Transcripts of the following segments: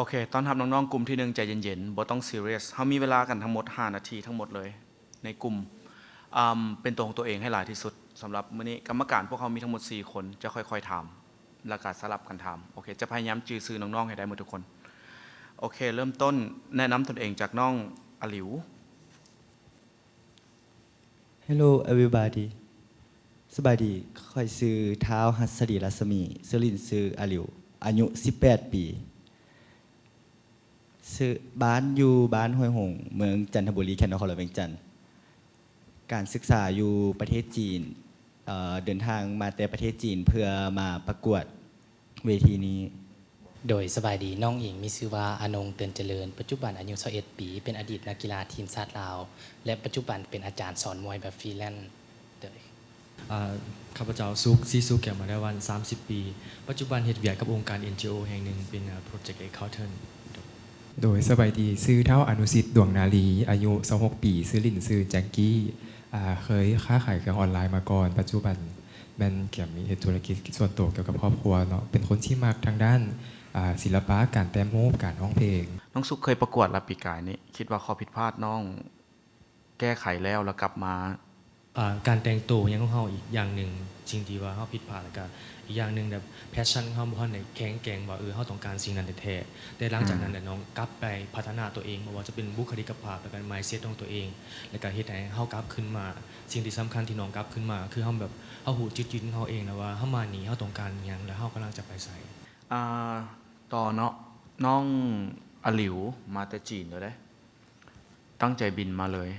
ເຄ ຕ້ອນຮັບນ້ອງໆກຸ່ມທີໜຶ່ງ ໃຈເຢັນໆ ບໍ່ຕ້ອງຊີຣຽສ. ເຮົາມີເວລາກັນທັງໝົດຫ້ານາທີທັງໝົດເລີຍໃນກຸ່ມ. ອາ ເປັນຕົວຂອງຕົວເອງໃຫ້ຫຼາຍທີ່ສຸດ. ສຳລັບມື້ນີ້ກຳມະການພວກເຮົາມີທັງໝົດສີ່ຄົນ ຈະຄ່ອຍໆຖາມ ແລ້ວກະສະຫຼັບກັນຖາມ. ໂອເຄ ຈະພະຍາຍາມຈື່ຊື່ນ້ອງໆໃຫ້ໄດ້ໝົດທຸກຄົນ. ໂອເຄ ເລີ່ມຕົ້ນແນະນຳຕົນເອງຈາກນ້ອງອາລິວ. Hello everybody. ສະບາຍດີ, ຂ້ອຍຊື່ ທ້າວ ຫັດສະດີ ລັດສະໝີ, ຊື່ຫຼິ້ນຊື່ອາລິວ, ອາຍຸສິບແປດປີ, ຊື່ ບ້ານຢູ່ບ້ານຫ້ວຍຫົງ, ເມືອງຈັນທະບູລີ, ແຂວງນະຄອນຫຼວງວຽງຈັນ. ການສຶກສາຢູ່ປະເທດຈີນ, ເອີ ເດີນທາງມາແຕ່ປະເທດຈີນເພື່ອມາປະກວດເວທີນີ້. ໂດຍ ສະບາຍດີ, ນ້ອງເອງມີຊື່ວ່າ ອານົງ ເຕີນຈະເລີນ, ປັດຈຸບັນອາຍຸຊາວເອັດປີ, ເປັນອະດີດນັກກິລາທີມຊາດລາວ ແລະ ປັດຈຸບັນເປັນອາຈານສອນມວຍແບບຟຣີແລນ. ໂດຍ ອາ ຂ້າພະເຈົ້າ ສຸກ ສີສຸກ ແກ້ວມະລາວັນ, ສາມສິບປີ, ປັດຈຸບັນເຮັດວຽກກັບອົງການ ເອັນຈີໂອ ແຫ່ງໜຶ່ງ, ເປັນ ອາ Project Accountant. ໂດຍ ສະບາຍດີ, ຊື່ທ້າວ ອະນຸສິດ ດວງນາລີ, ອາຍຸຊາວຫົກປີ, ຊື່ຫຼິ້ນຊື່ແຈັກກີ້, ອາ ເຄີຍຄ້າຂາຍເຄື່ອງອອນລາຍມາກ່ອນ, ປັດຈຸບັນແມ່ນກຽມເຮັດທຸລະກິດສ່ວນໂຕກ່ຽວກັບຄອບຄົວເນາະ, ເປັນຄົນທີ່ມັກທາງດ້ານ ອາ ສິລະປະ, ການແຕ້ມຮູບ, ການຮ້ອງເພງ. ນ້ອງສຸກເຄີຍປະກວດລະປີກາຍນີ້, ຄິດວ່າຂໍ້ຜິດພາດນ້ອງແກ້ໄຂແລ້ວ ແລ້ວກັບມາ ອາ ການແຕ່ງໂຕຫຍັງຂອງເຮົາອີກຢ່າງໜຶ່ງ, ສິ່ງທີ່ວ່າເຮົາຜິດພາດ, ແລ້ວກະອີກຢ່າງໜຶ່ງ ແບບ passion ເຮົາບໍ່ທັນໄດ້ແຂງແກ່ງວ່າ ເອີ ເຮົາຕ້ອງການສິ່ງນັ້ນແທ້ໆ. ແຕ່ຫຼັງຈາກນັ້ນແຫຼະ ອືມ ນ້ອງກັບໄປພັດທະນາຕົວເອງ, ບໍ່ວ່າຈະເປັນບຸກຄະລິກກະພາບ ແລ້ວກະ mindset ຂອງຕົວເອງ, ແລ້ວກະເຮັດໃຫ້ເຮົາກັບຄືນມາ. ສິ່ງທີ່ສຳຄັນທີ່ນ້ອງກັບຄືນມາ ຄືເຮົາແບບ ເຮົາຮູ້ຈຸດຢືນຂອງເຮົາເອງແລ້ວວ່າ ເຮົາມານີ້ ເຮົາຕ້ອງການຫຍັງ ແລະ ເຮົາກຳລັງຈະໄປໃສ. ອາ ຕໍ່ເນາະ, ນ້ອງອາລິວມາແຕ່ຈີນແລ້ວເດ້. ຕັ້ງໃຈບິນມາເລີຍ.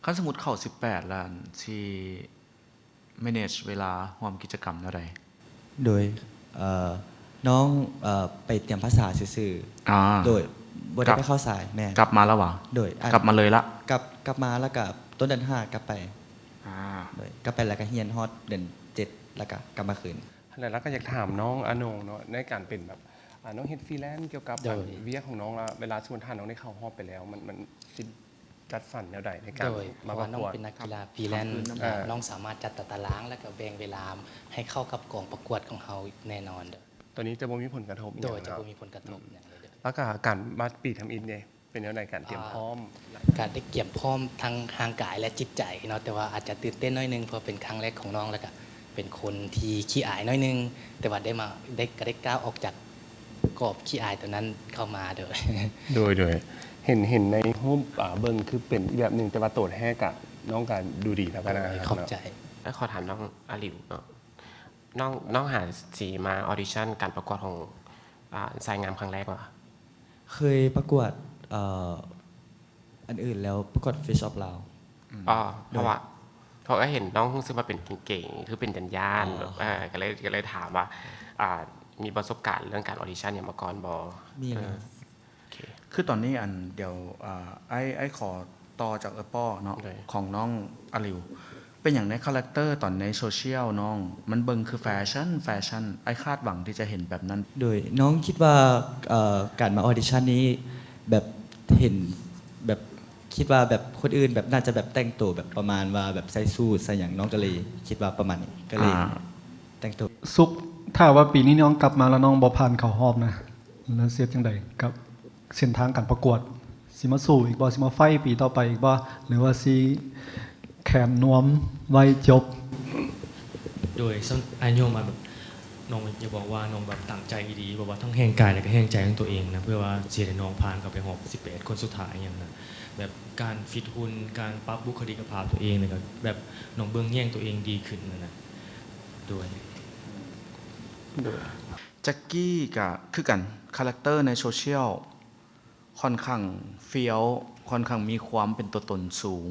ຄັນສົມມຸດເຂົ້າສິບແປດແລ້ວ ຊິ manage ເວລາຮ່ວມກິດຈະກຳແນວໃດ? ໂດຍ ເອີ ນ້ອງ ເອີ ໄປຕຽມພາສາຊື່ໆ. ອາ ໂດຍ ບໍ່ໄດ້ໄປເຂົ້າສາຍ. ແມ່ນ. ກັບມາແລ້ວຫວາ? ໂດຍ ກັບມາເລີຍລະ? ກັບ ກັບມາແລ້ວກະຕົ້ນເດືອນຫ້າກັບໄປ. ອາ ໂດຍ ກັບໄປແລ້ວກະຮຽນຮອດເດືອນເຈັດ ແລ້ວກະກັບມາຄືນ. ຫັ້ນແຫຼະ ລະກະຢາກຖາມນ້ອງອານົງເນາະ ໃນການເປັນແບບ ອາ ນ້ອງເຮັດຟຣີແລນກ່ຽວກັບ ໂດຍ ອັນ ວຽກຂອງນ້ອງລະ ເວລາສົມມຸດຖ້ານ້ອງໄດ້ເຂົ້າຮອບໄປແລ້ວ ມັນ ມັນຊິຈັດສັນແນວໃດໃນການ ໂດຍ ມາປະກວດ? ເພາະວ່ານ້ອງເປັນນັກກິລາຟຣີແລນ ອ່າ ນ້ອງສາມາດຈັດຕາຕະລາງ ແລ້ວກະແບ່ງເວລາໃຫ້ເຂົ້າກັບກອງປະກວດຂອງເຮົາແນ່ນອນ. ໂດຍ ໂຕນີ້ຈະບໍ່ມີຜົນກະທົບຫຍັງ ໂດຍ ເນາະ ຈະບໍ່ມີຜົນກະທົບຫຍັງເລີຍ. ອືມ ແລ້ວກະການມາປີທຳອິດເດ? ເປັນແນວໃດການຕຽມພ້ອມ? ອາ ການໄດ້ກຽມພ້ອມທັງຮ່າງກາຍ ແລະ ຈິດໃຈເນາະ, ແຕ່ວ່າອາດຈະຕື່ນເຕັ້ນໜ້ອຍໜຶ່ງ ເພາະເປັນຄັ້ງແລກຂອງນ້ອງ ແລ້ວກະເປັນຄົນທີ່ຂີ້ອາຍໜ້ອຍໜຶ່ງ, ແຕ່ວ່າໄດ້ມາ ໄດ້ ກະໄດ້ກ້າວອອກຈາກກອບຂີ້ອາຍໂຕນັ້ນເຂົ້າມາ. ໂດຍ ໂດຍ ໂດຍ ເຫັນ ເຫັນໃນຮູບ ອາ ເບິ່ງຄືເປັນອີກແບບໜຶ່ງ, ແຕ່ວ່າໂຕແທ້ກະ ນ້ອງກະດູດີ ແລ້ວກະໜ້າຮັກເນາະ. ໂດຍ ຂອບໃຈ. ແລ້ວຂໍຖາມນ້ອງອາລິວເນາະ, ນ້ອງ ນ້ອງຫາຊິມາອອດິຊັນການປະກວດຂອງ ອາ ຊາຍງາມຄັ້ງແລກບໍ່? ເຄີຍປະກວດ ເອີ ອັນອື່ນແລ້ວປະກວດ Face of Lao. ອືມ ອໍ ໂດຍ ເພາະວ່າ ເພາະວ່າເຫັນນ້ອງຮູ້ສຶກວ່າເປັນເກັ່ງໆ ຄືເປັນຢ້ານໆ ອໍ ແບບ ເອີ ກະເລີຍ ກະເລີຍຖາມວ່າ ອາ ມີປະສົບການເລື່ອງການອອດິຊັນຫຍັງມາກ່ອນບໍ່? ມີ ເອີ ມີ. ໂອເຄ ຄືຕອນນີ້ ອັນ ດຽວ ອາ ອ້າຍ ອ້າຍຂໍຕໍ່ຈາກເອື້ອຍປ້ອເນາະ ໂດຍ ຂອງນ້ອງອາລິວ. ເປັນຫຍັງໃນຄາແຣັກເຕີຕອນໃນໂຊຊຽວນ້ອງ ມັນເບິ່ງຄືແຟຊັນ ແຟຊັນ ອ້າຍຄາດຫວັງທີ່ຈະເຫັນແບບນັ້ນ? ໂດຍ ນ້ອງຄິດວ່າ ເອີ ການມາອອດິຊັນນີ້ ແບບເຫັນ ແບບຄິດວ່າແບບຄົນອື່ນແບບໜ້າຈະແບບແຕ່ງໂຕແບບປະມານວ່າແບບໃສ່ສູດໃສ່ຫຍັງ, ນ້ອງກະເລີຍຄິດວ່າປະມານນີ້ ກະເລີຍ ອ່າ ແຕ່ງໂຕ. ສຸກ ຖ້າວ່າປີນີ້ນ້ອງກັບມາແລ້ວນ້ອງບໍ່ຜ່ານເຂົ້າຮອບນະ ແລ້ວຊິເຮັດຈັ່ງໃດກັບເສັ້ນທາງການປະກວດ? ຊິມາສູ້ອີກບໍ່? ຊິມາໄຟດ໌ປີຕໍ່ໄປອີກບໍ່? ຫຼືວ່າຊິແຂນນວມໄວ້ຈົບ? ໂດຍ ສ່ວນ ອ້າຍໂຍມວ່າແບບ ນ້ອງຢາກບອກວ່ານ້ອງແບບຕັ້ງໃຈອີ່ຫຼີ ແບບວ່າທັງແຮງກາຍ ແລະກະແຮງໃຈຂອງຕົວເອງນະ ເພື່ອວ່າຊິເຮັດໃຫ້ນ້ອງຜ່ານເຂົ້າໄປຮອບສິບແປດຄົນສຸດທ້າຍຫຍັງນະ, ແບບການຟິດຫຸ່ນ ການປັບບຸກຄະລິກະພາບຕົວເອງ ແລ້ວກະແບບນ້ອງເບິ່ງແຍງຕົວເອງດີຂຶ້ນນະ. ໂດຍ ໂດຍ ແຈັກກີ້ກະຄືກັນ ຄາແຣັກເຕີໃນໂຊຊຽວ ຄ່ອນຂ້າງຟຽວ ຄ່ອນຂ້າງມີຄວາມເປັນຕົວຕົນສູງ.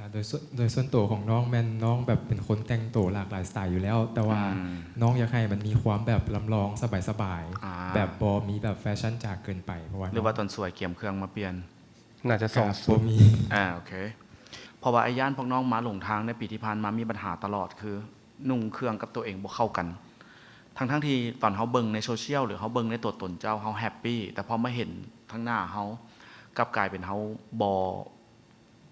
ອາ ໂດຍສ່ວນ ໂດຍສ່ວນໂຕຂອງນ້ອງແມ່ນນ້ອງແບບເປັນຄົນແຕ່ງໂຕຫຼາກຫຼາຍສະໄຕຢູ່ແລ້ວ, ແຕ່ວ່າ ອືມ ນ້ອງຢາກໃຫ້ມັນມີຄວາມແບບລຳລອງສະບາຍໆ ອາ ແບບບໍ່ມີແບບແຟຊັນຈາເກີນໄປ ເພາະວ່າ ຫຼືວ່າຕອນສວຍກຽມເຄື່ອງມາປ່ຽນ? ໜ້າຈະສອງຊຸດ ບໍ່ມີ. ອາ ໂອເຄ ເພາະວ່າອ້າຍຢ້ານພວກນ້ອງມາຫຼົງທາງໃນປີທີ່ຜ່ານມາມີບັນຫາຕະຫຼອດ ຄືນຸ່ງເຄື່ອງກັບຕົວເອງບໍ່ເຂົ້າກັນ. ທັງໆທີ່ຕອນເຮົາເບິ່ງໃນໂຊຊຽວ ຫຼືເຮົາເບິ່ງໃນຕົວຕົນເຈົ້າ ເຮົາແຮັບປີ, ແຕ່ພໍມາເຫັນທາງໜ້າເຮົາ ກັບກາຍເປັນເຮົາບໍ່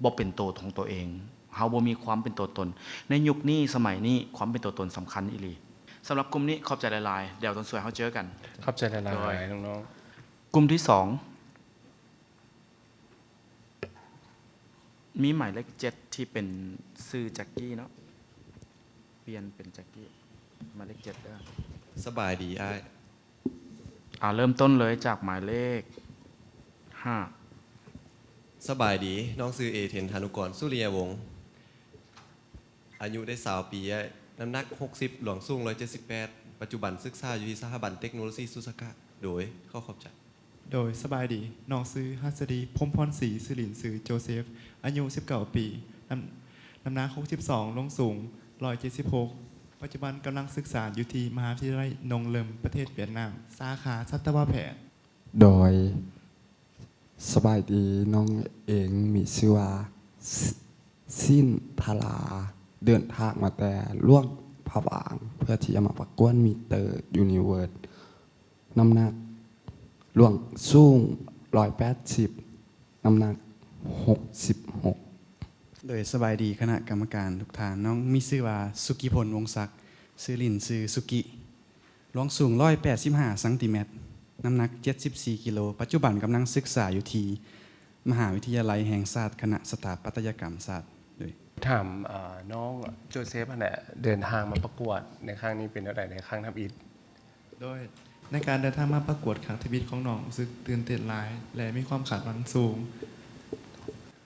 ບໍ່ເປັນໂຕຂອງຕົວເອງ, ເຮົາບໍ່ມີຄວາມເປັນຕົວຕົນ. ໃນຍຸກນີ້ ສະໄໝນີ້ ຄວາມເປັນຕົວຕົນສຳຄັນອີ່ຫຼີ. ສຳລັບກຸ່ມນີ້ ຂອບໃຈຫຼາຍໆ, ດຽວຕອນສວຍເຮົາເຈີກັນ. ຂອບໃຈຫຼາຍໆ ໂດຍ ນ້ອງໆ. ກຸ່ມທີສອງ ມີໝາຍເລກເຈັດທີ່ເປັນຊື່ແຈັກກີ້ເນາະ ປ່ຽນເປັນແຈັກກີ້ ໝາຍເລກເຈັດເດີ. ສະບາຍດີອ້າຍ. ເອົາ ເລີ່ມຕົ້ນເລີຍຈາກໝາຍເລກຫ້າ. ສະບາຍດີ, ນ້ອງຊື່ເອເທັນ ທານຸກອນ ສຸລິຍະວົງ. ອາຍຸໄດ້ຊາວປີ, ນ້ຳໜັກຫົກສິບ, ລວງສູງຮ້ອຍເຈັດສິບແປດ, ປັດຈຸບັນສຶກສາຢູ່ທີ່ສະຖາບັນເຕັກໂນໂລຊີສຸດສາກາ. ໂດຍ ຂໍຂອບໃຈ. ໂດຍ ສະບາຍດີ, ນ້ອງຊື່ຫັດສະດີ ພົມພອນສີ, ຊື່ຫຼິ້ນຊື່ໂຈເຊຟ, ອາຍຸສິບເກົ້າປີ, ນ້ຳ ນ້ຳໜັກຫົກສິບສອງ, ລວງສູງຮ້ອຍເຈັດສິບຫົກ, ປັດຈຸບັນກຳລັງສຶກສາຢູ່ທີ່ມະຫາວິທະຍາໄລນົງເລິມ ປະເທດຫວຽດນາມ, ສາຂາສັດຕະວະແພດ. ໂດຍ ສະບາຍດີ, ນ້ອງເອງມີຊື່ວ່າ ຊິນທະລາ, ເດີນທາງມາແຕ່ຫຼວງພະບາງ ເພື່ອທີ່ຈະມາປະກວດມິດເຕີຢູນິເວີດ, ນ້ຳໜັກ ລວງສູງຮ້ອຍແປດສິບ, ນ້ຳໜັກຫົກສິບຫົກ. ໂດຍ ສະບາຍດີຄະນະກຳມະການທຸກທ່ານ, ນ້ອງມີຊື່ວ່າ ສຸກິພົນ ວົງສັກ, ຊື່ຫຼິ້ນຊື່ສຸກິ, ລວງສູງຮ້ອຍແປດສິບຫ້າຊັງຕີແມັດ, ນ້ຳໜັກເຈັດສິບສີ່ກິໂລ, ປັດຈຸບັນກຳລັງສຶກສາຢູ່ທີ່ມະຫາວິທະຍາໄລແຫ່ງຊາດ ຄະນະສະຖາປັດຕະຍະກຳສາດ. ໂດຍ ຖາມ ເອີ ນ້ອງໂຈເຊຟຫັ້ນແຫຼະ, ເດີນທາງມາປະກວດໃນຄັ້ງນີ້ເປັນແນວໃດໃນຄັ້ງທຳອິດ? ໂດຍ ໃນການເດີນທາງມາປະກວດຄັ້ງທຳອິດຂອງນ້ອງ ຮູ້ສຶກຕື່ນເຕັ້ນຫຼາຍ ແລະ ມີຄວາມຄາດຫວັງສູງ.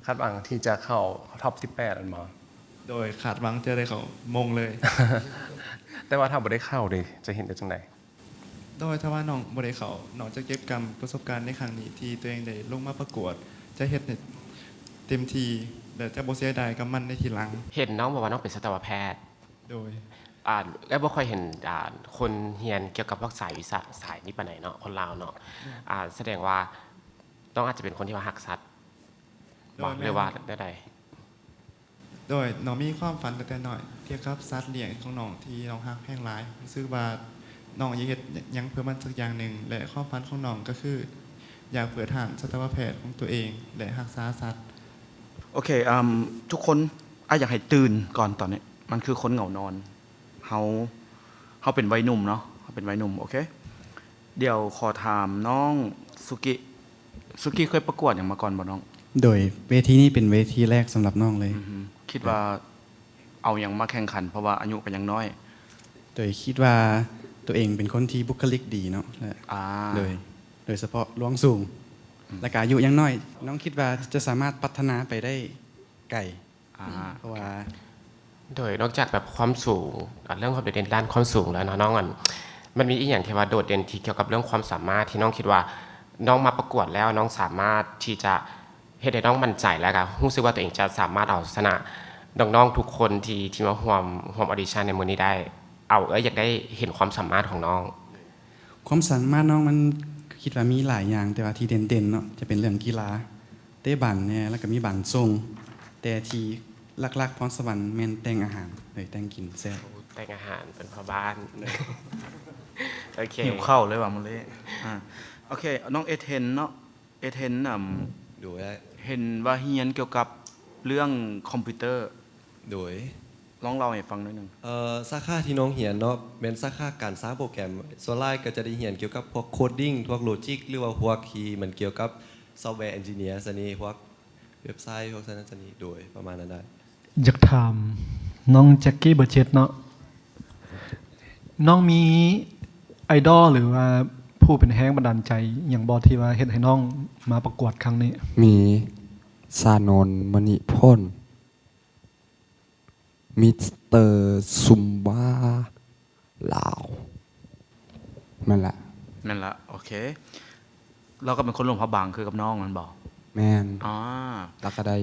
ຄາດຫວັງທີ່ຈະເຂົ້າທັອບສິບແປດ ແມ່ນບໍ່? ໂດຍ ຄາດຫວັງຈະໄດ້ເຂົ້າມົງເລີຍ. ແຕ່ວ່າຖ້າບໍ່ໄດ້ເຂົ້າເດ ຈະເຮັດໄດ້ຈັ່ງໃດ? ໂດຍ ຖ້າວ່ານ້ອງບໍ່ໄດ້ເຂົ້າ, ນ້ອງຈະເກັບກຳປະສົບການໃນຄັ້ງນີ້ທີ່ຕົວເອງໄດ້ລົງມາປະກວດ, ຈະເຮັດໃຫ້ເຕັມທີ່ ແລະ ຈະບໍ່ເສຍດາຍກັບມັນໃນທີຫຼັງ. ເຫັນນ້ອງບອກວ່ານ້ອງເປັນສັດຕະວະແພດ. ໂດຍ ອ່າ ເອື້ອຍບໍ່ຄ່ອຍເຫັນ ອ່າ ຄົນຮຽນກ່ຽວກັບພວກສາຍວິຊາ ສາຍນີ້ປານໃດເນາະ ຄົນລາວເນາະ. ອືມ ອ່າ ສະແດງວ່ານ້ອງອາດຈະເປັນຄົນທີ່ວ່າຮັກສັດ ໂດຍ ບໍ່ ແມ່ນ ຫຼືວ່າແນວໃດ? ໂດຍ ນ້ອງມີຄວາມຝັນຕັ້ງແຕ່ນ້ອຍກ່ຽວກັບສັດລ້ຽງຂອງນ້ອງທີ່ນ້ອງຮັກແພງຫຼາຍ. ຮູ້ສຶກວ່ານ້ອງຢາກເຮັດຫຍັງເພື່ອມັນສັກຢ່າງໜຶ່ງ ແລະ ຄວາມຝັນຂອງນ້ອງກໍຄືຢາກເປີດຮ້ານສັດຕະວະແພດຂອງຕົວເອງ ແລະ ຮັກສາສັດ. ໂອເຄ ອາ ທຸກຄົນ ອ້າຍຢາກໃຫ້ຕື່ນກ່ອນຕອນນີ້ ມັນຄືຄົນເຫງົານອນ. ເຮົາ ເຮົາເປັນໄວໜຸ່ມເນາະ ເຮົາເປັນໄວໜຸ່ມ. ໂອເຄ ດຽວຂໍຖາມນ້ອງສຸກິ. ສຸກິເຄີຍປະກວດຫຍັງມາກ່ອນບໍ່ນ້ອງ? ໂດຍ ເວທີນີ້ເປັນເວທີແລກສຳລັບນ້ອງເລີຍ. ອືຮຶ ຄິດວ່າເອົາຫຍັງມາແຂ່ງຂັນ ເພາະວ່າອາຍຸກໍຍັງນ້ອຍ? ໂດຍ ຄິດວ່າຕົວເອງເປັນຄົນທີ່ບຸກຄະລິກດີເນາະ ແລະ ອາ ໂດຍ ໂດຍສະເພາະລວງສູງ ອືມ ແລະ ກະອາຍຸຍັງນ້ອຍ, ນ້ອງຄິດວ່າຈະສາມາດພັດທະນາໄປໄດ້ໄກ. ອາ ເພາະວ່າ ໂດຍ ນອກຈາກແບບຄວາມສູງ ອາ ເລື່ອງຄວາມໂດດເດັ່ນດ້ານຄວາມສູງແລ້ວເນາະ ນ້ອງ ອັນ ມັນມີອີ່ຫຍັງທີ່ວ່າໂດດເດັ່ນທີ່ກ່ຽວກັບເລື່ອງຄວາມສາມາດ ທີ່ນ້ອງຄິດວ່ານ້ອງມາປະກວດແລ້ວ ນ້ອງສາມາດທີ່ຈະເຮັດໃຫ້ນ້ອງໝັ້ນໃຈ ແລ້ວກະຮູ້ສຶກວ່າຕົວເອງຈະສາມາດເອົາຊະນະນ້ອງໆທຸກຄົນທີ່ ທີ່ມາຮ່ວມ ຮ່ວມອອດິຊັນໃນມື້ນີ້ໄດ້? ເອົາ ເອື້ອຍຢາກໄດ້ເຫັນຄວາມສາມາດຂອງນ້ອງ. ຄວາມສາມາດນ້ອງມັນ ຄິດວ່າມີຫຼາຍຢ່າງ ແຕ່ວ່າທີ່ເດັ່ນໆເນາະ ຈະເປັນເລື່ອງກິລາ ເຕະບານແດ່ ແລ້ວກໍມີບານສົ່ງ ແຕ່ທີ່ຫຼັກໆພອນສະຫວັນແມ່ນແຕ່ງອາຫານ ໂດຍແຕ່ງກິນແຊບ. ໂອ້ ແຕ່ງອາຫານເປັນພໍ່ບ້ານ. ໂອເຄ ຫິວເຂົ້າເລີຍວ່າມື້ນີ້. ອາ ໂອເຄ ນ້ອງເອເທນເນາະ ເອເທນ ອຳ ໂດຍ ເຫັນວ່າຮຽນກ່ຽວກັບເລື່ອງຄອມພິວເຕີ. ໂດຍ ລອງເລົ່າໃຫ້ຟັງໜ້ອຍໜຶ່ງ. ເອີ ສາຂາທີ່ນ້ອງຮຽນເນາະ ແມ່ນສາຂາການສ້າງໂປຣແກຣມ, ສ່ວນຫຼາຍກໍຈະໄດ້ຮຽນກ່ຽວກັບພວກໂຄດດິ້ງ ພວກໂລຈິກ ຫຼືວ່າພວກທີ່ມັນກ່ຽວກັບຊອບແວເອັນຈິເນຍຊັ້ນນີ້ ພວກເວັບໄຊ ພວກຊັ້ນນັ້ນຊັ້ນນີ້. ໂດຍ ປະມານນັ້ນໄດ໋. ຢາກຖາມນ້ອງແຈັກກີ້ ເບີເຈັດເນາະ, ນ້ອງມີໄອດອລ ຫຼືວ່າຜູ້ເປັນແຮງບັນດານໃຈຫຍັງບໍ່ ທີ່ວ່າເຮັດໃຫ້ນ້ອງມາປະກວດຄັ້ງນີ້? ມີ ຊານົນ ມະນິພົນ. ມິສເຕີ ຊຸມບ້າລາວ. ແມ່ນລະ ແມ່ນລະ. ໂອເຄ ລາວກໍເປັນຄົນຫຼວງພະບາງຄືກັບນ້ອງແມ່ນບໍ່? ແມ່ນ. ອາ ລາວກໍໄດ້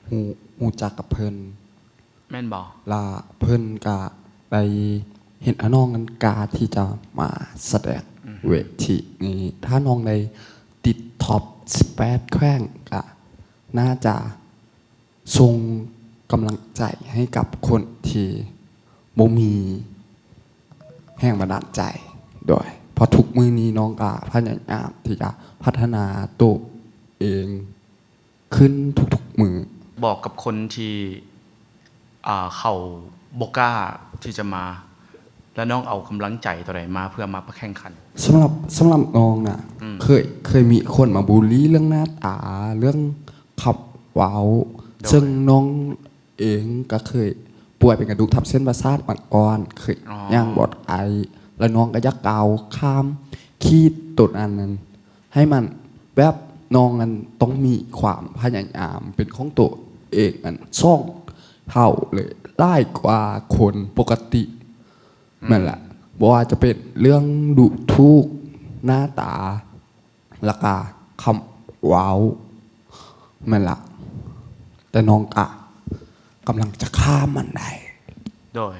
ຮູ້ ຮູ້ຈັກກັບເພິ່ນແມ່ນບໍ່? ລະເພິ່ນກະໄດ້ເຫັນອານ້ອງນັ້ນກ້າທີ່ຈະມາສະແດງ ອືຮຶ ເວທີນີ້. ຖ້ານ້ອງໄດ້ຕິດທັອບສິບແປດແຂວງ ກະໜ້າຈະ ສົ່ງກຳລັງໃຈໃຫ້ກັບຄົນທີ່ບໍ່ມີແຮງບັນດານໃຈ. ໂດຍ ເພາະທຸກມື້ນີ້ນ້ອງກໍພະຍາຍາມທີ່ຈະພັດທະນາໂຕເອງຂຶ້ນທຸກໆມື້. ບອກກັບຄົນທີ່ ອ່າ ເຂົາບໍ່ກ້າທີ່ຈະມາ ແລ້ວນ້ອງເອົາກຳລັງໃຈຕົວໃດມາເພື່ອມາປະແຂ່ງຂັນ? ສຳລັບ ສຳລັບນ້ອງນະ ອືມ ເຄີຍ ເຄີຍມີຄົນມາບູລີເລື່ອງໜ້າຕາ ເລື່ອງຄຳເວົ້າ ໂດຍ ເຊິ່ງນ້ອງເອງກໍເຄີຍປ່ວຍເປັນກະດູກທັບເສັ້ນປະສາດມາກ່ອນ ເຄີຍ ອໍ ຍ່າງບໍ່ໄດ້ ແລ້ວນ້ອງກໍຢາກກ້າວຂ້າມຂີດໂຕນັ້ນນັ້ນ ໃຫ້ມັນແບບນ້ອງນັ້ນຕ້ອງມີຄວາມພະຍາຍາມເປັນຂອງໂຕເອງນັ້ນສອງເທົ່າເລີຍ ຫຼາຍກວ່າຄົນປົກກະຕິ ອືມ ແມ່ນລະ ບໍ່ວ່າຈະເປັນເລື່ອງດູຖູກໜ້າຕາ ແລ້ວກະຄຳເວົ້າ ແມ່ນລະ ແຕ່ນ້ອງກະກຳລັງຈະຂ້າມມັນໄດ້. ໂດຍ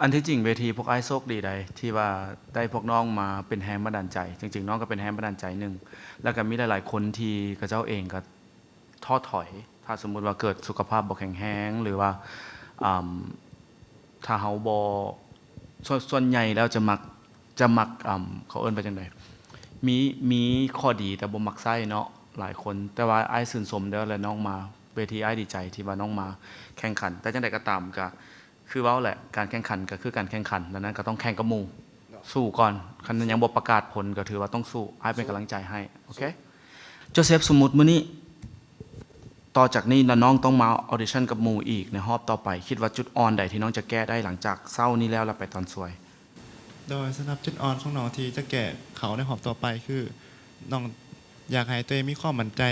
ອັນທີ່ຈິງເວທີພວກອ້າຍໂຊກດີໃດ໋ ທີ່ວ່າໄດ້ພວກນ້ອງມາເປັນແຮງບັນດານໃຈ ຈິງໆ ນ້ອງກໍເປັນແຮງບັນດານໃຈໜຶ່ງ ແລ້ວກໍມີຫຼາຍໆຄົນທີ່ເຂົາເຈົ້າເອງກໍທໍ້ຖອຍ ຖ້າສົມມຸດວ່າເກີດສຸຂະພາບບໍ່ແຂງແຮງ ຫຼືວ່າ ອ່າ ຖ້າເຮົາບໍ່ ສ່ວນ ສ່ວນໃຫຍ່ແລ້ວຈະມັກ ຈະມັກ ອ່າ ເຂົາເອີ້ນວ່າຈັ່ງໃດ ມີ ມີຂໍ້ດີແຕ່ບໍ່ມັກໃຊ້ເນາະ ຫຼາຍຄົນ ແຕ່ວ່າອ້າຍຊື່ນຊົມເດີ ແລະນ້ອງມາເວທີ ອ້າຍດີໃຈທີ່ວ່ານ້ອງມາແຂ່ງຂັນ ແຕ່ຈັ່ງໃດກໍຕາມ ກໍຄືເວົ້າແຫຼະ ການແຂ່ງຂັນກໍຄືການແຂ່ງຂັນ ດັ່ງນັ້ນກໍຕ້ອງແຂ່ງກັບໝູ່ ເນາະ ສູ້ກ່ອນ ຄັນຍັງບໍ່ປະກາດຜົນກໍຖືວ່າຕ້ອງສູ້ ອ້າຍເປັນກຳລັງໃຈໃຫ້ ໂອເຄ ໂຈເຊັບ ສົມມຸດມື້ນີ້ ຕໍ່ຈາກນີ້ລະນ້ອງຕ້ອງມາອອດິຊັນກັບໝູ່ອີກໃນຮອບຕໍ່ໄປ ຄິດວ່າຈຸດອ່ອນໃດທີ່ນ້ອງຈະແກ້ໄດ້ຫຼັງຈາກເຊົ້ານີ້ແລ້ວ ແລ້ວໄປຕອນສວຍ? ໂດຍສຳລັບຈຸດອ່ອນຂອງນ້ອງທີ່ຈະແກ້ເຂົ້າໃນຮອບຕໍ່ໄປ ຄືນ້ອງຢາກໃຫ້ຕົວເອງມີຄວາມໝັ້ນໃຈ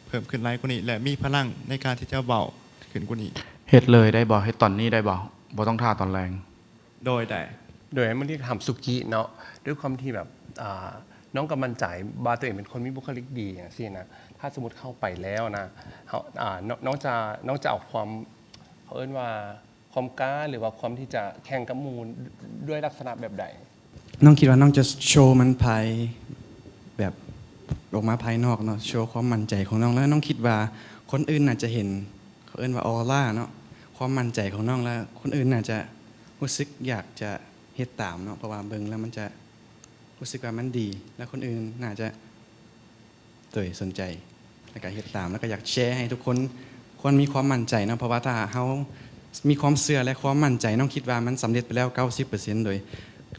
ເພີ່ມຂຶ້ນຫຼາຍກວ່ານີ້ ແລະ ມີພະລັງໃນການທີ່ຈະເວົ້າຂຶ້ນກວ່ານີ້. ເຮັດເລີຍໄດ້ບໍ່? ເຮັດຕອນນີ້ໄດ້ບໍ່? ບໍ່ຕ້ອງຖ້າຕອນແລງ. ໂດຍ ໄດ້. ໂດຍ ມື້ນີ້ຖາມສຸກິເນາະ ດ້ວຍຄວາມທີ່ແບບ ອ່າ ນ້ອງກໍໝັ້ນໃຈວ່າຕົວເອງເປັນຄົນມີບຸກຄະລິກດີຈັ່ງຊີ້ນະ ຖ້າສົມມຸດເຂົ້າໄປແລ້ວນະ ເຮົາ ອ່າ ນ້ອງ ນ້ອງຈະ ນ້ອງຈະເອົາຄວາມ ເຂົາເອີ້ນວ່າຄວາມກ້າ ຫຼືວ່າຄວາມທີ່ຈະແຂ່ງກັບໝູ່ດ້ວຍລັກສະນະແບບໃດ? ນ້ອງຄິດວ່ານ້ອງຈະໂຊມັນພາຍ ແບບອອກມາພາຍນອກເນາະ ໂຊຄວາມໝັ້ນໃຈຂອງນ້ອງ ແລ້ວນ້ອງຄິດວ່າຄົນອື່ນໜ້າຈະເຫັນ ເຂົາເອີ້ນວ່າອໍລາເນາະ ຄວາມໝັ້ນໃຈຂອງນ້ອງ ແລ້ວຄົນອື່ນໜ້າຈະຮູ້ສຶກຢາກຈະເຮັດຕາມເນາະ ເພາະວ່າເບິ່ງແລ້ວມັນຈະຮູ້ສຶກວ່າມັນດີ ແລ້ວຄົນອື່ນໜ້າຈະໂດຍສົນໃຈ ແລ້ວກະເຮັດຕາມ ແລ້ວກະຢາກແຊໃຫ້ທຸກຄົນ ຄວນມີຄວາມໝັ້ນໃຈເນາະ ເພາະວ່າຖ້າເຮົາມີຄວາມເຊື່ອ ແລະ ຄວາມໝັ້ນໃຈ ນ້ອງຄິດວ່າມັນສຳເລັດໄປແລ້ວເກົ້າສິບເປີເຊັນ ໂດຍ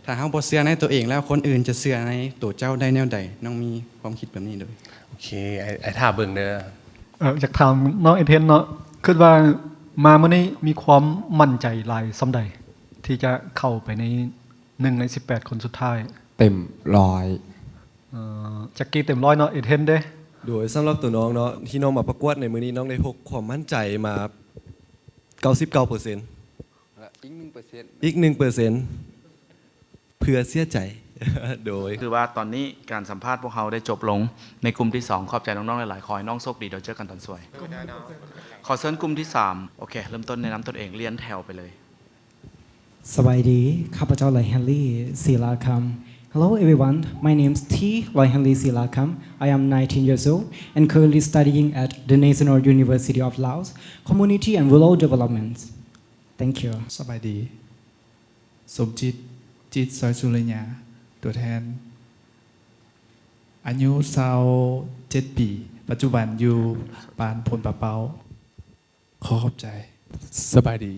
ຖ້າເຮົາບໍ່ເຊື່ອໃນຕົວເອງແລ້ວ ຄົນອື່ນຈະເຊື່ອໃນໂຕເຈົ້າໄດ້ແນວໃດ? ນ້ອງມີຄວາມຄິດແບບນີ້ໂດຍ. ໂອເຄ ອ້າຍ ອ້າຍຖ້າເບິ່ງເດີ. ເອີ ຢາກຖາມນ້ອງເອເທນເນາະ ຄິດວ່າມາມື້ນີ້ມີຄວາມໝັ້ນໃຈຫຼາຍສ່ຳໃດ ທີ່ຈະເຂົ້າໄປໃນໜຶ່ງໃນສິບແປດຄົນສຸດທ້າຍ? ເຕັມຮ້ອຍ. ເອີ ຈັກກີ້ເຕັມຮ້ອຍເນາະ ເອເທນເດ້? ໂດຍ ສຳລັບໂຕນ້ອງເນາະ ທີ່ນ້ອງມາປະກວດໃນມື້ນີ້ ນ້ອງໄດ້ພົກຄວາມໝັ້ນໃຈມາເກົ້າສິບເກົ້າເປີເຊັນ. ອີກໜຶ່ງເປີເຊັນ ອີກໜຶ່ງເປີເຊັນ ເພື່ອເສຍໃຈ ໂດຍ ຄືວ່າຕອນນີ້ການສຳພາດພວກເຮົາໄດ້ຈົບລົງໃນກຸ່ມທີສອງ ຂອບໃຈນ້ອງໆຫຼາຍໆ ຂໍໃຫ້ນ້ອງໂຊກດີ ດຽວເຈີກັນຕອນສວຍ. ຂໍເຊີນກຸ່ມທີສາມ ໂອເຄ ເລີ່ມຕົ້ນແນະນຳຕົນເອງ ລຽນແຖວໄປເລີຍ. ສະບາຍດີ ຂ້າພະເຈົ້າ ຫຼອຍແຮນລີ ສີລາຄຳ. Hello everyone, my name is T. ຫຼອຍແຮນລີ ສີລາຄຳ. I am nineteen years old and currently studying at the National University of Laos, Community and Rural Development. Thank you. ສະບາຍດີ ສົມຈິດ ຈິດ ຊອຍສຸລິຍາ ຕົວແທນ ອາຍຸຊາວເຈັດປີ ປັດຈຸບັນຢູ່ບ້ານໂພນປາເປົ້າ. ຂໍຂອບໃຈ. ສະບາຍດີ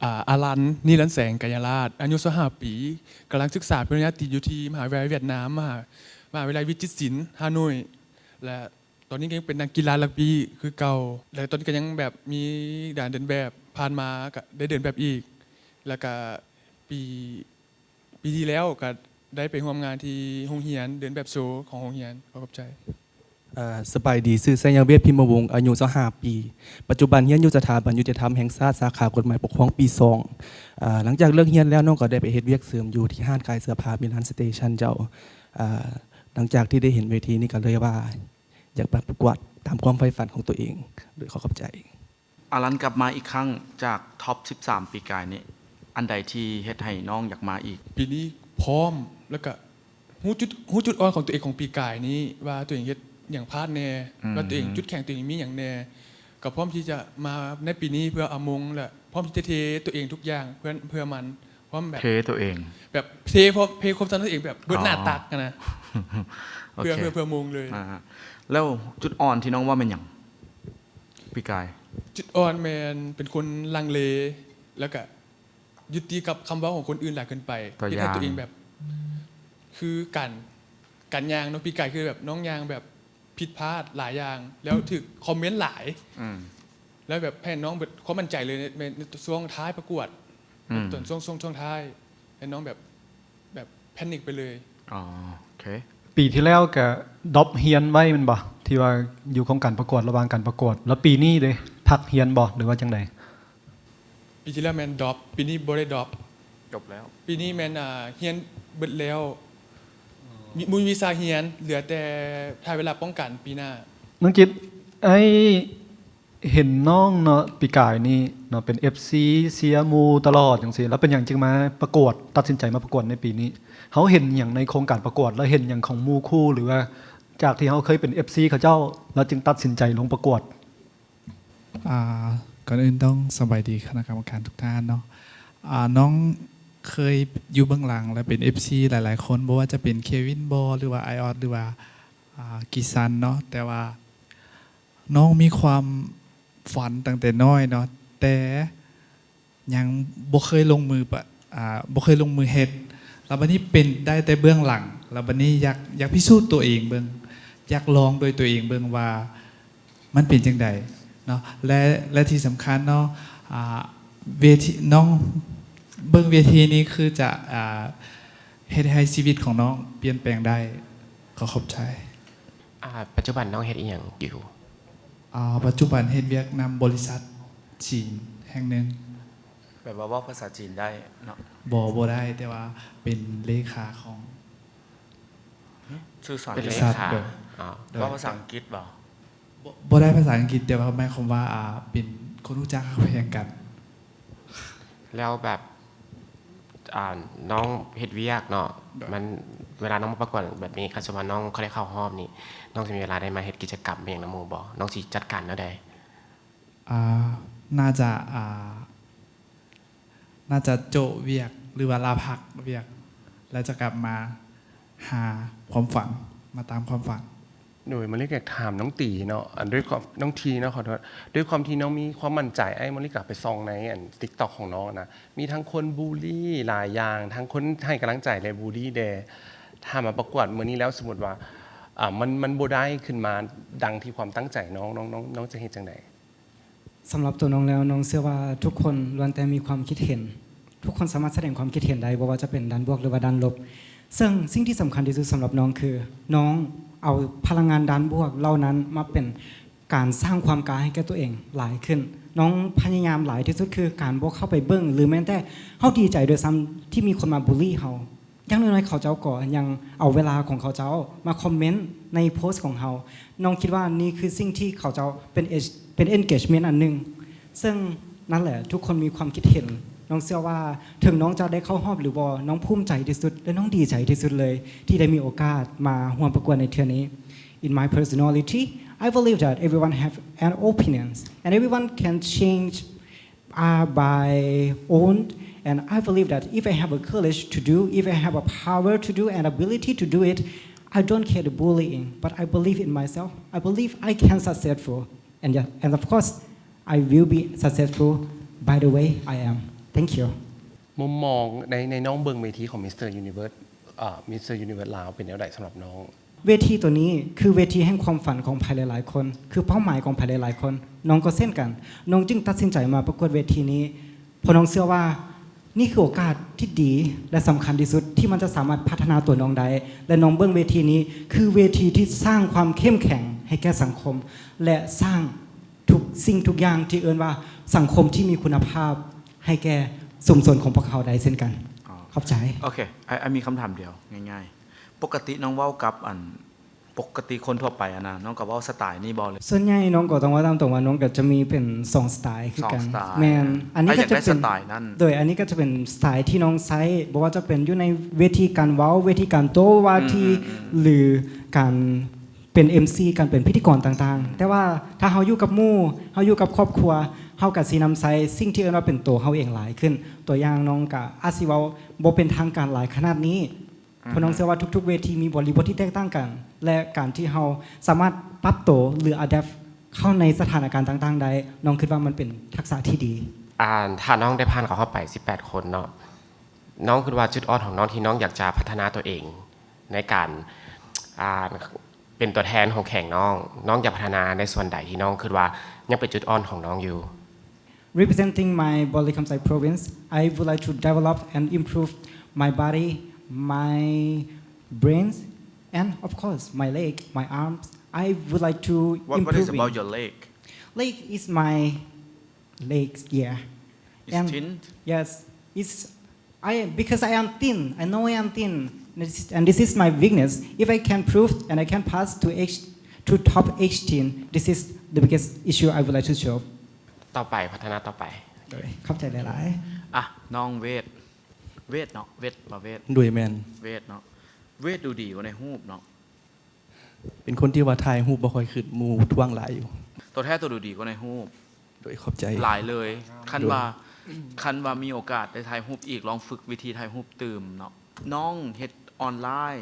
ອາ ອາລັນ ນິລັນແສງ ກາຍະລາດ ອາຍຸຊາວຫ້າປີ ກຳລັງສຶກສາປະລິນຍາຕີຢູ່ທີ່ມະຫາວິທະຍາໄລຫວຽດນາມ ມະຫາ ມະຫາວິທະຍາໄລວິຈິດສິນ ຮ່າໂນ້ຍ ແລະ ຕອນນີ້ກໍຍັງເປັນນັກກິລາຣັກບີ້ຄືເກົ່າ ແລະ ຕອນນີ້ກໍຍັງແບບມີການເດີນແບບ ຜ່ານມາກໍໄດ້ເດີນແບບອີກ ແລ້ວກໍປີ ປີທີ່ແລ້ວກໍໄດ້ໄປຮ່ວມງານທີ່ໂຮງຮຽນ ເດີນແບບໂຊຂອງໂຮງຮຽນ. ຂໍຂອບໃຈ. ສະບາຍດີ ຊື່ ໄຊຍະເວດ ພິມມະວົງ ອາຍຸຊາວຫ້າປີ ປັດຈຸບັນຮຽນຢູ່ສະຖາບັນຍຸຕິທຳແຫ່ງຊາດ ສາຂາກົດໝາຍປົກຄອງ ປີສອງ. ຫຼັງຈາກເລີກຮຽນແລ້ວ ນ້ອງກໍໄດ້ໄປເຮັດວຽກເສີມຢູ່ທີ່ຮ້ານຂາຍເສື້ອຜ້າ ມິລານສະເຕຊັນ ເຈົ້າ. ຫຼັງຈາກທີ່ໄດ້ເຫັນເວທີນີ້ ກໍເລີຍວ່າຢາກມາປະກວດຕາມຄວາມໃຝ່ຝັນຂອງຕົວເອງ. ໂດຍ ຂໍຂອບໃຈ. ອາລັນ ກັບມາອີກຄັ້ງຈາກທັອບສິບສາມປີກາຍນີ້ ອັນໃດທີ່ເຮັດໃຫ້ນ້ອງຢາກມາອີກ? ປີນີ້ພ້ອມ ແລ້ວກະຮູ້ຈຸດ ຮູ້ຈຸດອ່ອນຂອງຕົວເອງຂອງປີກາຍນີ້ ວ່າຕົວເອງເຮັດຫຍັງພາດແດ່ ແລ້ວຕົວເອງຈຸດແຂງຕົວເອງມີຫຍັງແດ່ ກໍພ້ອມທີ່ຈະມາໃນປີນີ້ເພື່ອເອົາມົງ ແລະ ພ້ອມທີ່ຈະເທຕົວເອງທຸກຢ່າງເພື່ອ ເພື່ອມັນ ພ້ອມແບບ ເທຕົວເອງ ແບບເທ ເພາະເພຄວາມສາມາດຕົວເອງແບບເບິດໜ້າຕັກຫັ້ນນະ ເພື່ອ ເພື່ອ ເພື່ອມົງເລີຍ. ແລ້ວຈຸດອ່ອນທີ່ນ້ອງວ່າແມ່ນຫຍັງ? ປີກາຍ ຈຸດອ່ອນແມ່ນເປັນຄົນລັງເລ ແລ້ວກະ ຍຶດຕິກັບຄຳເວົ້າຂອງຄົນອື່ນຫຼາຍເກີນໄປ ເຮັດໃຫ້ຕົວເອງແບບ ຄືການ ການຍ່າງເນາະ ປີກາຍຄືແບບນ້ອງຍ່າງແບບຜິດພາດຫຼາຍຢ່າງ ແລ້ວຖືກຄອມເມັນຫຼາຍ ອືມ ແລ້ວແບບໃຫ້ນ້ອງເບິດຄວາມໝັ້ນໃຈເລີຍໃນ ໃນ ໃນຊ່ວງທ້າຍປະກວດ ອືມ ຕອນຊ່ວງ ຊ່ວງ ຊ່ວງທ້າຍ ໃຫ້ນ້ອງແບບ ແບບແພນິກໄປເລີຍ. ອໍ ໂອເຄ. ປີທີ່ແລ້ວກະດຣອບຮຽນໄວ້ແມ່ນບໍ່? ທີ່ວ່າຢູ່ຂອງການປະກວດ ລະຫວ່າງການປະກວດ ແລ້ວປີນີ້ເດ ພັກຮຽນບໍ່ ຫຼືວ່າຈັ່ງໃດ? ປີທີ່ແລ້ວແມ່ນດຣອບ ປີນີ້ບໍ່ໄດ້ດຣອບ. ຈົບແລ້ວ. ປີນີ້ແມ່ນ ອ່າ ຮຽນເບິດແລ້ວ ມີ ບໍ່ມີວິຊາຮຽນ ເຫຼືອແຕ່ຖ້າເວລາປ້ອງກັນປີໜ້າ. ນ້ອງຈິດ ອ້າຍເຫັນນ້ອງເນາະ ປີກາຍນີ້ເນາະ ເປັນເອັຟຊີ ເຊຍໝູ່ຕະຫຼອດຈັ່ງຊີ້ ແລ້ວເປັນຫຍັງຈຶ່ງມາປະກວດ ຕັດສິນໃຈມາປະກວດໃນປີນີ້? ເຮົາເຫັນຫຍັງໃນໂຄງການປະກວດ ແລ້ວເຫັນຫຍັງຂອງໝູ່ຄູ່ ຫຼືວ່າຈາກທີ່ເຮົາເຄີຍເປັນເອັຟຊີເຂົາເຈົ້າ ແລ້ວຈຶ່ງຕັດສິນໃຈລົງປະກວດ? ອ່າ ກ່ອນອື່ນຕ້ອງສະບາຍດີຄະນະກຳມະການທຸກທ່ານເນາະ. ອ່າ ນ້ອງເຄີຍຢູ່ເບື້ອງຫຼັງ ແລະ ເປັນເອັຟຊີຫຼາຍໆຄົນ ບໍ່ວ່າຈະເປັນເຄວິນບໍ ຫຼືວ່າອ້າຍອອດ ຫຼືວ່າ ອ່າ ກິຊັນເນາະ ແຕ່ວ່ານ້ອງມີຄວາມຝັນຕັ້ງແຕ່ນ້ອຍເນາະ ແຕ່ຍັງບໍ່ເຄີຍລົງມືປະ ອ່າ ບໍ່ເຄີຍລົງມືເຮັດ ແລ້ວບັດນີ້ເປັນໄດ້ແຕ່ເບື້ອງຫຼັງ ແລ້ວບັດນີ້ຢາກ ຢາກພິສູດຕົວເອງເບິ່ງ ຢາກລອງດ້ວຍຕົວເອງເບິ່ງວ່າ ມັນເປັນຈັ່ງໃດເນາະ ແລະ ແລະ ທີ່ສຳຄັນເນາະ ອ່າ ເວທີ ນ້ອງເບິ່ງເວທີນີ້ຄືຈະ ອ່າ ເຮັດໃຫ້ຊີວິດຂອງນ້ອງປ່ຽນແປງໄດ້. ຂໍຂອບໃຈ. ອ່າ ປັດຈຸບັນນ້ອງເຮັດອີ່ຫຍັງຢູ່? ອ່າ ປັດຈຸບັນເຮັດວຽກນຳບໍລິສັດຈີນແຫ່ງໜຶ່ງ. ແບບວ່າເວົ້າພາສາຈີນໄດ້ເນາະ? ບໍ່ ບໍ່ໄດ້ ແຕ່ວ່າເປັນເລຂາຂອງ ຊື່ສອນ ເປັນເລຂາ. ອໍ ເວົ້າພາສາອັງກິດບໍ? ບໍ່ ບໍ່ໄດ້ພາສາອັງກິດ ແຕ່ວ່າໝາຍຄວາມວ່າ ອ່າ ເປັນຄົນຮູ້ຈັກຮັກແພງກັນ. ແລ້ວແບບ ອ່າ ນ້ອງເຮັດວຽກເນາະ ມັນ ເວລານ້ອງມາປະກວດແບບນີ້ ຄັນສົມວ່ານ້ອງໄດ້ເຂົ້າຮອບນີ້ ນ້ອງຊິມີເວລາໄດ້ມາເຮັດກິດຈະກຳອີ່ຫຍັງນຳໝູ່ບໍ່? ນ້ອງຊິຈັດການແນວໃດ? ອ່າ ໜ້າຈະ ອ່າ ໜ້າຈະໂຈະວຽກ ຫຼືວ່າລາພັກວຽກ ແລ້ວຈະກັບມາຫາຄວາມຝັນ ມາຕາມຄວາມຝັນ. ໂດຍ ມາລິກຢາກຖາມນ້ອງຕີເນາະ ອັນ ດ້ວຍຄວາມ ນ້ອງທີເນາະ ຂໍໂທດ ດ້ວຍຄວາມທີ່ນ້ອງມີຄວາມໝັ້ນໃຈ ອ້າຍມາລິກກະໄປສ່ອງໃນ ອັນ TikTok ຂອງນ້ອງນະ ມີທັງຄົນບູລີຫຼາຍຢ່າງ ທັງຄົນໃຫ້ກຳລັງໃຈ ແລະ ບູລີແດ່. ຖ້າມາປະກວດມື້ນີ້ແລ້ວ ສົມມຸດວ່າ ອ່າ ມັນ ມັນບໍ່ໄດ້ຂຶ້ນມາດັ່ງທີ່ຄວາມຕັ້ງໃຈນ້ອງ ນ້ອງ ນ້ອງ ນ້ອງຈະເຮັດຈັ່ງໃດ? ສຳລັບຕົວນ້ອງແລ້ວ ນ້ອງເຊື່ອວ່າທຸກຄົນລ້ວນແຕ່ມີຄວາມຄິດເຫັນ, ທຸກຄົນສາມາດສະແດງຄວາມຄິດເຫັນໄດ້ ບໍ່ວ່າຈະເປັນດ້ານບວກ ຫຼືວ່າດ້ານລົບ. ເຊິ່ງສິ່ງທີ່ສຳຄັນທີ່ສຸດສຳລັບນ້ອງຄື ນ້ອງເອົາພະລັງງານດ້ານບວກເຫຼົ່ານັ້ນມາເປັນການສ້າງຄວາມກ້າໃຫ້ແກ່ຕົວເອງຫຼາຍຂຶ້ນ. ນ້ອງພະຍາຍາມຫຼາຍທີ່ສຸດຄືການບໍ່ເຂົ້າໄປເບິ່ງ ຫຼືແມ່ນແຕ່ເຮົາດີໃຈດ້ວຍຊ້ຳທີ່ມີຄົນມາບູລີເຮົາ. ຢ່າງໜ້ອຍໆ ເຂົາເຈົ້າກໍຍັງເອົາເວລາຂອງເຂົາເຈົ້າມາຄອມເມັນໃນໂພສຂອງເຮົາ. ນ້ອງຄິດວ່ານີ້ຄືສິ່ງທີ່ເຂົາເຈົ້າເປັນເອ ເປັນ engagement ອັນໜຶ່ງ. ເຊິ່ງນັ້ນແຫຼະ ທຸກຄົນມີຄວາມຄິດເຫັນ. ນ້ອງເຊື່ອວ່າເຖິງນ້ອງຈະໄດ້ເຂົ້າຮອບຫຼືບໍ່, ນ້ອງພູມໃຈທີ່ສຸດ ແລະ ນ້ອງດີໃຈທີ່ສຸດເລີຍ ທີ່ໄດ້ມີໂອກາດມາຮ່ວມປະກວດໃນເທື່ອນີ້. In my personality, I believe that everyone have an opinions and everyone can change uh, by own. And I believe that if I have a courage to do, if I have a power to do and ability to do it, I don't care the bullying, but I believe in myself. I believe I can successful. And yeah, and of course, I will be successful by the way I am. Thank you. ມຸມມອງໃນ ໃນນ້ອງເບິ່ງເວທີຂອງ Mister Universe ເອີ Mister Universe ລາວເປັນແນວໃດສຳລັບນ້ອງ? ເວທີໂຕນີ້ຄືເວທີແຫ່ງຄວາມຝັນຂອງໃຜຫຼາຍໆຄົນ, ຄືເປົ້າໝາຍຂອງໃຜຫຼາຍໆຄົນ. ນ້ອງກໍເຊັ່ນກັນ, ນ້ອງຈຶ່ງຕັດສິນໃຈມາປະກວດເວທີນີ້, ເພາະນ້ອງເຊື່ອວ່ານີ້ຄືໂອກາດທີ່ດີ ແລະ ສຳຄັນທີ່ສຸດທີ່ມັນຈະສາມາດພັດທະນາຕົວນ້ອງໄດ້, ແລະ ນ້ອງເບິ່ງເວທີນີ້ຄືເວທີທີ່ສ້າງຄວາມເຂັ້ມແຂງໃຫ້ແກ່ສັງຄົມ ແລະ ສ້າງທຸກສິ່ງທຸກຢ່າງທີ່ເອີ້ນວ່າສັງຄົມທີ່ມີຄຸນນະພາບໃຫ້ແກ່ຊຸມຊົນຂອງພວກເຮົາໄດ້ເຊັ່ນກັນ. ອໍ ຂອບໃຈ. ໂອເຄ ອ້າຍ ອ້າຍມີຄຳຖາມດຽວງ່າຍໆ. ປົກກະຕິນ້ອງເວົ້າກັບ ອັນ ປົກກະຕິຄົນທົ່ວໄປຫັ້ນນະ ນ້ອງກໍເວົ້າສະໄຕນີ້ບໍ່ ຫຼື? ສ່ວນໃຫຍ່ນ້ອງກໍຕ້ອງເວົ້າຕາມຕົງວ່ານ້ອງກໍຈະມີເປັນສອງສະໄຕຄືກັນ. ສອງສະໄຕ. ແມ່ນ. ອັນນີ້ກໍຈະເປັນ ອ້າຍຢາກໄດ້ສະໄຕນັ້ນ. ໂດຍ ອັນນີ້ກໍຈະເປັນສະໄຕທີ່ນ້ອງໃຊ້ ບໍ່ວ່າຈະເປັນຢູ່ໃນເວທີການເວົ້າ, ເວທີການໂຕ້ວາທີ ອືມໆໆ ຫຼື ການເປັນເອັມຊີ, ການເປັນພິທີກອນຕ່າງໆ. ແຕ່ວ່າຖ້າເຮົາຢູ່ກັບໝູ່, ເຮົາຢູ່ກັບຄອບຄົວ, ເຮົາກໍຊິນຳໃຊ້ສິ່ງທີ່ເອີ້ນວ່າເປັນໂຕເຮົາເອງຫຼາຍຂຶ້ນ. ຕົວຢ່າງ ນ້ອງກໍອາດຊິເວົ້າບໍ່ເປັນທາງການຫຼາຍຂະໜາດນີ້. ເພາະນ້ອງເຊື່ອວ່າທຸກໆເວທີມີບໍລິບົດທີ່ແຕກຕ່າງກັນ ແລະ ການທີ່ເຮົາສາມາດປັບໂຕ ຫຼື adapt ເຂົ້າໃນສະຖານະການຕ່າງໆໄດ້, ນ້ອງຄິດວ່າມັນເປັນທັກສະທີ່ດີ. ອ່າ ຖ້ານ້ອງໄດ້ຜ່ານເຂົ້າຮອບໄປສິບແປດຄົນເນາະ, ນ້ອງຄິດວ່າຈຸດອ່ອນຂອງນ້ອງທີ່ນ້ອງຢາກຈະພັດທະນາຕົວເອງໃນການ ອ່າ ເປັນຕົວແທນຂອງແຂວງນ້ອງ, ນ້ອງຢາກພັດທະນາໃນສ່ວນໃດທີ່ນ້ອງຄິດວ່າຍັງເປັນຈຸດອ່ອນຂອງນ້ອງຢູ່? Representing my Bawlegamsae province, I would like to develop and improve my body, my brains, and of course, my leg, my arms. I would like to What, what is improve about it. your leg? Leg is my legs, yeah. It's thin? Yes, it's I because I am thin. I know I am thin, and this, and this is my weakness. If I can prove and I can pass to H to top eighteen, this is the biggest issue I would like to show. ຕໍ່ໄປ ພັດທະນາຕໍ່ໄປ. ໂດຍ ຂອບໃຈຫຼາຍໆ. ອ່ະ ນ້ອງເວດ ເວດເນາະ ເວດບໍ່ເວດ? ໂດຍແມ່ນ. ເວດເນາະ ເວດດູດີກວ່າໃນຮູບເນາະ. ເປັນຄົນທີ່ວ່າຖ່າຍຮູບບໍ່ຄ່ອຍຂຶ້ນ ໝູ່ທ້ວງຫຼາຍຢູ່. ຕົວແທ້ຕົວດູດີກວ່າໃນຮູບ. ໂດຍ ຂອບໃຈ. ຫຼາຍເລີຍ. ຄັນວ່າ ຄັນວ່າມີໂອກາດໄດ້ຖ່າຍຮູບອີກ ລອງຝຶກວິທີຖ່າຍຮູບຕື່ມເນາະ. ນ້ອງເຮັດອອນລາຍ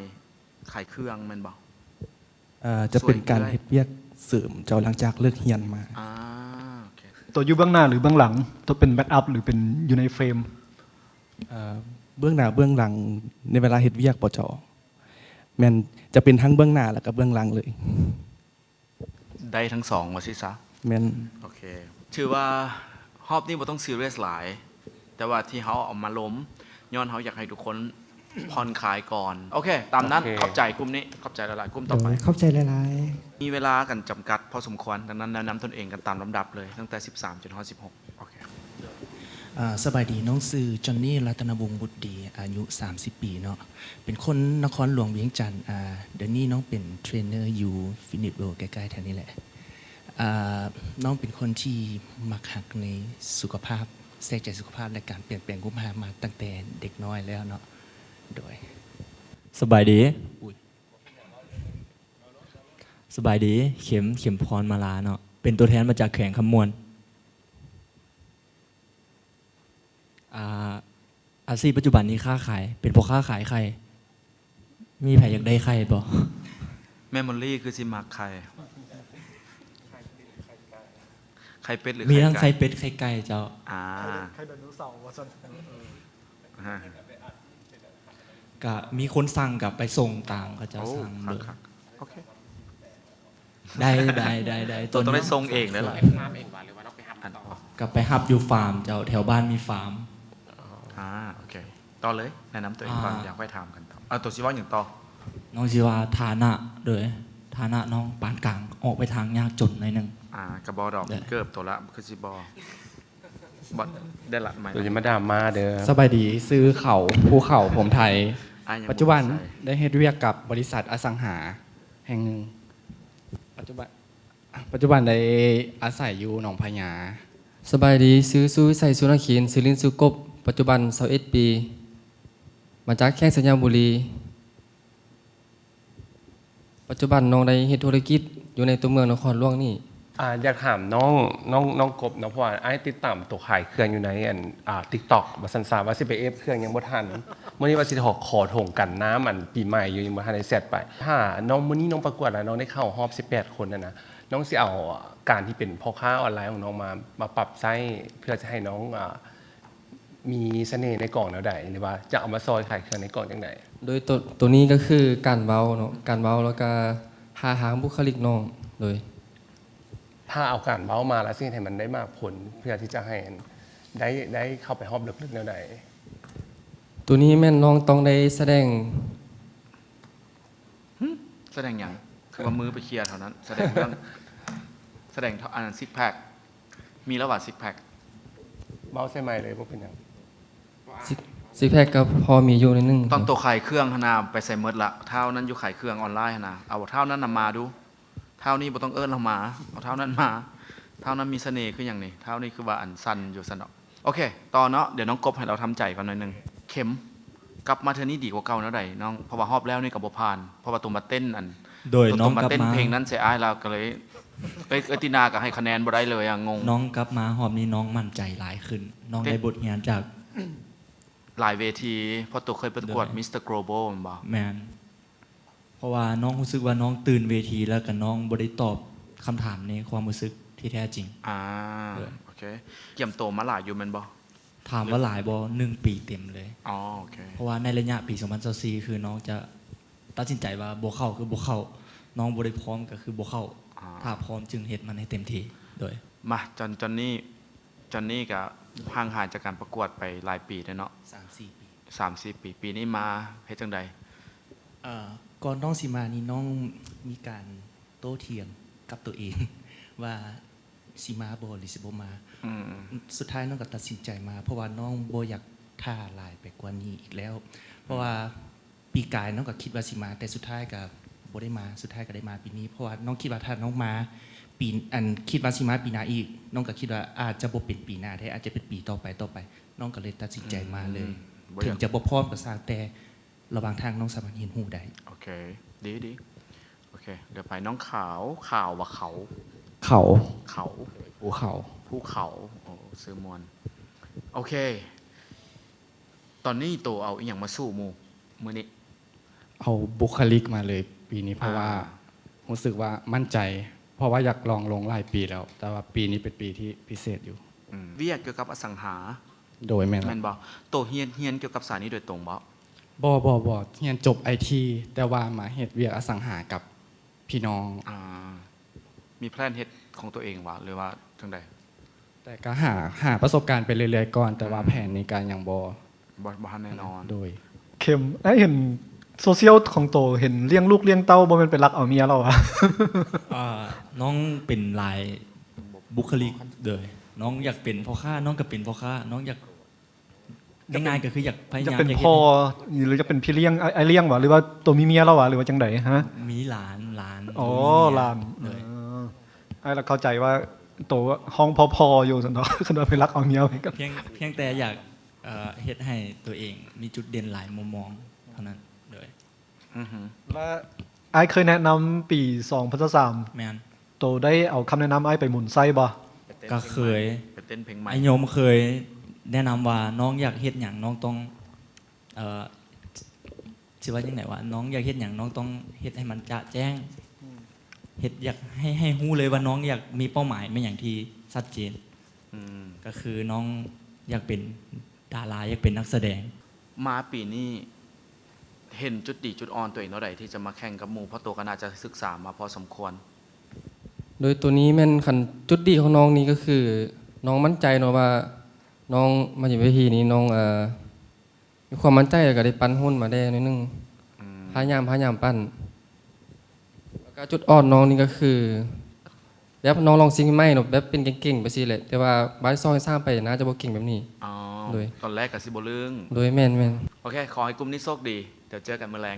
ຂາຍເຄື່ອງແມ່ນບໍ່? ເອີ ຈະເປັນການເຮັດວຽກເສີມເຈົ້າ ຫຼັງຈາກເລີກຮຽນມາ. ອ່າ ໂອເຄ. ຕົວຢູ່ເບື້ອງໜ້າ ຫຼື ເບື້ອງຫຼັງ? ຕົວເປັນແບັກອັບ ຫຼື ເປັນຢູ່ໃນເຟຣມ? ເອີ ເບື້ອງໜ້າເບື້ອງຫຼັງ ໃນເວລາເຮັດວຽກບໍ່ເຈົ້າ? ແມ່ນ ຈະເປັນທັງເບື້ອງໜ້າ ແລ້ວກໍເບື້ອງຫຼັງເລີຍ. ໄດ້ທັງສອງວ່າຊີ້ຊະ. ແມ່ນ. ໂອເຄ ຖືວ່າຮອບນີ້ບໍ່ຕ້ອງຊີຣຽສຫຼາຍ ແຕ່ວ່າທີ່ເຮົາເອົາມາລົມ ຍ້ອນເຮົາຢາກໃຫ້ທຸກຄົນຜ່ອນຄາຍກ່ອນ. ໂອເຄ ຕາມນັ້ນ. ໂອເຄ ຂອບໃຈກຸ່ມນີ້ ຂອບໃຈຫຼາຍໆ. ກຸ່ມຕໍ່ໄປ. ໂດຍ ຂອບໃຈຫຼາຍໆ. ມີເວລາກັນຈຳກັດພໍສົມຄວນ, ດັ່ງນັ້ນແນະນຳຕົນເອງກັນຕາມລຳດັບເລີຍ ຕັ້ງແຕ່ສິບສາມຈົນຮອດສິບຫົກ. ໂອເຄ. ອ່າ ສະບາຍດີ, ນ້ອງຊື່ ຈອນນີ ລັດຕະນະວົງບຸດດີ, ອາຍຸສາມສິບປີເນາະ, ເປັນຄົນນະຄອນຫຼວງວຽງຈັນ. ອ່າ ດຽວນີ້ນ້ອງເປັນເທຣນເນີຢູ່ຟິດເນດເວີລໃກ້ໆແຖວນີ້ແຫຼະ. ອ່າ ນ້ອງເປັນຄົນທີ່ມັກຮັກໃນສຸຂະພາບ, ໃສ່ໃຈສຸຂະພາບ ແລະ ການປ່ຽນແປງຮູບຮ່າງມາຕັ້ງແຕ່ເດັກນ້ອຍແລ້ວເນາະ. ໂດຍ. ສະບາຍດີ. ອຸ້ຍ. ສະບາຍດີ, ເຂັມ ເຂັມພອນມາລາເນາະ, ເປັນຕົວແທນມາຈາກແຂວງຄຳມ່ວນ. ອ່າ ອາຊີບປັດຈຸບັນນີ້ຄ້າຂາຍ, ເປັນພໍ່ຄ້າຂາຍໄຂ່. ມີໃຜຢາກໄດ້ໄຂ່ບໍ່? ແມ່ມອນລີຄືຊິມັກໄຂ່. ໄຂ່ເປັດ ຫຼື ມີທັງໄຂ່ເປັດໄຂ່ໄກ່ເຈົ້າ. ອ່າ ໄຂ່ໄດໂນເສົາວ່າຊັ້ນ. ກະມີຄົນສັ່ງກະໄປສົ່ງຕາມເຂົາເຈົ້າສັ່ງ. ໂອ້ ຄັກໆ. ໂອເຄ. ໄດ້ ໄດ້ ໄດ້ ໄດ້. ຕ້ອງໄດ້ສົ່ງເອງເດ້ລະ. ກະໄປຮັບຢູ່ຟາມເຈົ້າ, ແຖວບ້ານມີຟາມ. ອ່າ ໂອເຄ. ຕໍ່ເລີຍ, ແນະນຳຕົວເອງກ່ອນ. ອ່າ ຢາກໄປຖາມກັນຕໍ່. ເອົາ ໂຕຊິເວົ້າຫຍັງຕໍ່? ນ້ອງຊິວ່າຖານະ ໂດຍ ຖານະນ້ອງປານກາງ, ອອກໄປທາງຍາກຈົນໜ້ອຍໜຶ່ງ. ອ່າ ກະບໍ່ດອກ, ເກີບໂຕລະ ຄືຊິບໍ່ ບໍ່ໄດ້ລະ. ໂຕຊິມາດາມາເດີ. ສະບາຍດີ, ຊື່ເຂົາ ພູເຂົາ ພົມໄທ. ປັດຈຸບັນໄດ້ເຮັດວຽກກັບບໍລິສັດອະສັງຫາແຫ່ງໜຶ່ງ. ປັດຈຸບັນ ປັດຈຸບັນໄດ້ອາໄສຢູ່ໜອງພະຍາ. ສະບາຍດີ, ຊື່ ສຸວິໄສ ສຸນະຄີນ, ຊື່ຫຼິ້ນຊື່ກົບ, ປັດຈຸບັນຊາວເອັດປີ, ມາຈາກແຂວງໄຊຍະບູລີ. ປັດຈຸບັນນ້ອງໄດ້ເຮັດທຸລະກິດຢູ່ໃນຕົວເມືອງນະຄອນຫຼວງນີ້. ອາ ຢາກຖາມນ້ອງ ນ້ອງ ນ້ອງກົບເນາະ, ເພາະວ່າອ້າຍຕິດຕາມໂຕຂາຍເຄື່ອງຢູ່ໃນ ອັນ ອາ TikTok ວ່າຊັ້ນຊະ, ວ່າຊິໄປເອັບເຄື່ອງຍັງບໍ່ທັນ. ມື້ນີ້ວ່າຊິຂໍ ຂໍຖົງກັນນ້ຳ ອັນ ປີໃໝ່ຢູ່, ຍັງບໍ່ທັນໄດ້ແຊັດໄປ. ຖ້ານ້ອງ ມື້ນີ້ນ້ອງປະກວດແລ້ວ ນ້ອງໄດ້ເຂົ້າຮອບສິບແປດຄົນຫັ້ນນະ, ນ້ອງຊິເອົາການທີ່ເປັນພໍ່ຄ້າອອນລາຍຂອງນ້ອງມາ ມາປັບໃຊ້ ເພື່ອຈະໃຫ້ນ້ອງ ອາ ມີສະເໜ່ໃນກອງແນວໃດ ຫຼືວ່າຈະເອົາມາຊ່ອຍຂາຍເຄື່ອງໃນກອງຈັ່ງໃດ? ໂດຍ ໂຕ ໂຕນີ້ກໍຄືການເວົ້າເນາະ, ການເວົ້າ ແລ້ວກໍທ່າທາງບຸກຄະລິກນ້ອງ. ໂດຍ ຖ້າເອົາການເວົ້າມາແລ້ວ ຊິເຮັດໃຫ້ມັນໄດ້ໝາກຜົນ ເພື່ອທີ່ຈະໃຫ້ໄດ້ ໄດ້ເຂົ້າໄປຮອບເລິກໆແນວໃດ? ໂຕນີ້ແມ່ນນ້ອງຕ້ອງໄດ້ສະແດງ ຫຶ? ສະແດງຫຍັງ? ຄືວ່າມືໄປເຄຍເທົ່ານັ້ນ. ສະແດງເລື່ອງ ສະແດງ ອັນນັ້ນ ຊິກແພັກ. ມີແລ້ວວ່າ ຊິກແພັກ. ເວົ້າໃສ່ໄມເລີຍ ບໍ່ເປັນຫຍັງ. ຊິກ ຊິກແພັກກໍພໍມີຢູ່ໜ້ອຍໜຶ່ງ. ຕອນໂຕຂາຍເຄື່ອງຫັ້ນນະ ໄປໃສໝົດລະ? ທ້າວນັ້ນຢູ່ຂາຍເຄື່ອງອອນລາຍຫັ້ນນະ, ເອົາທ້າວນັ້ນນຳມາດູ. ທ້າວນີ້ບໍ່ຕ້ອງເອີ້ນລາວມາ, ເອົາທ້າວນັ້ນມາ. ທ້າວນັ້ນມີສະເໜ່ຄືຫຍັງນີ້? ທ້າວນີ້ຄືວ່າອັນສັ່ນຢູ່ຊັ້ນດອກ. ໂອເຄ ຕໍ່ເນາະ, ດຽວນ້ອງກົບໃຫ້ລາວທຳໃຈກ່ອນໜ້ອຍໜຶ່ງ. ເຂັມ ກັບມາເທື່ອນີ້ດີກວ່າເກົ່າແນວໃດນ້ອງ? ເພາະວ່າຮອບແລ້ວນີ້ກໍບໍ່ຜ່ານ, ເພາະວ່າໂຕມາເຕັ້ນອັນ ໂດຍ ໂຕ ໂຕມາເຕັ້ນເພງນັ້ນໃສ່ອ້າຍ, ລາວກໍເລີຍ ເອີຍ ເອີຍ ຕິນາກໍໃຫ້ຄະແນນບໍ່ໄດ້ເລີຍອະ, ງົງ. ນ້ອງກັບມາຮອບນີ້ນ້ອງໝັ້ນໃຈຫຼາຍຂຶ້ນ, ນ້ອງໄດ້ບົດຮຽນຈາກຫຼາຍເວທີ, ເພາະໂຕເຄີຍປະກວດ Mister Global ແມ່ນບໍ່? ແມ່ນ. ເພາະວ່ານ້ອງຮູ້ສຶກວ່ານ້ອງຕື່ນເວທີ ແລ້ວກໍນ້ອງບໍ່ໄດ້ຕອບຄຳຖາມໃນຄວາມຮູ້ສຶກທີ່ແທ້ຈິງ. ອ່າ ໂດຍ ໂອ ເຄ ກຽມໂຕມາຫຼາຍຢູ່ແມ່ນບໍ່? ຖາມວ່າຫຼາຍບໍ່? ໜຶ່ງປີເຕັມເລີຍ. ອໍ ໂອເຄ. ເພາະວ່າໃນໄລຍະປີສອງພັນຊາວສີ່ ຄືນ້ອງຈະຕັດສິນໃຈວ່າບໍ່ເຂົ້າຄືບໍ່ເຂົ້າ, ນ້ອງບໍ່ໄດ້ພ້ອມກໍຄືບໍ່ເຂົ້າ. ອາ ຖ້າພ້ອມຈຶ່ງເຮັດມັນໃຫ້ເຕັມທີ່. ໂດຍ ມາ ຈອນ ຈອນນີ້ ຈອນນີ້ກໍຫ່າງຫາຍຈາກການປະກວດໄປຫຼາຍປີແລ້ວເນາະ? ສາມສີ່ປີ. ສາມສີ່ປີ. ປີນີ້ມາເຮັດຈັ່ງໃດ? ເອີ ກ່ອນນ້ອງຊິມານີ້ ນ້ອງມີການໂຕ້ຖຽງກັບຕົວເອງວ່າຊິມາບໍ່ ຫຼື ຊິບໍ່ມາ. ອືມ ສຸດທ້າຍນ້ອງກໍຕັດສິນໃຈມາ ເພາະວ່ານ້ອງບໍ່ຢາກຖ້າຫຼາຍໄປກວ່ານີ້ອີກແລ້ວ. ເພາະວ່າ ອືມ ປີກາຍນ້ອງກໍຄິດວ່າຊິມາ ແຕ່ສຸດທ້າຍກໍບໍ່ໄດ້ມາ, ສຸດທ້າຍກໍໄດ້ມາປີນີ້. ເພາະວ່ານ້ອງຄິດວ່າຖ້ານ້ອງມາປີ ອັນ ຄິດວ່າຊິມາປີໜ້າອີກ ນ້ອງກໍຄິດວ່າອາດຈະບໍ່ເປັນປີໜ້າເດ້ ອາດຈະເປັນປີຕໍ່ໄປ ຕໍ່ໄປ. ນ້ອງກໍເລີຍຕັດສິນໃຈມາເລີຍ. ອືມ ບໍ່ຢາກ ເຖິງຈະບໍ່ພ້ອມກໍຊ່າງ ແຕ່ລະຫວ່າງທາງນ້ອງສາມາດຮຽນຮູ້ໄດ້. ໂອເຄ ດີ ດີ. ໂອເຄ ດຽວໄປນ້ອງຂາວ. ຂາວ ວ່າ ເຂົາ? ເຂົາ. ເຂົາ. ພູເຂົາ. ພູເຂົາ. ໂອ້ ຊື່ມ່ວນ. ໂອເຄ ຕອນນີ້ໂຕເອົາອີ່ຫຍັງມາສູ້ໝູ່ມື້ນີ້? ເອົາບຸກຄະລິກມາເລີຍປີນີ້ ເພາະວ່າ ອາ ຮູ້ສຶກວ່າໝັ້ນໃຈ ເພາະວ່າຢາກລອງລົງຫຼາຍປີແລ້ວ ແຕ່ວ່າປີນີ້ເປັນປີທີ່ພິເສດຢູ່. ອືມ ວຽກກ່ຽວກັບອະສັງຫາ? ໂດຍ ແມ່ນ. ແມ່ນບໍ່? ໂຕຮຽນ ຮຽນກ່ຽວກັບສາຍນີ້ໂດຍຕົງບໍ່? ບໍ່ ບໍ່ ບໍ່ ຮຽນຈົບໄອທີ ແຕ່ວ່າມາເຮັດວຽກອະສັງຫາກັບພີ່ນ້ອງ. ອາ ມີແພລນເຮັດຂອງຕົວເອງຫວາ ຫຼືວ່າຈັ່ງໃດ? ແຕ່ກໍຫາ ຫາປະສົບການໄປເລື້ອຍໆກ່ອນ ແຕ່ວ່າ ອືມ ແຜນນີ້ກໍຍັງບໍ່ ບໍ່ ບໍ່ທັນແນ່ນອນ. ໂດຍ. ເຂັມ ອ້າຍເຫັນໂຊຊຽວຂອງໂຕ ເຫັນລ້ຽງລູກລ້ຽງເຕົ້າ ບໍ່ແມ່ນໄປລັກເອົາເມຍລາວຫວາ? ອ່າ ນ້ອງເປັນຫຼາຍບຸກຄະລິກ. ໂດຍ ນ້ອງຢາກເປັນພໍ່ຄ້າ ນ້ອງກໍເປັນພໍ່ຄ້າ, ນ້ອງຢາກ ງ່າຍໆກໍຄືຢາກພະຍາຍາມ ຢາກເປັນພໍ່ ຫຼືຢາກເປັນພີ່ລ້ຽງ ອ້າຍ ອ້າຍລ້ຽງຫວາ ຫຼືວ່າໂຕມີເມຍແລ້ວຫວາ ຫຼືວ່າຈັ່ງໃດ? ຮະ ມີຫຼານ ຫຼານ. ອໍ ໂຕມີເມຍ. ຫຼານ. ໂດຍ. ເອີ ອ້າຍລະເຂົ້າໃຈວ່າໂຕຮ້ອງພໍ່ໆຢູ່ຊັ້ນດອກ ຄັນວ່າໄປລັກເອົາເມຍ. ພຽງ ພຽງແຕ່ຢາກ ເອີ ເຮັດໃຫ້ຕົວເອງມີຈຸດເດັ່ນຫຼາຍມຸມມອງເທົ່ານັ້ນ. ໂດຍ. ອືຮຶ ລະອ້າຍເຄີຍແນະນຳປີສອງພັນຊາວສາມ? ແມ່ນ. ໂຕໄດ້ເອົາຄຳແນະນຳອ້າຍໄປໝູນໃຊ້ບໍ່? ກໍເຄີຍ. ໄປເຕັ້ນເພງໃໝ່. ອ້າຍຍົມເຄີຍແນະນຳວ່າ ນ້ອງຢາກເຮັດຫຍັງ ນ້ອງຕ້ອງ ເອີ ຊິວ່າຈັ່ງໃດວະ ນ້ອງຢາກເຮັດຫຍັງ ນ້ອງຕ້ອງເຮັດໃຫ້ມັນຈະແຈ້ງ. ອືມ ເຮັດ ຢາກໃຫ້ ໃຫ້ຮູ້ເລີຍວ່ານ້ອງຢາກມີເປົ້າໝາຍແມ່ນຫຍັງທີ່ຊັດເຈນ. ອືມ ກໍຄືນ້ອງຢາກເປັນດາລາ ຢາກເປັນນັກສະແດງ. ມາປີນີ້ເຫັນຈຸດດີຈຸດອ່ອນຕົວເອງແນວໃດທີ່ຈະມາແຂ່ງກັບໝູ່? ເພາະໂຕກໍໜ້າຈະສຶກສາມາພໍສົມຄວນ. ໂດຍ ໂຕນີ້ແມ່ນ ຄັນຈຸດດີຂອງນ້ອງນີ້ກໍຄື ນ້ອງໝັ້ນໃຈເນາະວ່າ ນ້ອງມາຢູ່ເວທີນີ້ ນ້ອງ ເອີ ມີຄວາມໝັ້ນໃຈ ແລ້ວກໍໄດ້ປັ້ນຫຸ່ນມາແດ່ໜ້ອຍໜຶ່ງ. ອືມ ພະຍາຍາມ ພະຍາຍາມປັ້ນ. ແລ້ວກໍຈຸດອ່ອນນ້ອງນີ້ກໍຄື ແບບນ້ອງລອງສິ່ງໃໝ່ເນາະ ແບບເປັນເກັ່ງໆ ໄປຊີ້ແຫຼະ ແຕ່ວ່າບາດທີສອງ ທີສາມ ໄປໜ້າຈະບໍ່ເກັ່ງແບບນີ້. ອໍ ໂດຍ ຕອນແລກກໍຊິບໍ່ລຶ້ງ. ໂດຍ ແມ່ນໆ. ໂອເຄ ຂໍໃຫ້ກຸ່ມນີ້ໂຊກດີ ດຽວເຈີກັນມື້ແລງ.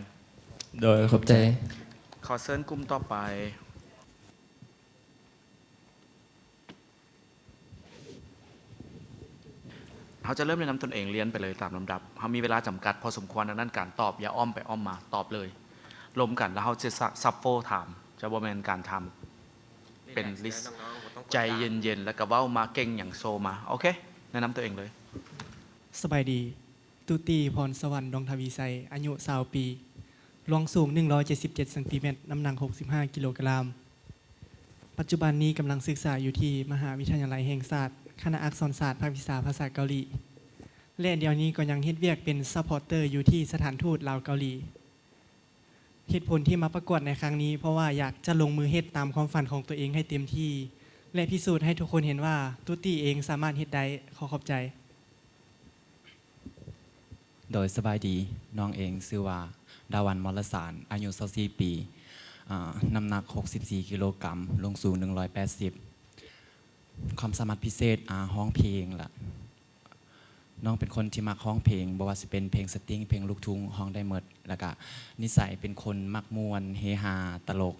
ໂດຍ ຂອບໃຈ. ຂໍເຊີນກຸ່ມຕໍ່ໄປ. ເຮົາຈະເລີ່ມແນະນຳຕົນເອງລຽນໄປເລີຍຕາມລຳດັບ. ເຮົາມີເວລາຈຳກັດພໍສົມຄວນ, ດັ່ງນັ້ນການຕອບຢ່າອ້ອມໄປອ້ອມມາ, ຕອບເລີຍ ລົມກັນ ແລ້ວເຮົາຈະຊັບໂຟຖາມ, ຈະບໍ່ແມ່ນການຖາມເປັນລິສ. ໃຈເຢັນໆ ແລ້ວກໍເວົ້າມາ. ເກັ່ງຫຍັງໂຊມາ. ໂອເຄ ແນະນຳຕົວເອງເລີຍ. ສະບາຍດີ. ຕຸຕີ ພອນສະຫວັນ ດົງທະວີໄຊ, ອາຍຸ ຊາວ ປີ, ລວງສູງ ໜຶ່ງຮ້ອຍເຈັດສິບເຈັດ ຊັງຕີແມັດ, ນ້ຳໜັກ ຫົກສິບຫ້າ ກິໂລກຣາມ. ປັດຈຸບັນນີ້ກຳລັງສຶກສາຢູ່ທີ່ມະຫາວິທະຍາໄລແຫ່ງຊາດ, ຄະນະອັກສອນສາດ, ພາກວິຊາພາສາເກົາຫຼີ ແລະ ດຽວນີ້ກໍຍັງເຮັດວຽກເປັນຊັບພອດເຕີຢູ່ທີ່ສະຖານທູດລາວເກົາຫຼີ. ເຫດຜົນທີ່ມາປະກວດໃນຄັ້ງນີ້ ເພາະວ່າຢາກຈະລົງມືເຮັດຕາມຄວາມຝັນຂອງຕົວເອງໃຫ້ເຕັມທີ່ ແລະ ພິສູດໃຫ້ທຸກຄົນເຫັນວ່າຕຸຕີເອງສາມາດເຮັດໄດ້. ຂໍຂອບໃຈ. ໂດຍ ສະບາຍດີ, ນ້ອງເອງຊື່ວ່າ ດາວັນ ມອລະສານ, ອາຍຸ ຊາວສີ່ ປີ, ອາ ນ້ຳໜັກ ຫົກສິບສີ່ ກິໂລກຣາມ, ລວງສູງ ໜຶ່ງຮ້ອຍແປດສິບ. ຄວາມສາມາດພິເສດ, ອາ, ຮ້ອງເພງລະ. ນ້ອງເປັນຄົນທີ່ມັກຮ້ອງເພງ, ບໍ່ວ່າຊິເປັນເພງສະຕິງ, ເພງລູກທຸ່ງ, ຮ້ອງໄດ້ໝົດ. ແລ້ວກະນິໄສເປັນຄົນມັກມ່ວນ, ເຮຮາ, ຕະຫຼົກ.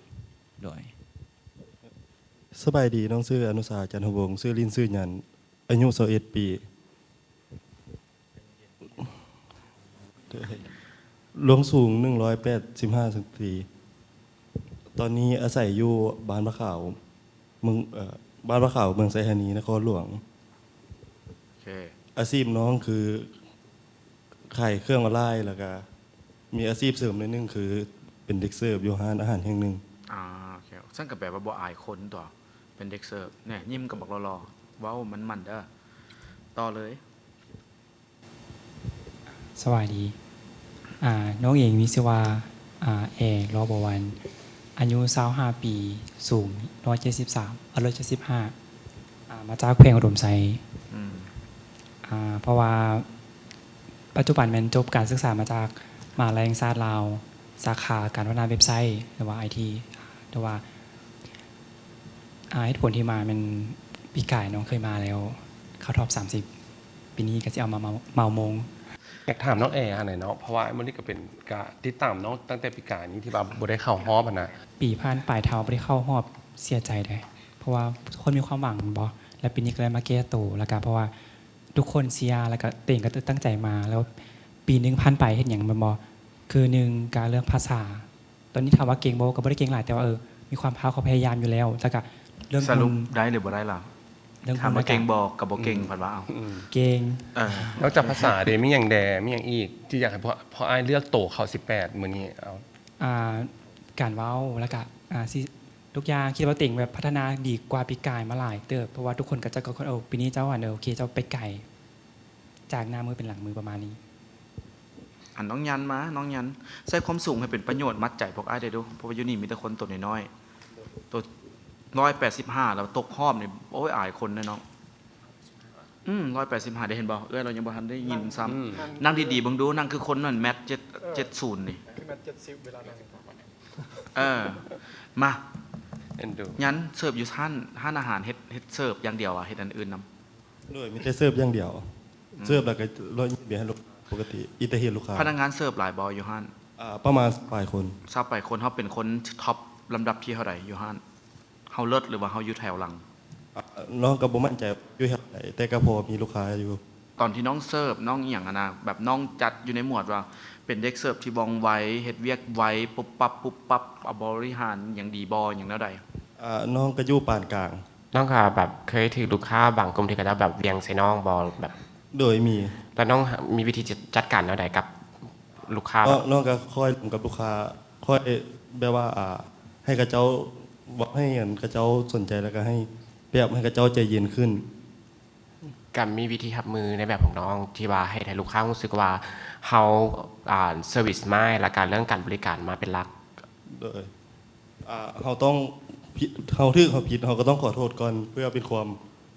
ໂດຍ. ສະບາຍດີ, ນ້ອງຊື່ ອະນຸສາ ຈັນຫະວົງ, ຊື່ຫຼິ້ນຊື່ຫຍັນ, ອາຍຸ ຊາວເອັດ ປີ. ລວງສູງ ໜຶ່ງຮ້ອຍແປດສິບຫ້າ ຊັງຕີ. ຕອນນີ້ອາໄສຢູ່ບ້ານພະຂາວ, ເມືອງ, ເອີ, ບ້ານພະຂາວ, ເມືອງໄຊທານີ, ນະຄອນຫຼວງ. ໂອເຄ. ອາຊີບນ້ອງຄືຂາຍເຄື່ອງອອນລາຍ, ແລ້ວກະມີອາຊີບເສີມໜ້ອຍໜຶ່ງ ຄືເປັນເດັກເສີບຢູ່ຮ້ານອາຫານແຫ່ງໜຶ່ງ. ອາ, ໂອເຄ. ຊັ້ນກໍແປວ່າບໍ່ອາຍຄົນຕົວະ, ເປັນເດັກເສີບ. ແນ່, ຍິ້ມກໍບັກຫຼໍ່ໆ. ເວົ້າມັນໆເດີ. ຕໍ່ເລີຍ. ສະບາຍດີ. ອ່າ ນ້ອງເອງມີຊື່ວ່າ ອ່າ ແອ ລໍບໍວັນ ອາຍຸຊາວຫ້າປີ ສູງຮ້ອຍເຈັດສິບສາມ ເອີ ຮ້ອຍເຈັດສິບຫ້າ ອ່າ ມາຈາກແຂວງອຸດົມໄຊ. ອືມ ອ່າ ເພາະວ່າປັດຈຸບັນແມ່ນຈົບການສຶກສາມາຈາກມະຫາໄລແຫ່ງຊາດລາວ ສາຂາການພັດທະນາເວັບໄຊ ຫຼືວ່າ ໄອທີ ຫຼືວ່າ ອ່າ ເຫດຜົນທີ່ມາແມ່ນປີກາຍນ້ອງເຄີຍມາແລ້ວ ເຂົ້າທອບສາມສິບ ປີນີ້ກໍຊິເອົາມາເໝົາ ເໝົາໂມງ. ຢາກຖາມນ້ອງແອຫັ້ນແຫຼະເນາະ ເພາະວ່າອ້າຍມະລິກກໍເປັນ ກໍຕິດຕາມນ້ອງຕັ້ງແຕ່ປີກາຍນີ້ທີ່ວ່າບໍ່ໄດ້ເຂົ້າຮອບຫັ້ນນະ. ປີຜ່ານໄປຖ້າວ່າບໍ່ໄດ້ເຂົ້າຮອບເສຍໃຈເດ້ ເພາະວ່າທຸກຄົນມີຄວາມຫວັງແມ່ນບໍ່ ແລ້ວປີນີ້ກໍເລີຍມາແກ້ໂຕ ແລ້ວກໍເພາະວ່າທຸກຄົນເຊຍ ແລ້ວກໍຕົວເອງກໍຕັ້ງໃຈມາ ແລ້ວປີໜຶ່ງຜ່ານໄປເຮັດຫຍັງແມ່ນບໍ່ ຄືໜຶ່ງການເລື່ອງພາສາ ຕອນນີ້ຖາມວ່າເກັ່ງບໍ່ ກໍບໍ່ໄດ້ເກັ່ງຫຼາຍ ແຕ່ວ່າ ເອີ ມີຄວາມພາວ ຄວາມພະຍາຍາມຢູ່ແລ້ວ ແລ້ວກະເລື່ອງ ສະຫຼຸບ ຫຸ່ນ ໄດ້ຫຼືບໍ່ໄດ້ລະ? ເລື່ອງຫຸ່ນ ຖາມວ່າເກັ່ງບໍ່ ກໍບໍ່ເກັ່ງ ອືມ ເພິ່ນວ່າ ເອົ້າ ອືມ ເກັ່ງ. ເອີ ນອກຈາກພາສາເດ ມີຫຍັງແດ່ ມີຫຍັງອີກທີ່ຢາກໃຫ້ພວກ ພວກອ້າຍເລືອກໂຕເຂົ້າສິບແປດມື້ນີ້? ເອົາ ອ່າ ການເວົ້າ ແລ້ວກະ ອ່າ ຊິ ທຸກຢ່າງ ຄິດວ່າຕົວເອງແບບພັດທະນາດີກວ່າປີກາຍມາຫຼາຍເຕີບ ເພາະວ່າທຸກຄົນກໍຈະ ກໍ ເອີ ປີນີ້ເຈົ້າ ອັນ ເອີ ໂອເຄ ເຈົ້າໄປໄກ ຈາກໜ້າມືເປັນຫຼັງມືປະມານນີ້. ອັນນ້ອງຍັນມາ ນ້ອງຍັນ ໃຊ້ຄວາມສູງໃຫ້ເປັນປະໂຫຍດ ມັດໃຈພວກອ້າຍໄດ້ດູ ເພາະວ່າຢູ່ນີ້ມີແຕ່ຄົນໂຕນ້ອຍໆ ໂຕຮ້ອຍແປດສິບຫ້າ ແລ້ວຕົກຮອບນີ້ ໂອ້ຍ ອາຍຄົນເດ້ນ້ອງ. ອືມ ຮ້ອຍແປດສິບຫ້າ ໄດ້ເຫັນບໍ່ ເອື້ອຍລາວຍັງບໍ່ທັນໄດ້ຍິນຊ້ຳ. ອືມ ນັ່ງດີໆເບິ່ງດູ ນັ່ງຄືຄົນນັ້ນແມັດເຈັດ ເອີ ເຈັດສູນນີ້ ຄືແມັດເຈັດສິບເວລານັ່ງ. ເອີ ມາ ເອັນດູ ຍັນເສີບຢູ່ຮ້ານ ຮ້ານອາຫານ ເຮັດ ເຮັດເສີບຢ່າງດຽວຫວາ ເຮັດອັນອື່ນນຳ? ໂດຍ ມີແຕ່ເສີບຢ່າງດຽວ. ອືມ ເສີບແລ້ວກໍລອຍເບຍໃຫ້ລູກຄ້າປົກກະຕິ ເອັນເຕີເທນລູກຄ້າ. ພະນັກງານເສີບຫຼາຍບໍ່ຢູ່ຮ້ານ? ອ່າ ປະມານຊາວປາຍຄົນ. ຊາວປາຍຄົນ. ເຮົາເປັນຄົນທັອບລຳດັບທີເທົ່າໃດຢູ່ຮ້ານ? ເຮົາເລີດ ຫຼືວ່າເຮົາຢູ່ແຖວຫຼັງ? ອ່າ ນ້ອງກໍບໍ່ໝັ້ນໃຈຢູ່ແຖວໃດ ແຕ່ກໍພໍມີລູກຄ້າຢູ່. ຕອນທີ່ນ້ອງເສີບ ນ້ອງອີ່ຫຍັງຫັ້ນນະ ແບບນ້ອງຈັດຢູ່ໃນໝວດວ່າເປັນເດັກເສີບທີ່ວ່ອງໄວ ເຮັດວຽກໄວ ປຸບປັບ ປຸບປັບ ອາ ບໍລິຫານຫຍັງດີບໍ່ ຫຍັງແນວໃດ? ອ່າ ນ້ອງກໍຢູ່ປານກາງ. ນ້ອງກໍແບບເຄີຍຖືກລູກຄ້າບາງກຸ່ມທີ່ເຂົາເຈົ້າແບບຫວ່ຽງໃສ່ນ້ອງບໍ່ ແບບ? ໂດຍ ມີ. ແລ້ວນ້ອງມີວິທີຈັດ ຈັດການແນວໃດກັບລູກຄ້າ? ນ້ອງ ນ້ອງກໍຄ່ອຍລົມກັບລູກຄ້າ ຄ່ອຍແບບວ່າ ອ່າ ໃຫ້ເຂົາເຈົ້າເວົ້າ ໃຫ້ອັນເຂົາເຈົ້າສົນໃຈ ແລ້ວກໍໃຫ້ແບບໃຫ້ເຂົາເຈົ້າໃຈເຢັນຂຶ້ນ. ກໍມີວິທີຮັບມືໃນແບບຂອງນ້ອງ ທີ່ວ່າເຮັດໃຫ້ລູກຄ້າຮູ້ສຶກວ່າເຮົາ ອ່າ ເຊີວິສມາ ແລ້ວກໍເລື່ອງການບໍລິການມາເປັນຫຼັກ. ໂດຍ ອ່າ ເຮົາຕ້ອງ ເຮົາຖືກເຮົາຜິດ ເຮົາກໍຕ້ອງຂໍໂທດກ່ອນ ເພື່ອເປັນຄວາມ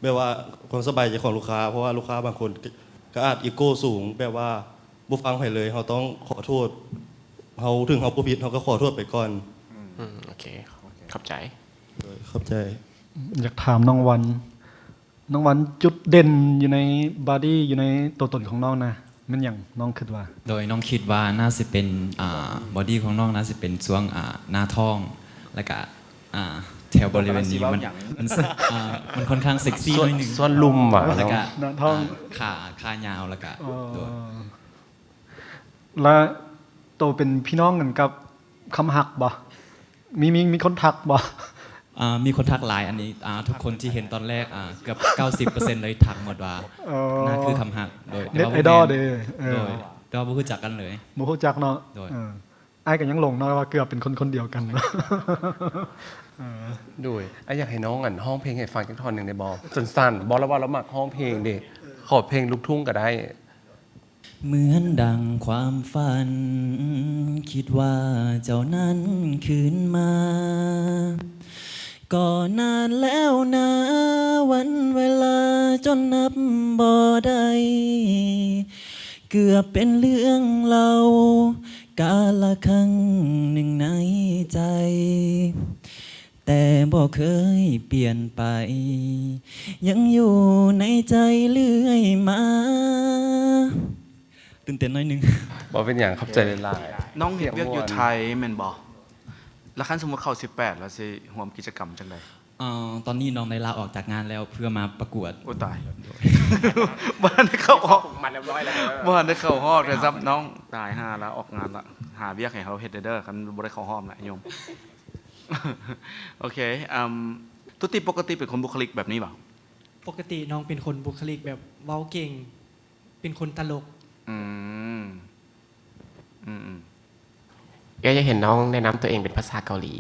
ແບບວ່າຄວາມສະບາຍໃຈຂອງລູກຄ້າ ເພາະວ່າລູກຄ້າບາງຄົນກໍ ກໍອາດອີໂກ້ສູງ ແບບວ່າບໍ່ຟັງໃຜເລີຍ. ເຮົາຕ້ອງຂໍໂທດ ເຮົາ ເຖິງເຮົາບໍ່ຜິດ ເຮົາກໍຂໍໂທດໄປກ່ອນ. ອືມ ອືມ ໂອເຄ ຂອບໃຈ. ໂດຍ ຂອບໃຈ. ຢາກຖາມນ້ອງວັນ ນ້ອງວັນ ຈຸດເດັ່ນຢູ່ໃນບອດີ້ ຢູ່ໃນຕົວຕົນຂອງນ້ອງນະ ແມ່ນຫຍັງ ນ້ອງຄິດວ່າ? ໂດຍນ້ອງຄິດວ່າໜ້າຊິເປັນ ອ່າ ບອດີ້ຂອງນ້ອງໜ້າຊິເປັນຊ່ວງ ອ່າ ໜ້າທ້ອງ ແລ້ວກະ ອ່າ ແຖວບໍລິເວນນີ້ມັນ ມັນ ອ່າ ມັນຄ່ອນຂ້າງເຊັກຊີໜ້ອຍໜຶ່ງ ສ່ວນລຸ່ມຫວາ ແລ້ວກະ ໜ້າທ້ອງ ອ່າ ຂາ ຂາຍາວ ແລ້ວກະ ໂດຍ ແລະ ໂຕເປັນພີ່ນ້ອງກັນກັບຄຳຮັກບໍ່? ມີ ມີ ມີຄົນທັກບໍ່? ອ່າ ມີຄົນທັກຫຼາຍ ອັນນີ້ ອ່າ ທຸກຄົນທີ່ເຫັນຕອນແລກ ອ່າ ເກືອບເກົ້າສິບເປີເຊັນເລີຍ ທັກໝົດວ່າ ເອີ ໜ້າຄືຄຳຮັກ ໂດຍ ເນັດໄອດອລເດ້ ເອີ ໂດຍ ແຕ່ວ່າບໍ່ຮູ້ຈັກກັນເລີຍ ບໍ່ຮູ້ຈັກເນາະ ໂດຍ ເອີ ອ້າຍກໍຍັງຫຼົງເນາະ ວ່າເກືອບເປັນຄົນ ຄົນດຽວກັນ. ເອີ ໂດຍ ອ້າຍຢາກໃຫ້ນ້ອງ ອັນ ຮ້ອງເພງໃຫ້ຟັງຈັກທ່ອນໜຶ່ງໄດ້ບໍ່? ສັ້ນໆ ບໍ່ ລາວວ່າລາວມັກຮ້ອງເພງເດ້ ຂໍເພງລູກທຸ່ງກໍໄດ້. ເໝືອນດັ່ງຄວາມຝັນ ຄິດວ່າເຈົ້ານັ້ນຄືນມາ ກໍນານແລ້ວນາ ວັນເວລາຈົນນັບບໍ່ໄດ້ ເກືອບເປັນເລື່ອງເລົ່າ ກາລະຄັ້ງໜຶ່ງໃນໃຈ ແຕ່ບໍ່ເຄີຍປ່ຽນໄປ ຍັງຢູ່ໃນໃຈເລື້ອຍມາ. ຕື່ນເຕັ້ນໜ້ອຍໜຶ່ງ. ບໍ່ເປັນຫຍັງ ຂອບໃຈຫຼາຍໆ. ນ້ອງເຮັດວຽກຢູ່ໄທແມ່ນບໍ່? ແລ້ວຄັນສົມມຸດເຂົ້າສິບແປດແລ້ວຊິຮ່ວມກິດຈະກຳຈັ່ງໃດ? ເອີ ຕອນນີ້ນ້ອງໄດ້ລາອອກຈາກງານແລ້ວ ເພື່ອມາປະກວດ. ໂອ້ ຕາຍ ບໍ່ທັນໄດ້ເຂົ້າຮອບ ມາຮຽບຮ້ອຍແລ້ວ ບໍ່ທັນໄດ້ເຂົ້າຮອບເລີຍຊ້ຳນ້ອງ. ຕາຍຫ່າ ລາອອກງານລະ ຫາວຽກໃຫ້ເຮົາເຮັດແດ່ເດີ ຄັນບໍ່ໄດ້ເຂົ້າຮອບນະໂຍມ. ໂອເຄ ອາ ຕຸຕິ ປົກກະຕິເປັນຄົນບຸກຄະລິກແບບນີ້ບໍ່? ປົກກະຕິນ້ອງເປັນຄົນບຸກຄະລິກແບບເວົ້າເກັ່ງ ເປັນຄົນຕະຫຼົກ. ອືມ ອືມໆ. ເອື້ອຍຢາກເຫັນນ້ອງແນະນຳຕົວເອງເປັນພາສາເກົາຫຼີ.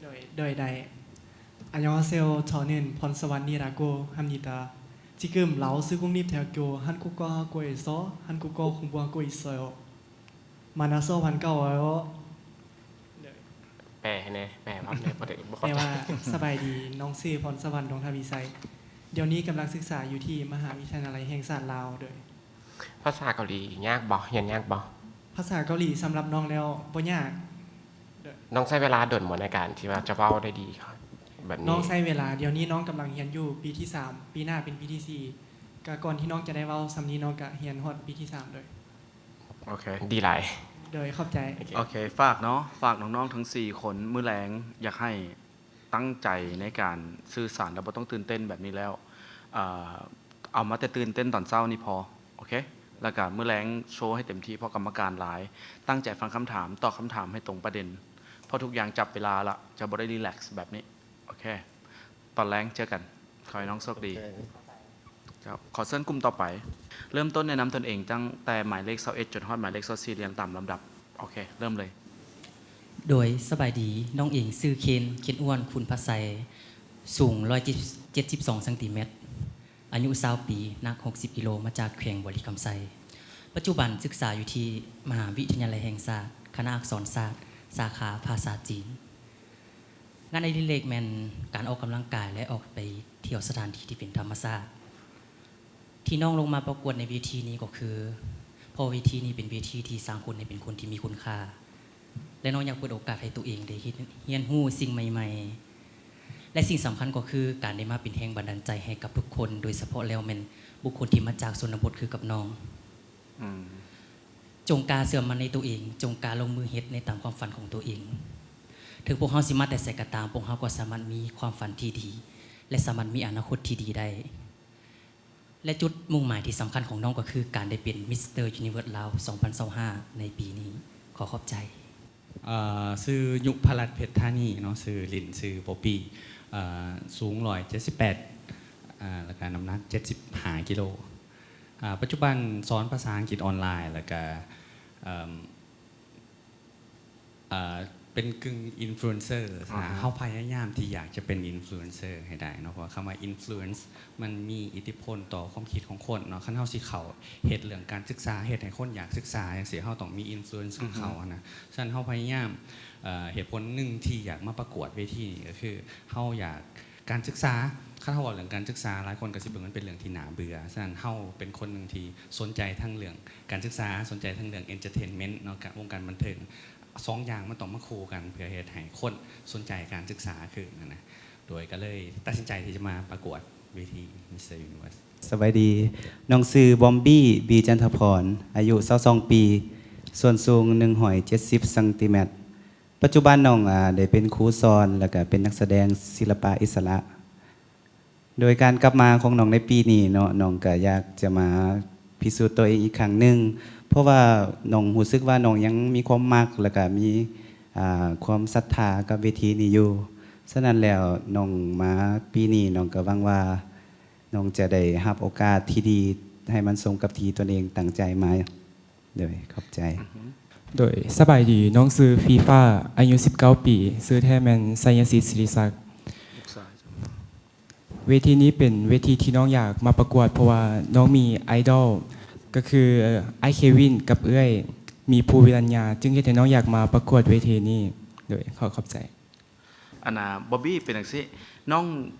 ໂດຍ ໂດຍ ໄດ້. 안녕하세요. 저는 번스완 이라고 합니다. 지금 라오스 국립대학교 한국과학고에서 한국어 공부하고 있어요. 만나서 반가워요. ແປໃຫ້ແດ່ ແປໃຫ້ແດ່ ບໍ່ໄດ້ ບໍ່ເຂົ້າໃຈ ແປວ່າ ສະບາຍດີ ນ້ອງຊື່ ພອນສະຫວັນ ດົງທະວີໄຊ ດຽວນີ້ກຳລັງສຶກສາຢູ່ທີ່ມະຫາວິທະຍາໄລແຫ່ງຊາດລາວ. ໂດຍ ພາສາເກົາຫຼີຍາກບໍ່? ຮຽນຍາກບໍ່? ພາສາເກົາຫຼີສຳລັບນ້ອງແລ້ວບໍ່ຍາກ. ໂດຍ ນ້ອງໃຊ້ເວລາດົນບໍ່ໃນການທີ່ວ່າຈະເວົ້າໄດ້ດີແບບນີ້? ນ້ອງໃຊ້ເວລາ ດຽວນີ້ນ້ອງກຳລັງຮຽນຢູ່ປີທີສາມ ປີໜ້າເປັນປີທີສີ່ ກະກ່ອນທີ່ນ້ອງຈະໄດ້ເວົ້າສ່ຳນີ້ ນ້ອງກະຮຽນຮອດປີທີສາມ. ໂດຍ ໂອເຄ ດີຫຼາຍ. ໂດຍ ຂອບໃຈ. ໂອເຄ ໂອເຄ ຝາກເນາະ ຝາກນ້ອງໆທັງສີ່ຄົນ ມື້ແລງຢາກໃຫ້ຕັ້ງໃຈໃນການສື່ສານ ແລ້ວບໍ່ຕ້ອງຕື່ນເຕັ້ນແບບນີ້ແລ້ວ ເອີ ເອົາມາແຕ່ຕື່ນເຕັ້ນຕອນເຊົ້ານີ້ພໍ ໂອເຄ ແລ້ວກະມື້ແລງໂຊໃຫ້ເຕັມທີ່ ເພາະກຳມະການຫຼາຍ. ຕັ້ງໃຈຟັງຄຳຖາມ ຕອບຄຳຖາມໃຫ້ຕົງປະເດັນ ເພາະທຸກຢ່າງຈັບເວລາລະ ຈະບໍ່ໄດ້ຣີແລັກແບບນີ້. ໂອເຄ ຕອນແລງເຈີກັນ ຂໍໃຫ້ນ້ອງໂຊກດີ. ໂອເຄ ເຈົ້າ ຂໍເຊີນກຸ່ມຕໍ່ໄປ ເລີ່ມຕົ້ນແນະນຳຕົນເອງຕັ້ງແຕ່ໝາຍເລກຊາວເອັດ ຈົນຮອດໝາຍເລກຊາວສີ່ ລຽງຕາມລຳດັບ. ໂອເຄ ເລີ່ມເລີຍ. ໂດຍ ສະບາຍດີ ນ້ອງເອງຊື່ ເຄນ ເຄນອ້ວນ ຄຸນພະໄຊ ສູງ ຮ້ອຍເຈັດສິບສອງຊັງຕີແມັດ ອາຍຸ ຊາວປີ ໜັກ ຫົກສິບກິໂລ ມາຈາກແຂວງບໍລິຄຳໄຊ. ປັດຈຸບັນສຶກສາຢູ່ທີ່ມະຫາວິທະຍາໄລແຫ່ງຊາດ ຄະນະອັກສອນສາດ ສາຂາພາສາຈີນ. ງານອະດິເລກແມ່ນການອອກກຳລັງກາຍ ແລະ ອອກໄປທ່ຽວສະຖານທີ່ທີ່ເປັນທຳມະຊາດ. ທີ່ນ້ອງລົງມາປະກວດໃນເວທີນີ້ກໍຄື ເພາະເວທີນີ້ເປັນເວທີທີ່ສ້າງຄົນໃຫ້ເປັນຄົນທີ່ມີຄຸນຄ່າ ແລະ ນ້ອງຢາກເປີດໂອກາດໃຫ້ໂຕເອງໄດ້ເຮັດ ຮຽນຮູ້ສິ່ງໃໝ່ໆ ແລະ ສິ່ງສຳຄັນກໍຄືການໄດ້ມາເປັນແຮງບັນດານໃຈໃຫ້ກັບທຸກຄົນ ໂດຍສະເພາະແລ້ວແມ່ນບຸກຄົນທີ່ມາຈາກຊົນນະບົດຄືກັບນ້ອງ. ອືມ ຈົ່ງກ້າເຊື່ອໝັ້ນໃນໂຕເອງ, ຈົ່ງກ້າລົງມືເຮັດໃນຕາມຄວາມຝັນຂອງໂຕເອງ. ເຖິງພວກເຮົາຊິມາແຕ່ໃສກໍຕາມ, ພວກເຮົາກໍສາມາດມີຄວາມຝັນທີ່ດີ ແລະ ສາມາດມີອະນາຄົດທີ່ດີໄດ້. ແລະ ຈຸດມຸ່ງໝາຍທີ່ສຳຄັນຂອງນ້ອງກໍຄືການໄດ້ເປັນ Mister Universe ລາວ ສອງພັນຊາວຫ້າ ໃນປີນີ້. ຂໍຂອບໃຈ. ເອີ ຊື່ ຍຸພະລັດ ເພັດທານີ ເນາະ, ຊື່ຫຼິ້ນຊື່ ບອບບີ້ ເອີ ສູງ ໜຶ່ງຮ້ອຍເຈັດສິບແປດ ເອີ ແລ້ວກະນ້ຳໜັກ ເຈັດສິບຫ້າກິໂລ. ອາ ປັດຈຸບັນສອນພາສາອັງກິດອອນລາຍ ແລ້ວກະ ເອີ ເປັນກຶ່ງອິນຟລູເອນເຊີ ອາຮະ ເຮົາພະຍາຍາມທີ່ຢາກຈະເປັນອິນຟລູເອນເຊີໃຫ້ໄດ້ເນາະ ເພາະວ່າຄຳວ່າອິນຟລູເອນ ມັນມີອິດທິພົນຕໍ່ຄວາມຄິດຂອງຄົນເນາະ. ຄັນເຮົາຊິເຂົ້າເຮັດເລື່ອງການສຶກສາ ເຮັດໃຫ້ຄົນຢາກສຶກສາຈັ່ງຊີ້ ເຮົາຕ້ອງມີອິນຟລູເອນ ອືຮຶ ຂອງເຂົາຫັ້ນນະ. ສະນັ້ນເຮົາພະຍາຍາມ ເອີ ເຫດຜົນໜຶ່ງທີ່ຢາກມາປະກວດເວທີນີ້ ກໍຄືເຮົາຢາກ ການສຶກສາ, ຄັນເຮົາເວົ້າເລື່ອງການສຶກສາ ຫຼາຍຄົນກໍຊິເບິ່ງມັນເປັນເລື່ອງທີ່ໜ້າເບື່ອ. ສະນັ້ນເຮົາເປັນຄົນໜຶ່ງທີ່ສົນໃຈທັງເລື່ອງການສຶກສາ, ສົນໃຈທັງເລື່ອງເອັນເຕີເທນເມັນເນາະ, ກະ ວົງການບັນເທີງ. ສອງຢ່າງມັນຕ້ອງມາຄູ່ກັນ ເພື່ອເຮັດໃຫ້ຄົນສົນໃຈການສຶກສາຂຶ້ນຫັ້ນນະ. ໂດຍກໍເລີຍຕັດສິນໃຈທີ່ຈະມາປະກວດເວທີ Mister Universe. ສະບາຍດີ, ນ້ອງຊື່ ບອມບີ້ ບີ ຈັນທະພອນ, ອາຍຸ ຊາວສອງປີ, ສ່ວນສູງ ໜຶ່ງຮ້ອຍເຈັດສິບຊັງຕີແມັດ. ປັດຈຸບັນນ້ອງ ອາ ໄດ້ເປັນຄູສອນ ແລ້ວກະເປັນນັກສະແດງສິລະປະອິດສະຫຼະ. ໂດຍການກັບມາຂອງນ້ອງໃນປີນີ້ເນາະ, ນ້ອງກະຢາກຈະມາພິສູດຕົວເອງອີກຄັ້ງໜຶ່ງ, ເພາະວ່ານ້ອງຮູ້ສຶກວ່ານ້ອງຍັງມີຄວາມມັກ ແລ້ວກະມີ ອາ ຄວາມສັດທາກັບເວທີນີ້ຢູ່. ສະນັ້ນແລ້ວ ນ້ອງມາປີນີ້ ນ້ອງກະຫວັງວ່ານ້ອງຈະໄດ້ຮັບໂອກາດທີ່ດີ ໃຫ້ມັນສົມກັບທີ່ຕົນເອງຕັ້ງໃຈມາ. ໂດຍ ຂອບໃຈ. ໂດຍ ສະບາຍດີ, ນ້ອງຊື່ ຟີຟ້າ, ອາຍຸ ສິບເກົ້າປີ, ຊື່ແທ້ແມ່ນ ໄຊຍະສິດ ສິລິສັກ. ເວທີນີ້ເປັນເວທີທີ່ນ້ອງຢາກມາປະກວດ ເພາະວ່ານ້ອງມີໄອດອລ ກໍຄື ອ້າຍເຄວິນ ກັບເອື້ອຍ ມີພູວິລັນຍາ ຈຶ່ງເຮັດໃຫ້ນ້ອງຢາກມາປະກວດເວທີນີ້. ໂດຍ ຂໍຂອບໃຈ. ອັນນ່າ ບອບບີ້ ເປັນຈັ່ງຊີ້ ນ້ອງ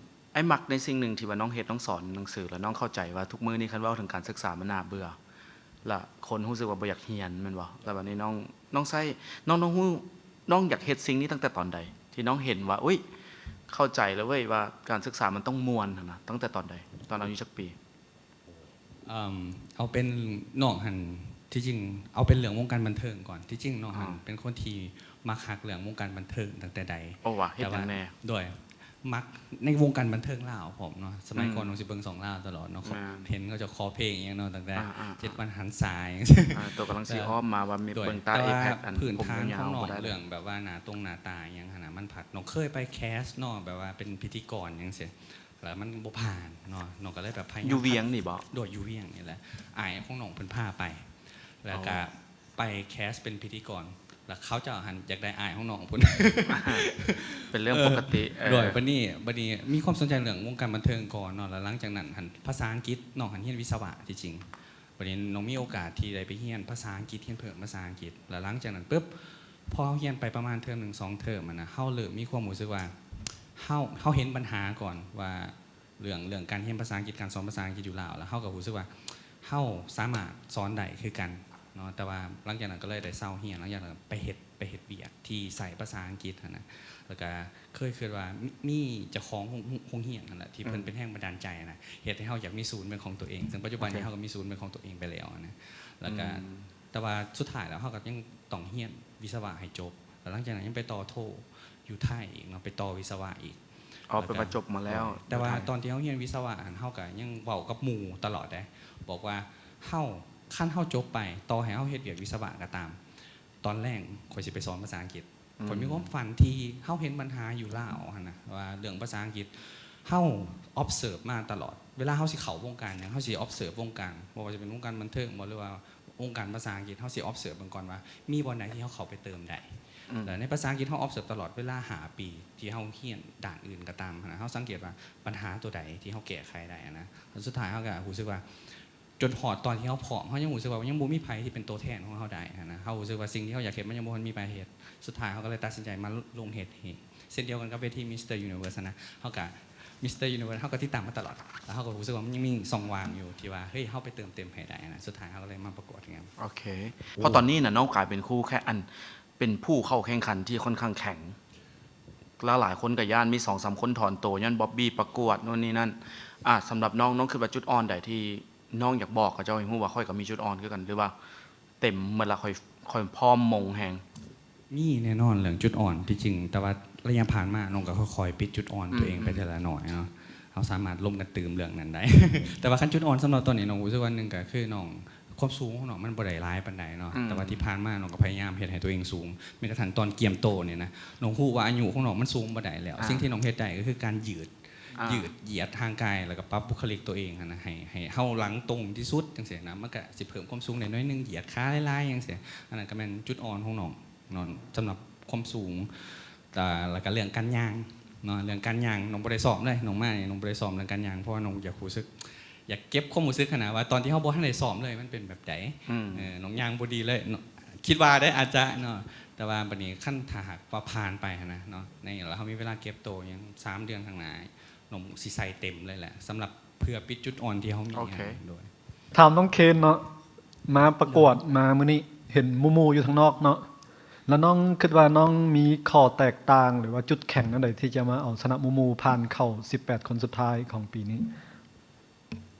ອ້າຍມັກໃນສິ່ງໜຶ່ງທີ່ວ່ານ້ອງເຮັດ, ນ້ອງສອນໜັງສື ແລ້ວນ້ອງເຂົ້າໃຈວ່າທຸກມື້ນີ້ຄັນເວົ້າເຖິງການສຶກສາມັນໜ້າເບື່ອ ລະຄົນຮູ້ສຶກວ່າບໍ່ຢາກຮຽນແມ່ນບໍ່? ແລ້ວບາດນີ້ນ້ອງ ນ້ອງໃຊ້ ນ້ອງ ນ້ອງຮູ້ ນ້ອງຢາກເຮັດສິ່ງນີ້ຕັ້ງແຕ່ຕອນໃດ? ທີ່ນ້ອງເຫັນວ່າ ອຸ້ຍ ເຂົ້າໃຈແລ້ວເວີ້ຍວ່າການສຶກສາມັນຕ້ອງມ່ວນຫັ້ນນະ ຕັ້ງແຕ່ຕອນໃດ? ຕອນອາຍຸຈັກປີ? ເອີ ເອົາເປັນນ້ອງຫັ້ນ ທີ່ຈິງເອົາເປັນເລື່ອງວົງການບັນເທີງກ່ອນ. ທີ່ຈິງນ້ອງຫັ້ນ ອໍ ເປັນຄົນທີ່ມັກຮັກເລື່ອງວົງການບັນເທີງຕັ້ງແຕ່ໃດ. ໂອ້ ວ່າເຮັດຫຍັງແດ່? ແຕ່ວ່າ ໂດຍ ມັກໃນວົງການບັນເທີງລາວພ້ອມເນາະ. ສະໄໝກ່ອນ ອືມ ນ້ອງຊິເບິ່ງຊ່ອງລາວຕະຫຼອດເນາະ. ແມ່ນ. ເຫັນເຂົາເຈົ້າຄໍເພງອີ່ຫຍັງເນາະ ຕັ້ງແຕ່ ອ່າ ເຈັດວັນຫັນສາ ອ່າ ໂຕກຳລັງຊິອ້ອມມາວ່າມີ ໂດຍ ເບິ່ງຕາ ແຕ່ວ່າ ເອັບແພັກ ອັນ ພື້ນຖານຂອງນ້ອງ ເລື່ອງແບບວ່າໜ້າຕົງໜ້າຕາອີ່ຫຍັງຫັ້ນນະ ມັນພັດ ນ້ອງເຄີຍໄປແຄສເນາະ ແບບວ່າເປັນພິທີກອນຫຍັງຊີ້ ແລ້ວມັນບໍ່ຜ່ານເນາະ. ນ້ອງກໍເລີຍແບບພະຍາຍາມ ຢູ່ວຽງນີ້ບໍ? ໂດຍ ຢູ່ວຽງນີ້ແຫຼະ. ອ້າຍຂອງນ້ອງເພິ່ນພາໄປ ແລ້ວກະ ອໍ ໄປແຄສເປັນພິທີກອນ. ແລ້ວເຂົາເຈົ້າຫັ້ນຢາກໄດ້ອ້າຍຂອງນ້ອງພຸ້ນ ເປັນເລື່ອງປົກກະຕິ ເອີ ເອີ ໂດຍ ບັດນີ້ ບັດນີ້ມີຄວາມສົນໃຈເລື່ອງວົງການບັນເທີງກ່ອນເນາະ ແລ້ວຫຼັງຈາກນັ້ນຫັ້ນພາສາອັງກິດ ນ້ອງຫັ້ນຮຽນວິສະວະທີ່ຈິງ ບັດນີ້ນ້ອງມີໂອກາດທີ່ໄດ້ໄປຮຽນພາສາອັງກິດ ຮຽນເພີ່ມພາສາອັງກິດ ແລ້ວຫຼັງຈາກນັ້ນປຶບ ພໍເຮົາຮຽນໄປປະມານເທີມໜຶ່ງສອງເທີມຫັ້ນນະ ເຮົາເລີ່ມມີຄວາມຮູ້ສຶກວ່າ ເຮົາ ເຮົາເຫັນບັນຫາກ່ອນວ່າ ເລື່ອງ ເລື່ອງການຮຽນພາສາອັງກິດ ການສອນພາສາອັງກິດຢູ່ລາວ ແລ້ວເຮົາກໍຮູ້ສຶກວ່າ ເຮົາສາມາດສອນໄດ້ຄືກັນເນາະ ແຕ່ວ່າຫຼັງຈາກນັ້ນກໍເລີຍໄດ້ເຊົາຮຽນ ຫຼັງຈາກນັ້ນໄປເຮັດ ໄປເຮັດວຽກທີ່ໃຊ້ພາສາອັງກິດຫັ້ນນະ ແລ້ວກໍເຄີຍຄິດວ່າ ມີ ມີເຈົ້າຂອງໂຮງ ໂຮງຮຽນຫັ້ນແຫຼະ ທີ່ເພິ່ນ ອືມ ເປັນແຮງບັນດານໃຈນະ ເຮັດໃຫ້ເຮົາຢາກມີສູນເປັນຂອງຕົວເອງ ເຊິ່ງປັດຈຸບັນນີ້ ໂອເຄ ເຮົາກໍມີສູນເປັນຂອງຕົວເອງໄປແລ້ວນະ ແລ້ວກໍ ອືມ ແຕ່ວ່າສຸດທ້າຍແລ້ວເຮົາກໍຍັງຕ້ອງຮຽນວິສະວະໃຫ້ຈົບ ແລ້ວຫຼັງຈາກນັ້ນຍັງໄປຕໍ່ໂທຢູ່ໄທອີກເນາະ ໄປຕໍ່ວິສະວະອີກ ອໍ ແລ້ວກໍ ແປວ່າຈົບມາແລ້ວ ໂດຍ ແຕ່ວ່າຕອນທີ່ເຮົາຮຽນວິສະວະຫັ້ນ ເຮົາກໍຍັງເວົ້າກັບໝູ່ຕະຫຼອດເດ້ ບອກວ່າເຮົາ ຄັນເຮົາຈົບໄປ ຕໍ່ໃຫ້ເຮົາເຮັດວຽກວິສະວະກໍຕາມ ຕອນແລງຂ້ອຍຊິໄປສອນພາສາອັງກິດ ອືມ ຂ້ອຍມີຄວາມຝັນທີ່ເຮົາເຫັນບັນຫາຢູ່ລາວຫັ້ນນະ ວ່າເລື່ອງພາສາອັງກິດ ເຮົາ observe ມາຕະຫຼອດ ເວລາເຮົາຊິເຂົ້າວົງການຫຍັງ ເຮົາຊິ observe ວົງການ ບໍ່ວ່າຈະເປັນວົງການບັນເທີງບໍ ຫຼືວ່າ ອົງການພາສາອັງກິດ ເຮົາຊິ observe ເບິ່ງກ່ອນວ່າ ມີບ່ອນໃດທີ່ເຮົາເຂົ້າໄປເຕີມໄດ້ ອືມ ແລ້ວໃນພາສາອັງກິດ ເຮົາ observe ຕະຫຼອດເວລາຫ້າປີ ທີ່ເຮົາຮຽນດ້ານອື່ນກໍຕາມຫັ້ນນະ ເຮົາສັງເກດວ່າບັນຫາຕົວໃດທີ່ເຮົາແກ້ໄຂໄດ້ຫັ້ນນະ ແລ້ວສຸດທ້າຍເຮົາກໍຮູ້ສຶກວ່າ ຈົນຮອດຕອນທີ່ເຮົາພ້ອມ ເຮົາຍັງຮູ້ສຶກວ່າຍັງບໍ່ມີໃຜທີ່ເປັນຕົວແທນຂອງເຮົາໄດ້ຫັ້ນນະ ເຮົາຮູ້ສຶກວ່າສິ່ງທີ່ເຮົາຢາກເຮັດ ມັນຍັງບໍ່ທັນມີໃຜເຮັດ ສຸດທ້າຍເຮົາກໍເລີຍຕັດສິນໃຈມາລົງເຮັດເອງ ເຊັ່ນດຽວກັນກັບເວທີ Mister Universe ຫັ້ນນະ ເຮົາກໍ Mister Universe ເຮົາກໍຕິດຕາມມາຕະຫຼອດ ແລ້ວເຮົາກໍຮູ້ສຶກວ່າມັນຍັງມີຊ່ອງວ່າງຢູ່ທີ່ວ່າ ເຮີ້ຍ ເຮົາໄປເຕີມເຕັມໃຫ້ໄດ້ຫັ້ນນະ ສຸດທ້າຍເຮົາກໍເລີຍມາປະກວດເນາະ ໂອເຄ ໂອ້ ເພາະຕອນນີ້ນະ ນ້ອງກາຍເປັນຄູ່ແຂ່ງ ອັນ ເປັນຜູ້ເຂົ້າແຂ່ງຂັນທີ່ຄ່ອນຂ້າງແຂງ ແລ້ວຫຼາຍຄົນກໍຢ້ານ ມີສອງສາມຄົນຖອນໂຕ ຍ້ອນບອບບີ້ປະກວດໂນ່ນນີ້ນັ້ນ ອາ ສຳລັບນ້ອງ ນ້ອງຄິດວ່າຈຸດອ່ອນໃດທີ່ນ້ອງຢາກບອກເຂົາເຈົ້າໃຫ້ຮູ້ວ່າ ຂ້ອຍກໍມີຈຸດອ່ອນຄືກັນ ຫຼືວ່າເຕັມໝົດລະ ຂ້ອຍ ຂ້ອຍພ້ອມມົ່ງແຮງ? ມີແນ່ນອນເລື່ອງຈຸດອ່ອນ ທີ່ຈິງ ແຕ່ວ່າໄລຍະຜ່ານມານ້ອງກໍຄ່ອຍໆປິດຈຸດອ່ອນຕົວເອງໄປເທື່ອລະໜ້ອຍເນາະ ເຮົາສາມາດລົມກັນຕື່ມເລື່ອງນັ້ນໄດ້ ແຕ່ວ່າຄັນຈຸດອ່ອນສຳລັບຕອນນີ້ ນ້ອງຮູ້ສຶກວ່າ ໜຶ່ງກໍຄືນ້ອງ ຄວາມສູງຂອງນ້ອງມັນບໍ່ໄດ້ຫຼາຍປານໃດເນາະ ອືມ ແຕ່ວ່າທີ່ຜ່ານມານ້ອງກໍພະຍາຍາມເຮັດໃຫ້ຕົວເອງສູງ ແມ້ກະທັ່ງຕອນກຽມໂຕນີ້ນະ ນ້ອງຮູ້ວ່າອາຍຸຂອງນ້ອງມັນສູງບໍ່ໄດ້ແລ້ວ ອາ ສິ່ງທີ່ນ້ອງເຮັດໄດ້ກໍຄືການຢືດ ອາ ຢືດຢຽດຮ່າງກາຍ ແລ້ວກໍປັບບຸກຄະລິກຕົວເອງຫັ້ນນະ ໃຫ້ ໃຫ້ເຮົາຫຼັງຕົງທີ່ສຸດຈັ່ງຊີ້ນະ ມັນກະຊິເພີ່ມຄວາມສູງໄດ້ໜ້ອຍໜຶ່ງ ຢຽດຂາຫຼາຍໆຈັ່ງຊີ້ ອັນນັ້ນກໍແມ່ນຈຸດອ່ອນຂອງນ້ອງເນາະ ສຳລັບຄວາມສູງ ແລ້ວກໍເລື່ອງການຍ່າງເນາະ ເລື່ອງການຍ່າງນ້ອງບໍ່ໄດ້ຊ້ອມເລີຍ ນ້ອງມານີ້ນ້ອງບໍ່ໄດ້ຊ້ອມເລື່ອງການຍ່າງ ເພາະວ່ານ້ອງຢາກຮູ້ສຶກ ຢາກເກັບຄວາມຮູ້ສຶກຫັ້ນນະ ວ່າຕອນທີ່ເຮົາບໍ່ທັນໄດ້ຊ້ອມເລີຍມັນເປັນແບບໃດ ອືມ ເອີ ນ້ອງຍ່າງບໍ່ດີເລີຍເນາະ ຄິດວ່າເດ້ ອາດຈະເນາະ ແຕ່ວ່າບັດນີ້ຄັນຖ້າຫາກວ່າຜ່ານໄປຫັ້ນນະເນາະ ໃນ ແລ້ວເຮົາມີເວລາເກັບໂຕຫຍັງສາມເດືອນຂ້າງໜ້າ ນ້ອງຊິໃສ່ເຕັມເລີຍແຫຼະ ສຳລັບເພື່ອປິດຈຸດອ່ອນທີ່ເຮົາມີ ໂອເຄ ຫັ້ນ ໂດຍ ຖາມນ້ອງເຄນເນາະ ມາປະກວດ ໂດຍ ມາມື້ນີ້ ເຫັນໝູ່ໆຢູ່ທາງນອກເນາະ ແລ້ວນ້ອງຄິດວ່ານ້ອງມີຂໍ້ແຕກຕ່າງ ຫຼືວ່າຈຸດແຂງແນວໃດ ທີ່ຈະມາເອົາຊະນະໝູ່ໆ ຜ່ານເຂົ້າສິບແປດຄົນສຸດທ້າຍຂອງປີນີ້?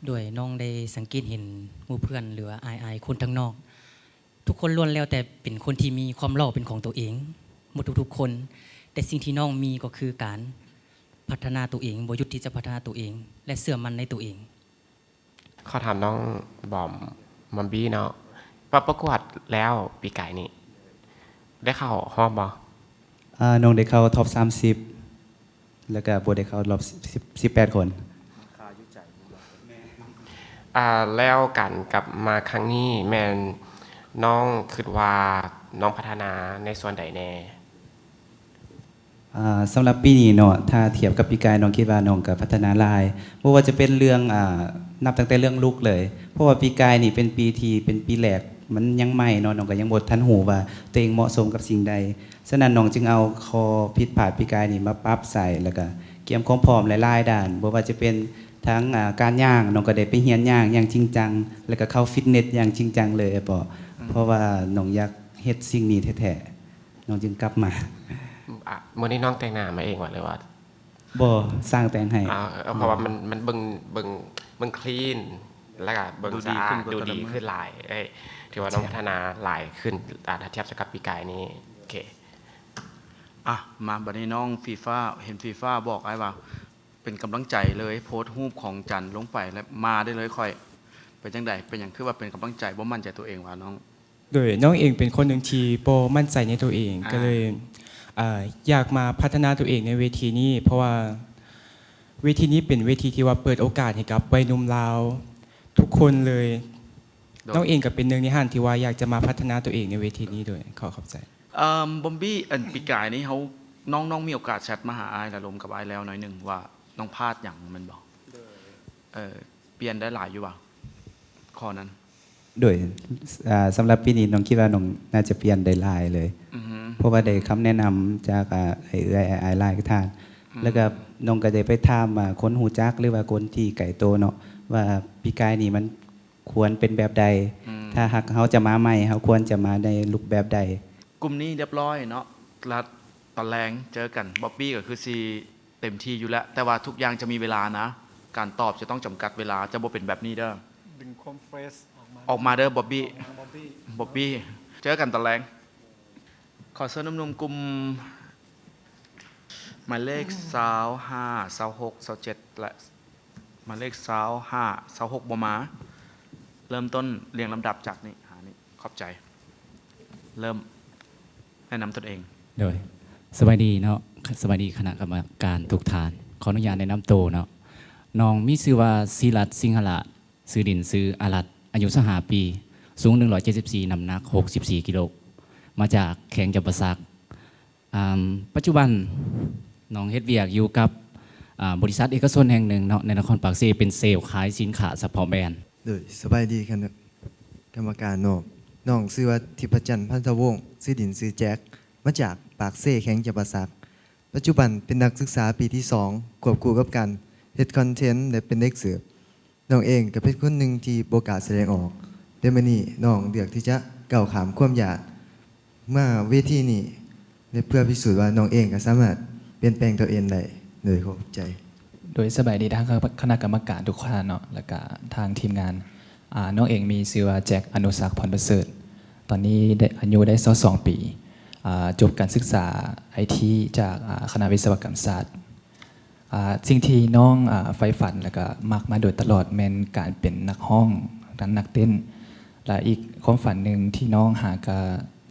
ໂດຍ ນ້ອງໄດ້ສັງເກດເຫັນໝູ່ເພື່ອນ ຫຼືວ່າອ້າຍໆຄົນທາງນອກ ທຸກຄົນລ້ວນແລ້ວແຕ່ເປັນຄົນທີ່ມີຄວາມຫຼໍ່ເປັນຂອງຕົວເອງໝົດທຸກໆຄົນ ແຕ່ສິ່ງທີ່ນ້ອງມີກໍຄືການພັດທະນາຕົວເອງ, ບໍ່ຢຸດທີ່ຈະພັດທະນາຕົວເອງ ແລະ ເຊື່ອໝັ້ນໃນຕົວເອງ. ຂໍຖາມນ້ອງບອມ ມອມບີ້ເນາະ ປະ ປະກວດແລ້ວປີກາຍນີ້ ໄດ້ເຂົ້າຮອບບໍ່? ອາ ນ້ອງໄດ້ເຂົ້າທັອບສາມສິບ ແລ້ວກະບໍ່ໄດ້ເຂົ້າຮອບສິບ ສິບແປດຄົນ. ອາ ແລ້ວການກັບມາຄັ້ງນີ້ແມ່ນນ້ອງຄິດວ່ານ້ອງພັດທະນາໃນສ່ວນໃດແດ່? ອາ ສຳລັບປີນີ້ເນາະ ຖ້າທຽບກັບປີກາຍ ນ້ອງຄິດວ່ານ້ອງກໍພັດທະນາຫຼາຍ ບໍ່ວ່າຈະເປັນເລື່ອງ ອາ ນັບຕັ້ງແຕ່ເລື່ອງລຸກເລີຍ ເພາະວ່າປີກາຍນີ້ເປັນປີທີ່ເປັນປີແລກ ມັນຍັງໃໝ່ເນາະ ນ້ອງກໍຍັງບໍ່ທັນຮູ້ວ່າຕົວເອງເໝາະສົມກັບສິ່ງໃດ. ສະນັ້ນ ນ້ອງຈຶ່ງເອົາຂໍ້ຜິດພາດປີກາຍນີ້ມາປັບໃຊ້ ແລ້ວກະກຽມຄວາມພ້ອມຫຼາຍໆດ້ານ ບໍ່ວ່າຈະເປັນທັງ ອາ ການຍ່າງ ນ້ອງກໍໄດ້ໄປຮຽນຍ່າງຢ່າງຈິງຈັງ ແລ້ວກະເຂົ້າຟິດເນັດຢ່າງຈິງຈັງເລີຍ ເພາະ ອືມ ເພາະວ່ານ້ອງຢາກເຮັດສິ່ງນີ້ແທ້ໆ ນ້ອງຈຶ່ງກັບມາ. ອາ ມື້ນີ້ນ້ອງແຕ່ງໜ້າມາເອງຫວາ ຫຼືວ່າ? ບໍ່ ຊ່າງແຕ່ງໃຫ້. ອາ ເພາະວ່າມັນ ມັນເບິ່ງ ເບິ່ງ ເບິ່ງຄລີນ ແລ້ວກະເບິ່ງສະອາດ ດູດີຂຶ້ນ ດູດີຂຶ້ນຫຼາຍ ເອີຍ ຖືວ່ານ້ອງພັດທະນາຫຼາຍຂຶ້ນ ອາ ຖ້າທຽບໃສ່ກັບປີກາຍນີ້. ໂອເຄ ອາ ມາບັດນີ້ນ້ອງຟີຟ້າ ເຫັນຟີຟ້າບອກອ້າຍວ່າ ເປັນກຳລັງໃຈເລີຍ ໂພສຮູບຂອງຈັນລົງໄປ ແລ້ວມາໄດ້ເລີຍຂ້ອຍ ເປັນຈັ່ງໃດ? ເປັນຫຍັງຄືວ່າເປັນກຳລັງໃຈ ບໍ່ໝັ້ນໃຈຕົວເອງຫວານ້ອງ? ໂດຍ ນ້ອງເອງເປັນຄົນໜຶ່ງທີ່ບໍ່ໝັ້ນໃຈໃນຕົວເອງ ອ່າ ກໍເລີຍ ເອີ ຢາກມາພັດທະນາຕົວເອງໃນເວທີນີ້ ເພາະວ່າເວທີນີ້ເປັນເວທີທີ່ວ່າເປີດໂອກາດໃຫ້ກັບໄວໜຸ່ມລາວທຸກຄົນເລີຍ. ໂດຍ ນ້ອງເອງກໍເປັນໜຶ່ງໃນຫັ້ນທີ່ວ່າຢາກຈະມາພັດທະນາຕົວເອງໃນເວທີນີ້. ໂດຍ ຂໍຂອບໃຈ. ຂ ເອີ່ມ ບອມບີ້ ອັນປີກາຍນີ້ເຮົາ ນ້ອງ ນ້ອງມີໂອກາດແຊັດມາຫາອ້າຍ ແລະລົມກັບອ້າຍແລ້ວໜ້ອຍໜຶ່ງວ່າ ນ້ອງພາດຫຍັງແມ່ນບໍ່? ເອີ ປ່ຽນໄດ້ຫຼາຍຢູ່ບໍ່ ຂໍ້ນັ້ນ? ໂດຍ ອ່າ ສຳລັບປີນີ້ນ້ອງຄິດວ່ານ້ອງໜ້າຈະປ່ຽນໄດ້ຫຼາຍເລີຍ ອືຮຶ ເພາະວ່າໄດ້ຄຳແນະນຳຈາກ ອ່າ ເອື້ອຍອ້າຍຫຼາຍທ່ານ ອືມ ແລ້ວກໍນ້ອງກໍໄດ້ໄປຖາມ ອ່າ ຄົນຮູ້ຈັກ ຫຼືວ່າຄົນທີ່ໃກ້ໂຕເນາະ ວ່າປີກາຍນີ້ມັນຄວນເປັນແບບໃດ ອືມ ຖ້າຫາກເຮົາຈະມາໃໝ່ ເຮົາຄວນຈະມາໃນຮູບແບບໃດ? ກຸ່ມນີ້ຮຽບຮ້ອຍເນາະ ລະຕອນແລງເຈີກັນ ບອບບີ້ກໍຄືຊິ ເຕັມທີ່ຢູ່ແລ້ວ ແຕ່ວ່າທຸກຢ່າງຈະມີເວລານະ ການຕອບຈະຕ້ອງຈຳກັດເວລາ ຈະບໍ່ເປັນແບບນີ້ເດີ ດຶງຄວາມເຟຣຊອອກມາ ອອກມາເດີ ບອບບີ້ ອອກມາ ບອບບີ້ ບອບບີ້ ເຈີກັນຕອນແລງ ຂໍເຊີນໜຸ່ມໆ ກຸ່ມໝາຍເລກຊາວຫ້າ ຊາວຫົກ ຊາວເຈັດ ແລະ ໝາຍເລກຊາວຫ້າ ຊາວຫົກບໍ່ມາ ເລີ່ມຕົ້ນລຽງລຳດັບຈາກນີ້ຫານີ້ ຂອບໃຈ ເລີ່ມ ແນະນຳຕົນເອງ. ໂດຍ ສະບາຍດີເນາະ ສະບາຍດີຄະນະກຳມະການທຸກທ່ານ ຂໍອະນຸຍາດແນະນຳໂຕເນາະ ນ້ອງມີຊື່ວ່າ ສີລັດ ສິງຫະລາດ ຊື່ຫຼິ້ນຊື່ອາລັດ ອາຍຸຊາວຫ້າປີ ສູງໜຶ່ງຮ້ອຍເຈັດສິບສີ່ ນ້ຳໜັກຫົກສິບສີ່ກິໂລ ມາຈາກແຂວງຈຳປາສັກ ອາ ປັດຈຸບັນນ້ອງເຮັດວຽກຢູ່ກັບ ອາ ບໍລິສັດເອກະຊົນແຫ່ງໜຶ່ງເນາະ ໃນນະຄອນປາກເຊ ເປັນເຊວຂາຍສິນຄ້າສະເພາະແບຣນ. ໂດຍ ສະບາຍດີຄະນະກຳມະການເນາະ ນ້ອງຊື່ວ່າ ທິບພະຈັນ ພັນທະວົງ ຊື່ຫຼິ້ນຊື່ແຈັກ ມາຈາກປາກເຊ ແຂວງຈຳປາສັກ ປັດຈຸບັນເປັນນັກສຶກສາປີທີສອງ ຄວບຄູ່ກັບການເຮັດຄອນເທັນ ແລະ ເປັນເດັກເສີບ. ນ້ອງເອງກໍເປັນຄົນໜຶ່ງທີ່ບໍ່ກ້າສະແດງອອກ, ແຕ່ມື້ນີ້ນ້ອງເລືອກທີ່ຈະກ້າວຂ້າມຄວາມຢ້ານ ມາເວທີນີ້ ແລະ ເພື່ອພິສູດວ່ານ້ອງເອງກໍສາມາດປ່ຽນແປງຕົວເອງໄດ້. ໂດຍ ຂອບໃຈ. ໂດຍ ສະບາຍດີທາງຄະນະກຳມະການທຸກທ່ານເນາະ ແລ້ວກະທາງທີມງານ. ອາ ນ້ອງເອງມີຊື່ວ່າ ແຈັກ ອະນຸສັກ ພອນປະເສີດ, ຕອນນີ້ໄດ້ ອາຍຸໄດ້ຊາວສອງປີ, ອາ ຈົບການສຶກສາໄອທີຈາກ ອາ ຄະນະວິສະວະກຳສາດ. ອາ ສິ່ງທີ່ນ້ອງ ອາ ໃຝ່ຝັນ ແລ້ວກະມັກມາໂດຍຕະຫຼອດແມ່ນການເປັນນັກຮ້ອງ ແລະ ນັກເຕັ້ນ ແລະ ອີກຄວາມຝັນໜຶ່ງທີ່ນ້ອງຫາກະ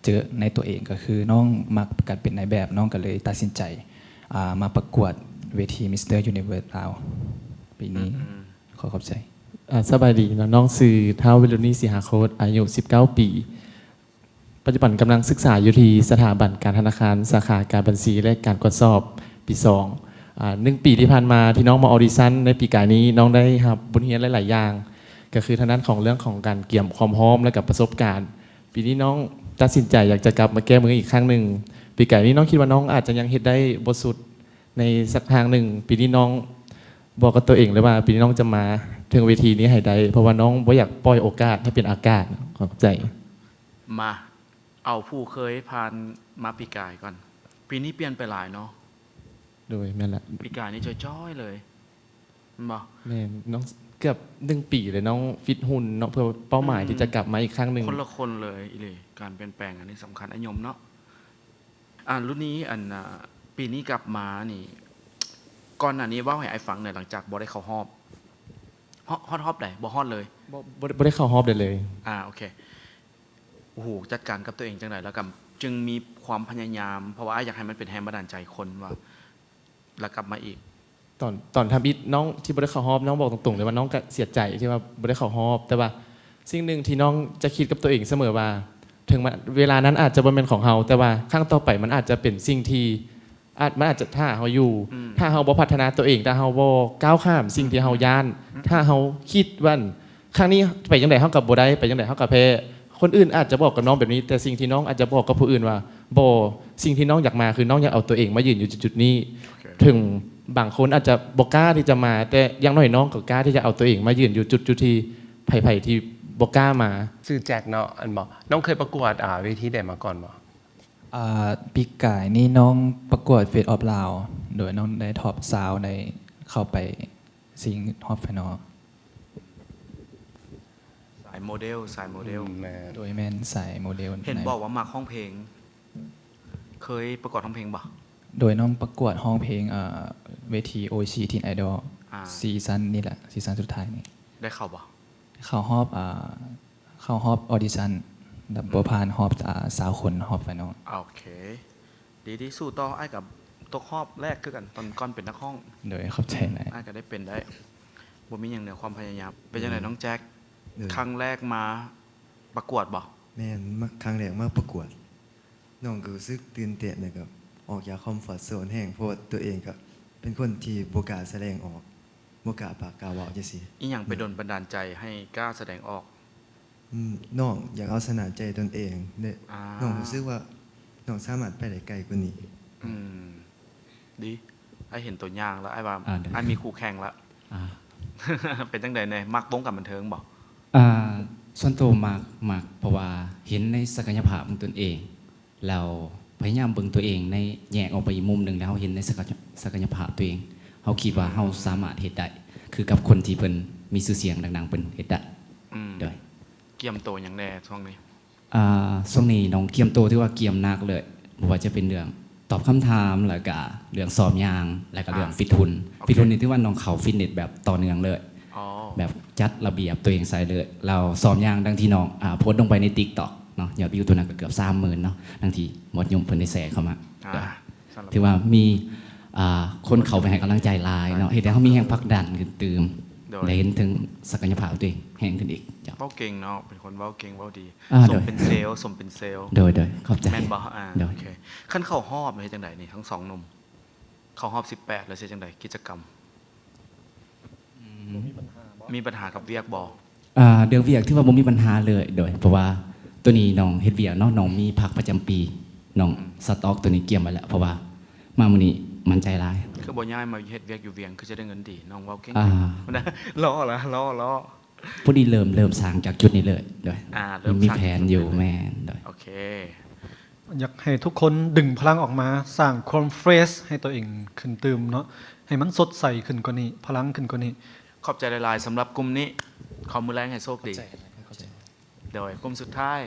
ເຈີໃນຕົວເອງ ກໍຄືນ້ອງມັກການເປັນນາຍແບບ, ນ້ອງກໍເລີຍຕັດສິນໃຈ ອາ ມາປະກວດເວທີ ມິສເຕີ ຢູນິເວີສ ລາວ ປີນີ້. ອືມໆ ຂໍຂອບໃຈ. ອາ ສະບາຍດີເນາະ, ນ້ອງຊື່ ທ້າວ ວິລຸນີ ສີຫາໂຄດ, ອາຍຸສິບເກົ້າປີ. ປັດຈຸບັນກຳລັງສຶກສາຢູ່ທີ່ສະຖາບັນການທະນາຄານ ສາຂາການບັນຊີ ແລະ ການກວດສອບ ປີສອງ. ອາ ໜຶ່ງປີທີ່ຜ່ານມາທີ່ນ້ອງມາອອດິຊັນໃນປີກາຍນີ້, ນ້ອງໄດ້ຮັບບົດຮຽນຫຼາຍໆຢ່າງ, ກໍຄືທາງດ້ານຂອງເລື່ອງຂອງການກຽມຄວາມພ້ອມ ແລະ ກະປະສົບການ. ປີນີ້ນ້ອງຕັດສິນໃຈຢາກຈະກັບມາແກ້ມືອີກຄັ້ງໜຶ່ງ. ປີກາຍນີ້ນ້ອງຄິດວ່ານ້ອງອາດຈະຍັງເຮັດໄດ້ບໍ່ສຸດໃນສັກທາງໜຶ່ງ. ປີນີ້ນ້ອງບອກກັບຕົວເອງເລີຍວ່າ ປີນີ້ນ້ອງຈະມາເທິງເວທີນີ້ໃຫ້ໄດ້, ເພາະວ່ານ້ອງບໍ່ຢາກປ່ອຍໂອກາດໃຫ້ເປັນອາກາດ. ຂອບໃຈ. ມາ ເອົາຜູ້ເຄີຍຜ່ານມາປີກາຍກ່ອນ. ປີນີ້ປ່ຽນໄປຫຼາຍເນາະ. ໂດຍ ແມ່ນລະ. ປີກາຍນີ້ຈ່ອຍໆເລີຍ ແມ່ນບໍ່? ແມ່ນ, ນ້ອງເກືອບໜຶ່ງປີເລີຍ, ນ້ອງຟິດຫຸ່ນເນາະ ເພື່ອເປົ້າໝາຍ ອືມ ທີ່ຈະກັບມາອີກຄັ້ງໜຶ່ງ. ຄົນລະຄົນເລີຍອີ່ຫຼີ. ການປ່ຽນແປງອັນນີ້ສຳຄັນ. ອາ ຍົມເນາະ. ອາ ລຸນນີ້ ອັນ ອາ ປີນີ້ກັບມານີ້ ກ່ອນໜ້ານີ້ເວົ້າໃຫ້ອ້າຍຟັງໜ່ອຍ, ຫຼັງຈາກບໍ່ໄດ້ເຂົ້າຮອບ ຮອດ ຮອດຮອບໃດ? ບໍ່ຮອດເລີຍ? ບໍ່ ບໍ່ ບໍ່ໄດ້ເຂົ້າຮອບໃດເລີຍ. ອາ ໂອເຄ. ໂອ້ໂຫ ຈັດການກັບຕົວເອງຈັ່ງໃດ ແລ້ວກໍຈຶ່ງມີຄວາມພະຍາຍາມ? ເພາະວ່າອ້າຍຢາກໃຫ້ມັນເປັນແຮງບັນດານໃຈຄົນວ່າ ແລ້ວກັບມາອີກ. ຕອນ ຕອນທຳອິດນ້ອງທີ່ບໍ່ໄດ້ເຂົ້າຮອບ, ນ້ອງບອກຕົງໆເລີຍວ່ານ້ອງກໍເສຍໃຈທີ່ວ່າບໍ່ໄດ້ເຂົ້າຮອບ, ແຕ່ວ່າສິ່ງໜຶ່ງທີ່ນ້ອງຈະຄິດກັບຕົວເອງສະເໝີວ່າ ເຖິງມັນ ເວລານັ້ນອາດຈະບໍ່ແມ່ນຂອງເຮົາ, ແຕ່ວ່າຄັ້ງຕໍ່ໄປມັນອາດຈະເປັນສິ່ງທີ່ ອາດ ມັນອາດຈະຖ້າເຮົາຢູ່ ອືມ ຖ້າເຮົາບໍ່ພັດທະນາຕົວເອງ, ຖ້າເຮົາບໍ່ກ້າວຂ້າມສິ່ງທີ່ເຮົາຢ້ານ, ອືມ ຖ້າເຮົາຄິດວ່າ ຄັ້ງນີ້ໄປຈັ່ງໃດເຮົາກໍບໍ່ໄດ້, ໄປຈັ່ງໃດເຮົາກໍແພ້. ຄົນອື່ນອາດຈະບອກກັບນ້ອງແບບນີ້, ແຕ່ສິ່ງທີ່ນ້ອງອາດຈະບອກກັບຜູ້ອື່ນວ່າ ບໍ່, ສິ່ງທີ່ນ້ອງຢາກມາຄືນ້ອງຢາກເອົາຕົວເອງມາຢືນຢູ່ຈຸດໆນີ້. ໂອເຄ. ເຖິງບາງຄົນອາດຈະບໍ່ກ້າທີ່ຈະມາ, ແຕ່ຢ່າງໜ້ອຍນ້ອງກໍກ້າທີ່ຈະເອົາຕົວເອງມາຢືນຢູ່ຈຸດໆທີ່ໃຜໆທີ່ບໍ່ກ້າມາ. ຊື່ແຈັກເນາະ ອັນບໍ? ນ້ອງເຄີຍປະກວດ ອາ ເວທີໃດມາກ່ອນບໍ? ອາ ປີກາຍນີ້ນ້ອງປະກວດ Face of Lao ໂດຍນ້ອງໄດ້ Top ຊາວ ໄດ້ເຂົ້າໄປຊິງຮອບໄຟນອລ. ສາຍໂມເດວ ສາຍໂມເດວ. ອືມ ແມ່ນ. ໂດຍ ແມ່ນສາຍໂມເດວ. ເຫັນບອກວ່າມັກຮ້ອງເພງ, ເຄີຍປະກວດຮ້ອງເພງບໍ່? ໂດຍ ນ້ອງປະກວດຮ້ອງເພງ ເອີ ເວທີ ໂອອີຊີ Teen Idol ອາ ຊີຊັນນີ້ແຫຼະ ຊີຊັນສຸດທ້າຍນີ້. ໄດ້ເຂົ້າບໍ່? ເຂົ້າຮອບ ອາ ເຂົ້າຮອບອອດິຊັນ ແຕ່ບໍ່ ອືມ ຜ່ານຮອບ ອາ ຊາວຄົນ ຮອບໄຟນອລ. ໂອເຄ ດີໆ ສູ້ຕໍ່. ອ້າຍກໍຕົກຮອບແລກຄືກັນ ຕອນກ່ອນເປັນນັກຮ້ອງ. ໂດຍ ຂອບໃຈຫຼາຍ. ອືມ ອ້າຍກໍໄດ້ເປັນໄດ້ ບໍ່ມີຫຍັງເໜືອຄວາມພະຍາຍາມ. ເປັນຈັ່ງໃດ ອືມ ນ້ອງແຈັກ? ໂດຍ ຄັ້ງແລກມາປະກວດບໍ່? ແມ່ນ ມາ ຄັ້ງແລກມາປະກວດ. ນ້ອງກໍຮູ້ສຶກຕື່ນເຕັ້ນ ແລ້ວກໍອອກຈາກຄອມຟອດໂຊນແຮງ ເພາະວ່າຕົວເອງກໍເປັນຄົນທີ່ບໍ່ກ້າສະແດງອອກ ບໍ່ກ້າປາກກ້າເວົ້າຈັ່ງຊີ້. ອີ່ຫຍັງໄປດົນບັນດານໃຈໃຫ້ກ້າສະແດງອອກ? ອືມ ນ້ອງຢາກເອົາຊະນະໃຈຕົນເອງເດ້. ອາ ນ້ອງຮູ້ສຶກວ່ານ້ອງສາມາດໄປໄດ້ໄກກວ່ານີ້. ອືມ ດີ. ອ້າຍເຫັນຕົວຢ່າງແລ້ວ ອ້າຍວ່າ ອ່າ ໄດ້ ອ້າຍມີຄູ່ແຂ່ງແລ້ວ. ອ່າ ເປັນຈັ່ງໃດແດ່? ມັກວົງການບັນເທີງບໍ່? ອ່າ ສ່ວນໂຕມັກ, ມັກ ເພາະວ່າເຫັນໃນສັກກະຍະພາບຂອງຕົນເອງ ແລ້ວພະຍາຍາມເບິ່ງຕົວເອງໃນ ແຍກອອກໄປອີກມຸມໜຶ່ງ ແລ້ວເຮົາເຫັນໃນສັກກະຍະ, ສັກກະຍະພາບຕົວເອງ ເຮົາຄິດວ່າເຮົາສາມາດເຮັດໄດ້ ຄືກັບຄົນທີ່ເພິ່ນມີຊື່ສຽງດັງໆ ເພິ່ນເຮັດໄດ້. ອືມ ໂດຍ. ກຽມໂຕຫຍັງແດ່ຊ່ວງນີ້? ອ່າ ຊ່ວງນີ້ນ້ອງກຽມໂຕ ຖືວ່າກຽມໜັກເລີຍ ບໍ່ວ່າຈະເປັນເລື່ອງຕອບຄຳຖາມ ແລ້ວກະເລື່ອງຊ້ອມຍ່າງ ແລ້ວກະເລື່ອງ ອ່າ ຟິດຫຸ່ນ. ໂອເຄ ຟິດຫຸ່ນນີ້ຖືວ່ານ້ອງເຂົ້າຟິດເນດແບບຕໍ່ເນື່ອງເລີຍ. ອໍ ແບບຈັດລະບຽບຕົວເອງໃສ່ເລີຍ ແລ້ວຊ້ອມຍ່າງ ດັ່ງທີ່ນ້ອງ ອ່າ ໂພສລົງໄປໃນ TikTok ເນາະ ຍອດວິວຕົວນັ້ນກໍເກືອບສາມໝື່ນເນາະ ດັ່ງທີ່ໝວດຍົມເພິ່ນໄດ້ແຊເຂົ້າມາ. ອ່າ ຖືວ່າມີ ອ່າ ຄົນເຂົ້າໄປໃຫ້ກຳລັງໃຈຫຼາຍເນາະ ເຮັດໃຫ້ເຮົາມີແຮງຜັກດັນຂຶ້ນຕື່ມ ໂດຍ ໄດ້ເຫັນເຖິງສັກກະຍະພາບຕົວເອງແຮງຂຶ້ນອີກ. ເຈົ້າ ເວົ້າເກັ່ງເນາະ ເປັນຄົນເວົ້າເກັ່ງເວົ້າດີ. ອ່າ ສົມເປັນເຊວ ສົມເປັນເຊວ. ໂດຍ ໂດຍ ຂອບໃຈ. ແມ່ນບໍ່? ອ່າ ໂດຍ ໂອເຄ. ຄັນເຂົ້າຮອບເຮັດຈັ່ງໃດນີ້ ທັງສອງໜຸ່ມ? ເຂົ້າຮອບສິບແປດແລ້ວຊິເຮັດຈັ່ງໃດ ກິດຈະກຳ? ອືມ ມີບັນຫາບໍ່? ມີບັນຫາກັບວຽກບໍ່? ອ່າ ເລື່ອງວຽກຖືວ່າບໍ່ມີບັນຫາເລີຍ ໂດຍ ເພາະວ່າໂຕນີ້ນ້ອງເຮັດວຽກເນາະ ນ້ອງມີພັກປະຈຳປີ ນ້ອງ ອືມ ສະຕັອກໂຕນີ້ກຽມໄວ້ແລ້ວ ເພາະວ່າມາມື້ນີ້ໝັ້ນໃຈຫຼາຍ. ຄືບໍ່ຍ້າຍມາເຮັດວຽກຢູ່ວຽງ ຄືຈະໄດ້ເງິນດີ? ນ້ອງເວົ້າເກັ່ງ. ອ່າ ລໍ້ລະ ລໍ້ ລໍ້. ພໍດີເລີ່ມ, ເລີ່ມສ້າງຈາກຈຸດນີ້ເລີຍ ໂດຍ. ອ່າ ເລີ່ມມີແຜນຢູ່. ແມ່ນ ໂດຍ. ໂອເຄ. ຢາກໃຫ້ທຸກຄົນດຶງພະລັງອອກມາ ສ້າງຄວາມເຟຣຊໃຫ້ຕົວເອງຂຶ້ນຕື່ມເນາະ ໃຫ້ມັນສົດໃສຂຶ້ນກວ່ານີ້ ພະລັງຂຶ້ນກວ່ານີ້. ຂອບໃຈຫຼາຍໆ ສຳລັບກຸ່ມນີ້. ຂໍມື້ແລງໃຫ້ໂຊກດີ. ຂອບໃຈ. ໂດຍ ກຸ່ມສຸດທ້າຍ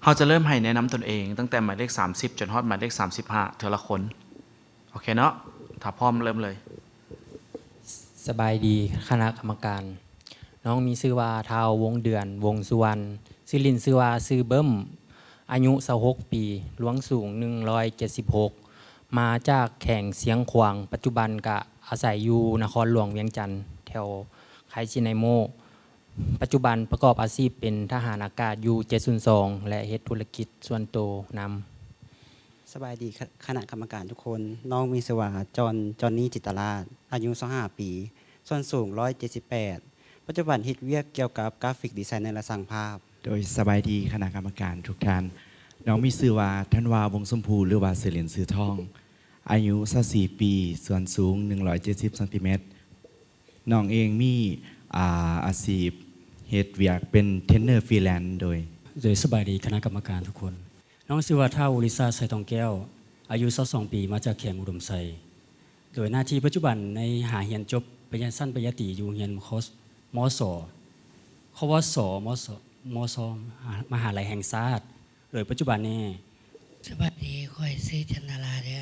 ເຮົາຈະເລີ່ມໃຫ້ແນະນຳຕົນເອງ ຕັ້ງແຕ່ໝາຍເລກສາມສິບ ຈົນຮອດໝາຍເລກສາມສິບຫ້າ ເທື່ອລະຄົນ. ໂອເຄເນາະ ຖ້າພ້ອມເລີ່ມເລີຍ. ສະບາຍດີຄະນະກຳມະການ. ນ້ອງມີຊື່ວ່າ ທ້າວ ວົງເດືອນ ວົງສຸວັນ, ຊື່ຫຼິ້ນຊື່ວ່າຊື່ເບິ່ມ, ອາຍຸຊາວຫົກປີ, ລວງສູງໜຶ່ງຮ້ອຍເຈັດສິບຫົກ, ມາຈາກແຂວງຊຽງຂວາງ, ປັດຈຸບັນກະອາໄສຢູ່ນະຄອນຫຼວງວຽງຈັນ ແຖວໄຄຊິໄນໂມ. ປັດຈຸບັນປະກອບອາຊີບເປັນທະຫານອາກາດຢູ່ເຈັດສູນສອງ ແລະ ເຮັດທຸລະກິດສ່ວນໂຕນຳ. ສະບາຍດີຄະ ຄະນະກຳມະການທຸກຄົນ. ນ້ອງມີຊື່ວ່າ ຈອນ ຈອນນີ ຈິດຕະລາດ, ອາຍຸຊາວຫ້າປີ, ສ່ວນສູງຮ້ອຍເຈັດສິບແປດ, ປັດຈຸບັນເຮັດວຽກກ່ຽວກັບກຣາຟິກດີໄຊເນີ ແລະ ຊ່າງພາບ. ໂດຍ ສະບາຍດີຄະນະກຳມະການທຸກທ່ານ. ນ້ອງມີຊື່ວ່າ ທັນວາ ວົງຊົມພູ ຫຼືວ່າຊື່ຫຼິ້ນຊື່ທອງ, ອາຍຸຊາວສີ່ປີ, ສ່ວນສູງໜຶ່ງຮ້ອຍເຈັດສິບຊັງຕີແມັດ. ນ້ອງເອງມີ ອ່າ ອາຊີບເຮັດວຽກເປັນເທຣນເນີຟຣີແລນ. ໂດຍ ໂດຍ ສະບາຍດີຄະນະກຳມະການທຸກຄົນ. ນ້ອງຊື່ວ່າ ທ້າວ ວໍລິຊາດ ໄຊທອງແກ້ວ, ອາຍຸຊາວສອງປີ, ມາຈາກແຂວງອຸດົມໄຊ. ໂດຍ ໜ້າທີ່ປັດຈຸບັນໃນຫາຮຽນຈົບປະລິນຍາ ຊັ້ນປະລິນຍາຕີຢູ່ໂຮງຮຽນ ມສ ຄວສ ມສ ມສ ມະຫາໄລແຫ່ງຊາດ. ໂດຍ ປັດຈຸບັນນີ້. ສະບາຍດີ, ຂ້ອຍຊື່ ຈັນດາລາ ເດີ.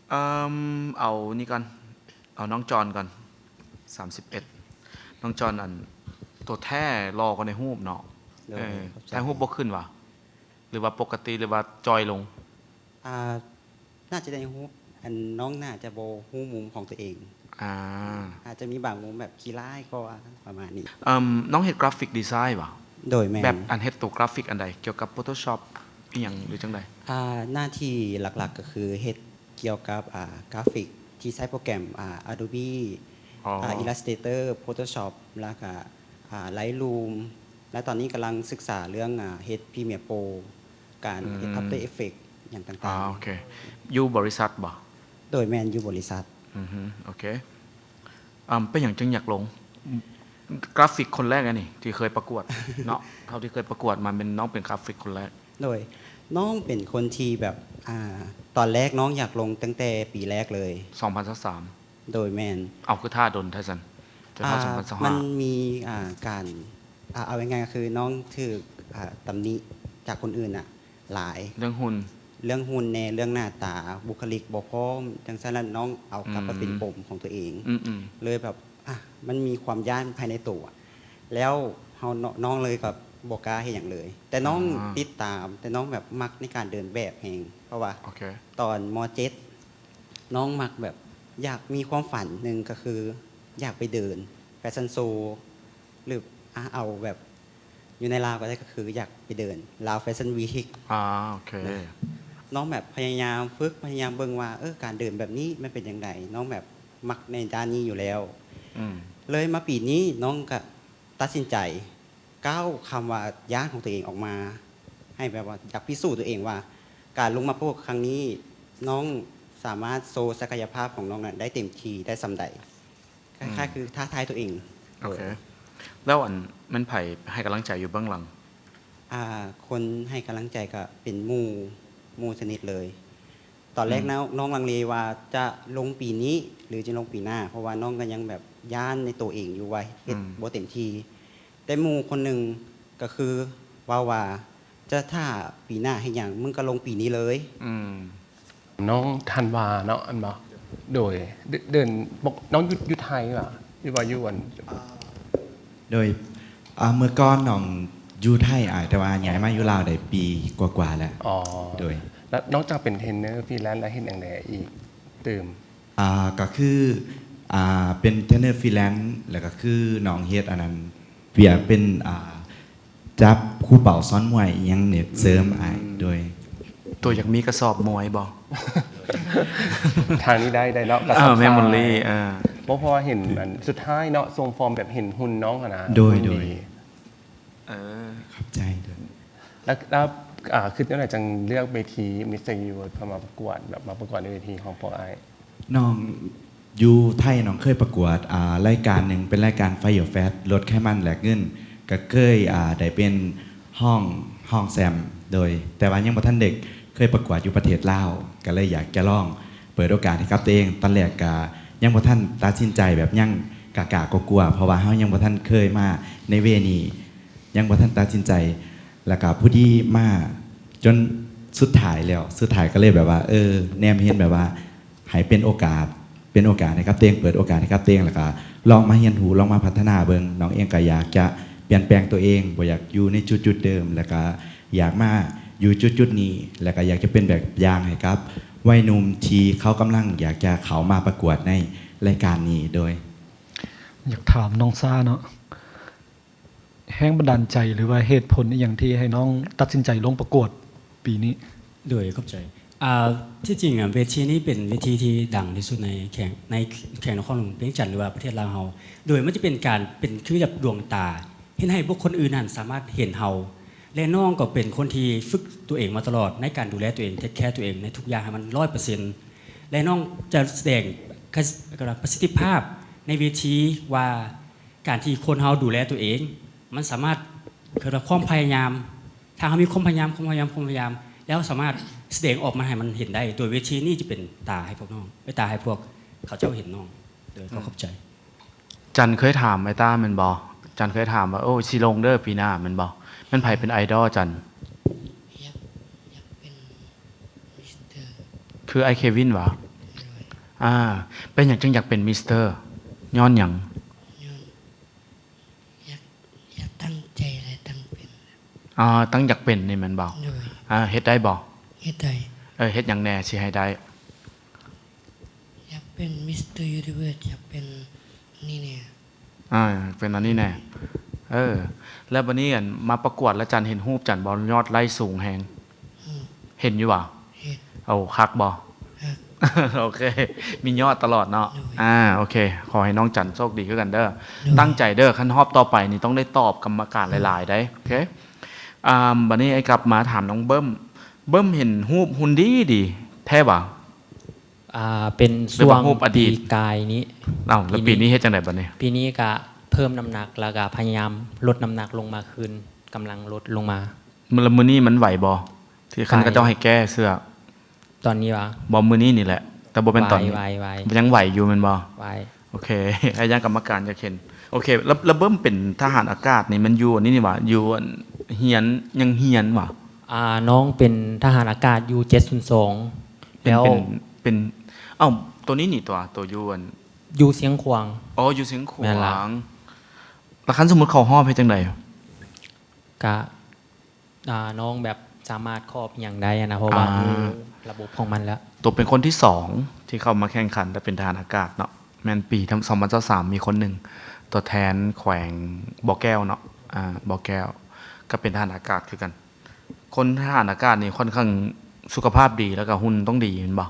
ເອີ່ມ ເອົານີ້ກ່ອນ, ເອົານ້ອງຈອນກ່ອນ. ສາມສິບເອັດ ນ້ອງຈອນ ອັນ ຕົວແທ້ຫຼໍ່ກວ່າໃນຮູບເນາະ. ໂດຍ ເອີ ຂອບໃຈ. ຖ່າຍຮູບບໍ່ຂຶ້ນຫວາ? ຫຼືວ່າປົກກະຕິ ຫຼືວ່າຈ່ອຍລົງ? ອ່າ ໜ້າຈະໄດ້ຮູ້ ອັນ ນ້ອງໜ້າຈະບໍ່ຮູ້ມຸມຂອງຕົວເອງ. ອ່າ ອາດຈະມີບາງມຸມແບບຂີ້ຮ້າຍກວ່າ ປະມານນີ້. ເອີ່ມ ນ້ອງເຮັດກຣາຟິກດີໄຊຫວາ? ໂດຍ ແມ່ນ. ແບບອັນເຮັດໂຕກຣາຟິກອັນໃດ? ກ່ຽວກັບໂຟໂຕຊອບ ອີ່ຫຍັງ ຫຼືຈັ່ງໃດ? ອ່າ ໜ້າທີ່ຫຼັກໆກໍຄືເຮັດກ່ຽວກັບ ອ່າ ກຣາຟິກທີ່ໃຊ້ໂປຣແກຣມ ອ່າ ອາໂດບີ ອໍ ອ່າ ອິນລັສເຕເຕີ ໂຟໂຕຊອບ ແລ້ວກໍ ອ່າ ໄລຣູມ ແລະ ຕອນນີ້ກຳລັງສຶກສາເລື່ອງ ອ່າ ເຮັດພຣີເມຍໂປຣ ການເຮັດ ອືມ ອັບເຕີເອຟເຟັກ ຫຍັງຕ່າງໆ. ອ່າ ໂອເຄ. ຢູ່ບໍລິສັດບໍ່? ໂດຍ ແມ່ນ ຢູ່ບໍລິສັດ. ອືຮຶ ໂອເຄ. ອ່າ ເປັນຫຍັງຈຶ່ງຢາກລົງ? ກຣາຟິກຄົນແລກອັນນີ້ທີ່ເຄີຍປະກວດເນາະ, ເທົ່າທີ່ເຄີຍປະກວດມາແມ່ນນ້ອງເປັນກຣາຟິກຄົນແລກ. ໂດຍ ນ້ອງເປັນຄົນທີ່ແບບ ອ່າ ຕອນແລກນ້ອງຢາກລົງຕັ້ງແຕ່ປີແລກເລີຍ. ສອງພັນຊາວສາມ. ໂດຍ ແມ່ນ. ເອົາ ຄືຖ້າດົນແທ້ຊັ້ນ ຈົນຮອດ ອ່າ ສອງພັນຊາວຫ້າ. ມັນມີ ອ່າ ການ ອ່າ ເອົາງ່າຍໆກໍຄືນ້ອງຖືກ ອ່າ ຕຳໜິຈາກຄົນອື່ນນະຫຼາຍ ເລື່ອງຫຸ່ນ ເລື່ອງຫຸ່ນແດ່ ເລື່ອງໜ້າຕາ ບຸກຄະລິກບໍ່ພ້ອມ ຈັ່ງຊັ້ນລະ ນ້ອງເອົາກັບມາເປັນ ອືມ ປົມຂອງຕົວເອງ. ອືມໆ ເລີຍແບບ ອ່າ ມັນມີຄວາມຢ້ານພາຍໃນໂຕ ແລ້ວເຮົາ ນ້ອງເລີຍກໍບໍ່ກ້າເຮັດຫຍັງເລີຍ. ແຕ່ນ້ອງ ອ່າ ຕິດຕາມ ແຕ່ນ້ອງແບບມັກໃນການເດີນແບບແຮງ ເພາະວ່າ ໂອເຄ ຕອນ ມ.ເຈັດ ນ້ອງມັກແບບ ຢາກມີຄວາມຝັນໜຶ່ງກໍຄື ຢາກໄປເດີນແຟຊັນໂຊ ຫຼື ອາ ເອົາແບບ ຢູ່ໃນລາວກໍໄດ້ ກໍຄືຢາກໄປເດີນ Lao Fashion Week ອ່າ ໂອເຄ ນະ. ນ້ອງແບບພະຍາຍາມຝຶກ ພະຍາຍາມເບິ່ງວ່າ ເອີ ການເດີນແບບນີ້ມັນເປັນຈັ່ງໃດ. ນ້ອງແບບມັກໃນດ້ານນີ້ຢູ່ແລ້ວ. ອືມ ເລີຍມາປີນີ້ ນ້ອງກໍຕັດສິນໃຈກ້າວຄຳວ່າຢ້ານຂອງຕົວເອງອອກມາ ໃຫ້ແບບວ່າຢາກພິສູດຕົວເອງວ່າ ການລົງມາປະກວດຄັ້ງນີ້ ນ້ອງສາມາດໂຊສັກກະຍະພາບຂອງນ້ອງນັ້ນໄດ້ເຕັມທີ່ໄດ້ສ່ຳໃດ. ຄ້າຍໆ ອືມ ຄືທ້າທາຍຕົວເອງ. ໂອເຄ ແລ້ວອັນ ແມ່ນໃຜໃຫ້ກຳລັງໃຈຢູ່ເບື້ອງຫຼັງ? ອ່າ ຄົນໃຫ້ກຳລັງໃຈກໍເປັນໝູ່ ໝູ່ສະໜິດເລີຍ. ຕອນແລກ ອືມ ນ້ອງ ນ້ອງລັງເລວ່າຈະລົງປີນີ້ ຫຼື ຈະລົງປີໜ້າ ເພາະວ່ານ້ອງກໍຍັງແບບຢ້ານໃນໂຕເອງຢູ່ວ່າເຮັດ ອືມ ບໍ່ເຕັມທີ່. ແຕ່ໝູ່ຄົນໜຶ່ງກໍຄືເວົ້າວ່າ ຈະຖ້າປີໜ້າເຮັດຫຍັງ ມຶງກໍລົງປີນີ້ເລີຍ. ອືມ ນ້ອງທັນວາເນາະ ອັນບໍ່? ໂດຍ ເດີ ເດີນ ນ້ອງຢູ່ ຢູ່ໄທຫວາ ຫຼືວ່າຢູ່ອັນ? ໂດຍ ອ່າ ເມື່ອກ່ອນນ້ອງຢູ່ໄທອ້າຍ ແຕ່ວ່າຍ້າຍມາຢູ່ລາວໄດ້ປີກວ່າໆແລ້ວ. ອໍ ໂດຍ ແລ້ວນອກຈາກເປັນເທຣນເນີຟຣີແລນແລ້ວ ເຮັດຫຍັງແດ່ອີກຕື່ມ? ອ່າ ກໍຄື ອ່າ ເປັນເທຣນເນີຟຣີແລນ ແລ້ວກໍຄືນ້ອງເຮັດອັນນັ້ນ ວຽກເປັນ ອ່າ ຈັບຄູເປົາສອນມວຍອີ່ຫຍັງນີ້ເສີມ ອືມ ອ້າຍ. ໂດຍ ໂຕຢາກມີກະສອບມວຍບໍ່? ທາງນີ້ໄດ້ ໄດ້ເນາະ ກະສອບ ເອີ ແມ່ນ ສາຍ ແມ່ນ ເອີ ບໍ່ ເພາະວ່າເຫັນອັນສຸດທ້າຍເນາະ ຊົງຟອມແບບເຫັນຫຸ່ນນ້ອງຫັ້ນນະ. ໂດຍ ຫຸ່ນດີ ໂດຍ ເອີ ຂອບໃຈເດີ. ແລ້ວ ແລ້ວ ອ່າ ຄິດແນວໃດຈັ່ງເລືອກເວທີ Mister Universe ເພື່ອມາປະກວດ ແບບມາປະກວດໃນເວທີຂອງພວກອ້າຍ? ນ້ອງຢູ່ໄທ ນ້ອງເຄີຍປະກວດ ອ່າ ລາຍການໜຶ່ງ ເປັນລາຍການ Fyre Fest ລົດໄຂມັນແລກເງິນ ກໍເຄີຍ ອ່າ ໄດ້ເປັນຮອງ ຮອງແຊມ ໂດຍ ແຕ່ວ່າຍັງບໍ່ທັນໄດ້ເຄີຍປະກວດຢູ່ປະເທດລາວ ກໍເລີຍຢາກຈະລອງເປີດໂອກາດໃຫ້ກັບຕົວເອງ. ຕອນແລກກໍຍັງບໍ່ທັນຕັດສິນໃຈ ແບບຍັງກ້າໆກົວໆ ເພາະວ່າເຮົາຍັງບໍ່ທັນເຄີຍມາໃນເວນີ້ ຍັງບໍ່ທັນຕັດສິນໃຈ ແລ້ວກໍພໍດີມາຈົນສຸດທ້າຍແລ້ວ ສຸດທ້າຍກໍເລີຍແບບວ່າ ເອີ ແນມເຫັນແບບວ່າໃຫ້ເປັນໂອກາດ ເປັນໂອກາດໃຫ້ກັບຕົວເອງ ເປີດໂອກາດໃຫ້ກັບຕົວເອງ ແລ້ວກໍລອງມາຮຽນຮູ້ ລອງມາພັດທະນາເບິ່ງ. ນ້ອງເອງກໍຢາກຈະປ່ຽນແປງຕົວເອງ ບໍ່ຢາກຢູ່ໃນຈຸດໆເດີມ ແລ້ວກໍຢາກມາຢູ່ຈຸດໆນີ້ ແລ້ວກໍຢາກຈະເປັນແບບຢ່າງໃຫ້ກັບໄວໜຸ່ມທີ່ເຂົາກຳລັງຢາກຈະເຂົ້າມາປະກວດໃນລາຍການນີ້. ໂດຍ ຢາກຖາມນ້ອງຊາເນາະ ແຮງບັນດານໃຈ ຫຼືວ່າເຫດຜົນອີ່ຫຍັງທີ່ໃຫ້ນ້ອງຕັດສິນໃຈລົງປະກວດປີນີ້? ໂດຍ ຂອບໃຈ. ອ່າ ທີ່ຈິງອະ ເວທີນີ້ເປັນເວທີທີ່ດັງທີ່ສຸດໃນແຂວງ ໃນແຂວງນະຄອນຫຼວງວຽງຈັນ ຫຼືວ່າປະເທດລາວເຮົາ. ໂດຍມັນຈະເປັນການ ເປັນຄືກັບດວງຕາ ເຮັດໃຫ້ບຸກຄົນອື່ນນັ້ນສາມາດເຫັນເຮົາ ແລະ ນ້ອງກໍເປັນຄົນທີ່ຝຶກຕົວເອງມາຕະຫຼອດ ໃນການດູແລຕົວເອງ ເທກແຄຕົວເອງໃນທຸກຢ່າງໃຫ້ມັນຮ້ອຍເປີເຊັນ ແລະ ນ້ອງຈະສະແດງ ປະສິດທິພາບໃນເວທີວ່າ ການທີ່ຄົນເຮົາດູແລຕົວເອງ ມັນສາມາດ ເອີ້ນວ່າຄວາມພະຍາຍາມ ຖ້າເຮົາມີຄວາມພະຍາຍາມ ຄວາມພະຍາຍາມ ຄວາມພະຍາຍາມ ແລ້ວເຮົາສາມາດສະແດງອອກມາໃຫ້ມັນເຫັນໄດ້ ໂດຍເວທີນີ້ຈະເປັນຕາໃຫ້ພວກນ້ອງ ເປັນຕາໃຫ້ພວກເຂົາເຈົ້າເຫັນນ້ອງ. ໂດຍ ອືມ ຂໍຂອບໃຈ. ຈັນເຄີຍຖາມໄອ້ຕ້າແມ່ນບໍ່? ຈັນເຄີຍຖາມວ່າ ໂອ້ ຊິລົງເດີປີໜ້າແມ່ນບໍ່? ແມ່ນໃຜເປັນໄອດອລຈັນ? ຢາກ ຢາກເປັນມິສເຕີ ຄືອ້າຍເຄວິນຫວາ? ໂດຍ ອ່າ ເປັນຫຍັງຈຶ່ງຢາກເປັນມິສເຕີ? ຍ້ອນຫຍັງ? ຍ້ອນ ຢາກ ຢາກຕັ້ງໃຈ ແລະ ຕັ້ງເປັນ. ອ່າ ຕັ້ງຢາກເປັນນີ້ແມ່ນບໍ່? ໂດຍ ອ່າ ເຮັດໄດ້ບໍ່? ເຮັດໄດ້. ເອີ ເຮັດຫຍັງແດ່ຊິໃຫ້ໄດ້? ຢາກເປັນມິສເຕີຢູນິເວີສ ຢາກເປັນອັນນີ້ແດ່. ອ່າ ເປັນອັນນີ້ແດ່. ເອີ ແລ້ວບັດນີ້ ອັນ ມາປະກວດແລ້ວ ຈັນເຫັນຮູບຈັນບໍ່? ຍອດໄລ້ສູງແຮງ. ອືມ ເຫັນຢູ່ຫວາ? ເຫັນ. ໂອ້ ຄັກບໍ່? ຄັກ. ໂອເຄ ມີຍອດຕະຫຼອດເນາະ. ໂດຍ ອ່າ ໂອເຄ ຂໍໃຫ້ນ້ອງຈັນໂຊກດີຄືກັນເດີ. ໂດຍ ຕັ້ງໃຈເດີ ຄັນຮອບຕໍ່ໄປນີ້ຕ້ອງໄດ້ຕອບກຳມະການຫຼາຍໆໄດ໋. ໂອເຄ ອ່າ ບັດນີ້ອ້າຍກັບມາຖາມນ້ອງເບິ່ມ. ເບິ່ມເຫັນຮູບຫຸ່ນດີໆ ແທ້ຫວາ? ອ່າ ເປັນຊ່ວງປີກາຍນີ້. ເອົ້າ ແລ້ວປີນີ້ເຮັດຈັ່ງໃດບັດນີ້? ປີນີ້ກະເພີ່ມນ້ຳໜັກ ແລ້ວກະພະຍາຍາມລົດນ້ຳໜັກລົງມາຄືນ ກຳລັງລົດລົງມາ. ມື້ ແລ້ວມື້ນີ້ມັນໄຫວບໍ່? ທີ່ຄັນເຂົາເຈົ້າໃຫ້ແກ້ເສື້ອ. ຕອນນີ້ຫວາ? ບໍ່ ມື້ນີ້ນີ້ແຫຼະ ແຕ່ບໍ່ແມ່ນຕອນນີ້. ໄຫວ ໄຫວ ໄຫວ. ຍັງໄຫວຢູ່ແມ່ນບໍ່? ໄຫວ. ໂອເຄ ໄອ້ຢ້ານກຳມະການຢາກເຫັນ. ໂອເຄ ແລ້ວ ແລ້ວເບິ່ມເປັນທະຫານອາກາດນີ້ ມັນຢູ່ອັນນີ້ນີ້ຫວາ? ຢູ່ອັນ ຮຽນ ຍັງຮຽນຫວາ? ອ່າ ນ້ອງເປັນທະຫານອາກາດຢູ່ເຈັດສູນສອງ. ເປັນ ແລ້ວ ເປັນ ເປັນ ເອົ້າ ໂຕນີ້ນີ້ຕົວະ ໂຕຢູ່ອັນ ຢູ່ຊຽງຂວາງ. ອໍ ຢູ່ຊຽງຂວາງ. ແມ່ນລະ. ແລ້ວຄັນສົມມຸດເຂົ້າຮອບເຮັດຈັ່ງໃດ? ກະ ອ່າ ນ້ອງແບບສາມາດຄອບອີ່ຫຍັງໄດ້ຫັ້ນນະ ເພາະວ່າ ອ່າ ມີລະບົບຂອງມັນແລ້ວ. ໂຕເປັນຄົນທີສອງທີ່ເຂົ້າມາແຂ່ງຂັນ ແລະ ເປັນທະຫານອາກາດເນາະ ແມ່ນປີສອງພັນຊາວສາມ ມີຄົນໜຶ່ງ ຕົວແທນແຂວງບໍ່ແກ້ວເນາະ ອ່າ ບໍ່ແກ້ວ. ກໍເປັນທະຫານອາກາດຄືກັນ. ຄົນທະຫານອາກາດນີ້ຄ່ອນຂ້າງສຸຂະພາບດີ ແລ້ວກໍຫຸ່ນຕ້ອງດີແມ່ນບໍ່?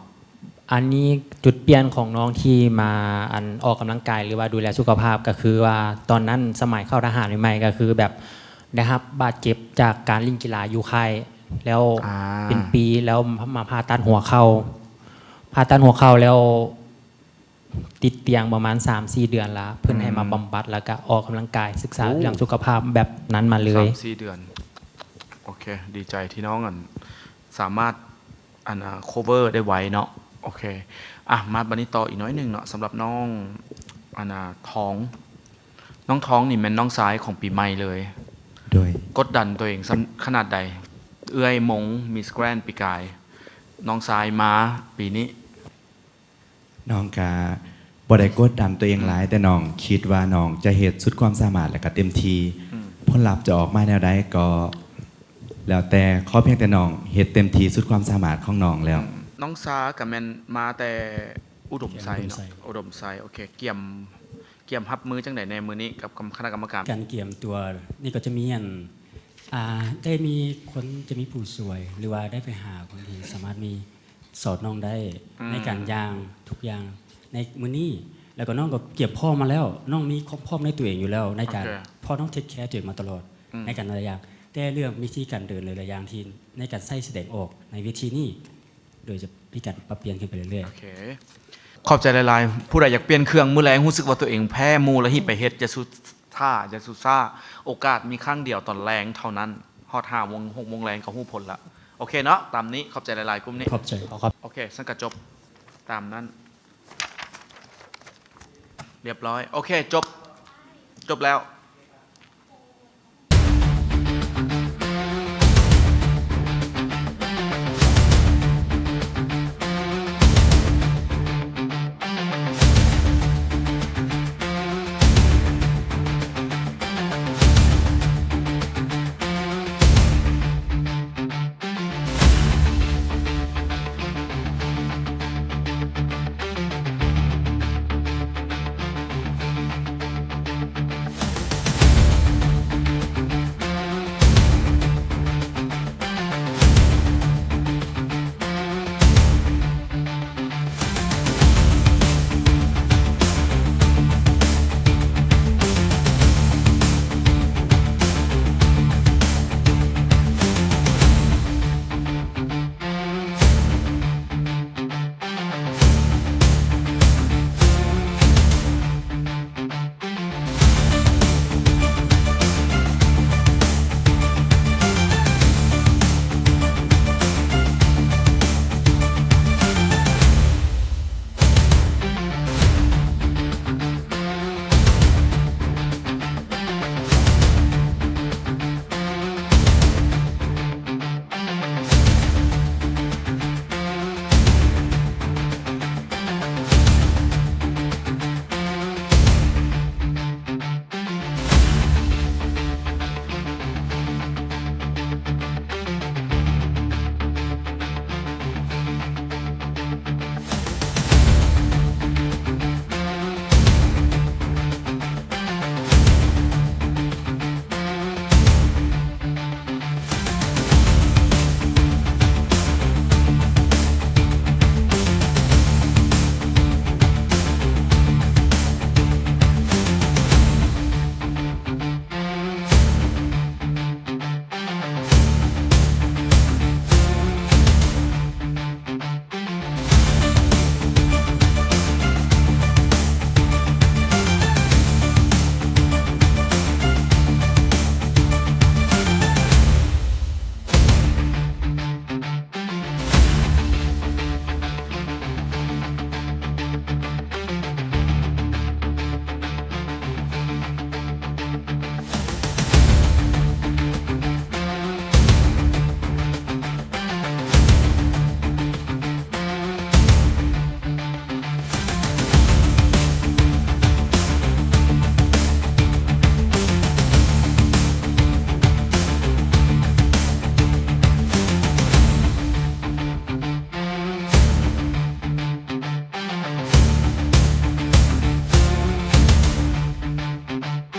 ອັນນີ້ຈຸດປ່ຽນຂອງນ້ອງທີ່ມາ ອັນ ອອກກຳລັງກາຍ ຫຼືວ່າດູແລສຸຂະພາບ ກໍຄືວ່າຕອນນັ້ນສະໄໝເຂົ້າທະຫານໃໝ່ໆ ກໍຄືແບບໄດ້ຮັບບາດເຈັບຈາກການຫຼິ້ນກິລາຢູ່ຄ້າຍ ແລ້ວ ອ່າ ເປັນປີ ແລ້ວມາຜ່າຕັດຫົວເຂົ່າ ຜ່າຕັດຫົວເຂົ່າແລ້ວ ຕິດຕຽງປະມານສາມສີ່ເດືອນລະ ເພິ່ນໃຫ້ມາ ອືມ ບຳບັດ ແລ້ວກະອອກກຳລັງກາຍ ສຶກສາ ໂອ້ ເລື່ອງສຸຂະພາບແບບນັ້ນມາເລີຍ. ສາມສີ່ເດືອນ. ໂອເຄ ດີໃຈທີ່ນ້ອງ ອັນ ສາມາດ ອັນ ອາ cover ໄດ້ໄວເນາະ. ໂອເຄ ອ່ະ ມາບັດນີ້ຕໍ່ອີກໜ້ອຍໜຶ່ງເນາະ ສຳລັບນ້ອງ ອັນ ອາ ທອງ. ນ້ອງທອງນີ້ແມ່ນນ້ອງຊາຍຂອງປີໃໝ່ເລີຍ. ໂດຍ. ກົດດັນຕົວເອງສ່ຳຂະໜາດໃດ? ເອື້ອຍມົງ Miss Grand ປີກາຍ ນ້ອງຊາຍມາປີນີ້. ນ້ອງກະບໍ່ໄດ້ກົດດັນຕົວເອງຫຼາຍ ອືມ ແຕ່ນ້ອງຄິດວ່ານ້ອງຈະເຮັດສຸດຄວາມສາມາດ ແລະກະເຕັມທີ່. ອືມ ຜົນລັບຈະອອກມາແນວໃດກໍແລ້ວແຕ່ ຂໍພຽງແຕ່ນ້ອງເຮັດເຕັມທີ່ສຸດຄວາມສາມາດຂອງນ້ອງແລ້ວ. ອືມ ນ້ອງຊາກະແມ່ນມາແຕ່ອຸດົມໄຊເນາະ. ອຸດົມໄຊ ອຸດົມໄຊ ໂອເຄ ກຽມ ກຽມຮັບມືຈັ່ງໃດແດ່ມື້ນີ້ກັບຄະນະກຳມະການ? ການກຽມຕົວນີ້ກໍຈະມີອັນ ອ່າ ໄດ້ມີຄົນ ຈະມີຜູ້ຊ່ວຍ ຫຼືວ່າໄດ້ໄປຫາຄົນທີ່ສາມາດມີ ສອນນ້ອງໄດ້ ອືມ ໃນການຍ່າງທຸກຢ່າງໃນມື້ນີ້ ແລ້ວກໍນ້ອງກໍກຽມພ້ອມມາແລ້ວ ນ້ອງມີຄວາມພ້ອມໃນຕົວເອງຢູ່ແລ້ວ ໃນການ ໂອເຄ ເພາະນ້ອງ take care ຕົວເອງມາຕະຫຼອດ ອືມ ໃນການຫຼາຍໆຢ່າງ ແຕ່ເລື່ອງວິທີການເດີນ ຫຼືຫຼາຍຢ່າງທີ່ໃນການໃຊ້ສະແດງອອກໃນເວທີນີ້ ໂດຍຈະມີການປັບປ່ຽນຂຶ້ນໄປເລື້ອຍໆ. ໂອເຄ ຂອບໃຈຫຼາຍໆ. ຜູ້ໃດຢາກປ່ຽນເຄື່ອງ ມື້ແລງຮູ້ສຶກວ່າຕົວເອງແພ້ໝູ່ ແລ້ວຮີບໄປເຮັດ ຢ່າຊຸ ຖ້າ ຢ່າຊຸຊ້າ ໂອກາດມີຄັ້ງດຽວຕອນແລງເທົ່ານັ້ນ ຮອດຫ້າໂມງ ຫົກໂມງແລງກໍຮູ້ຜົນລະ. ໂອເຄເນາະ ຕາມນີ້ ຂອບໃຈຫຼາຍໆກຸ່ມນີ້. ຂອບໃຈ. ໂອເຄ ຊັ້ນກະຈົບຕາມນັ້ນ ລຽບຮ້ອຍ. ໂອເຄ ຈົບ ຈົບແລ້ວ.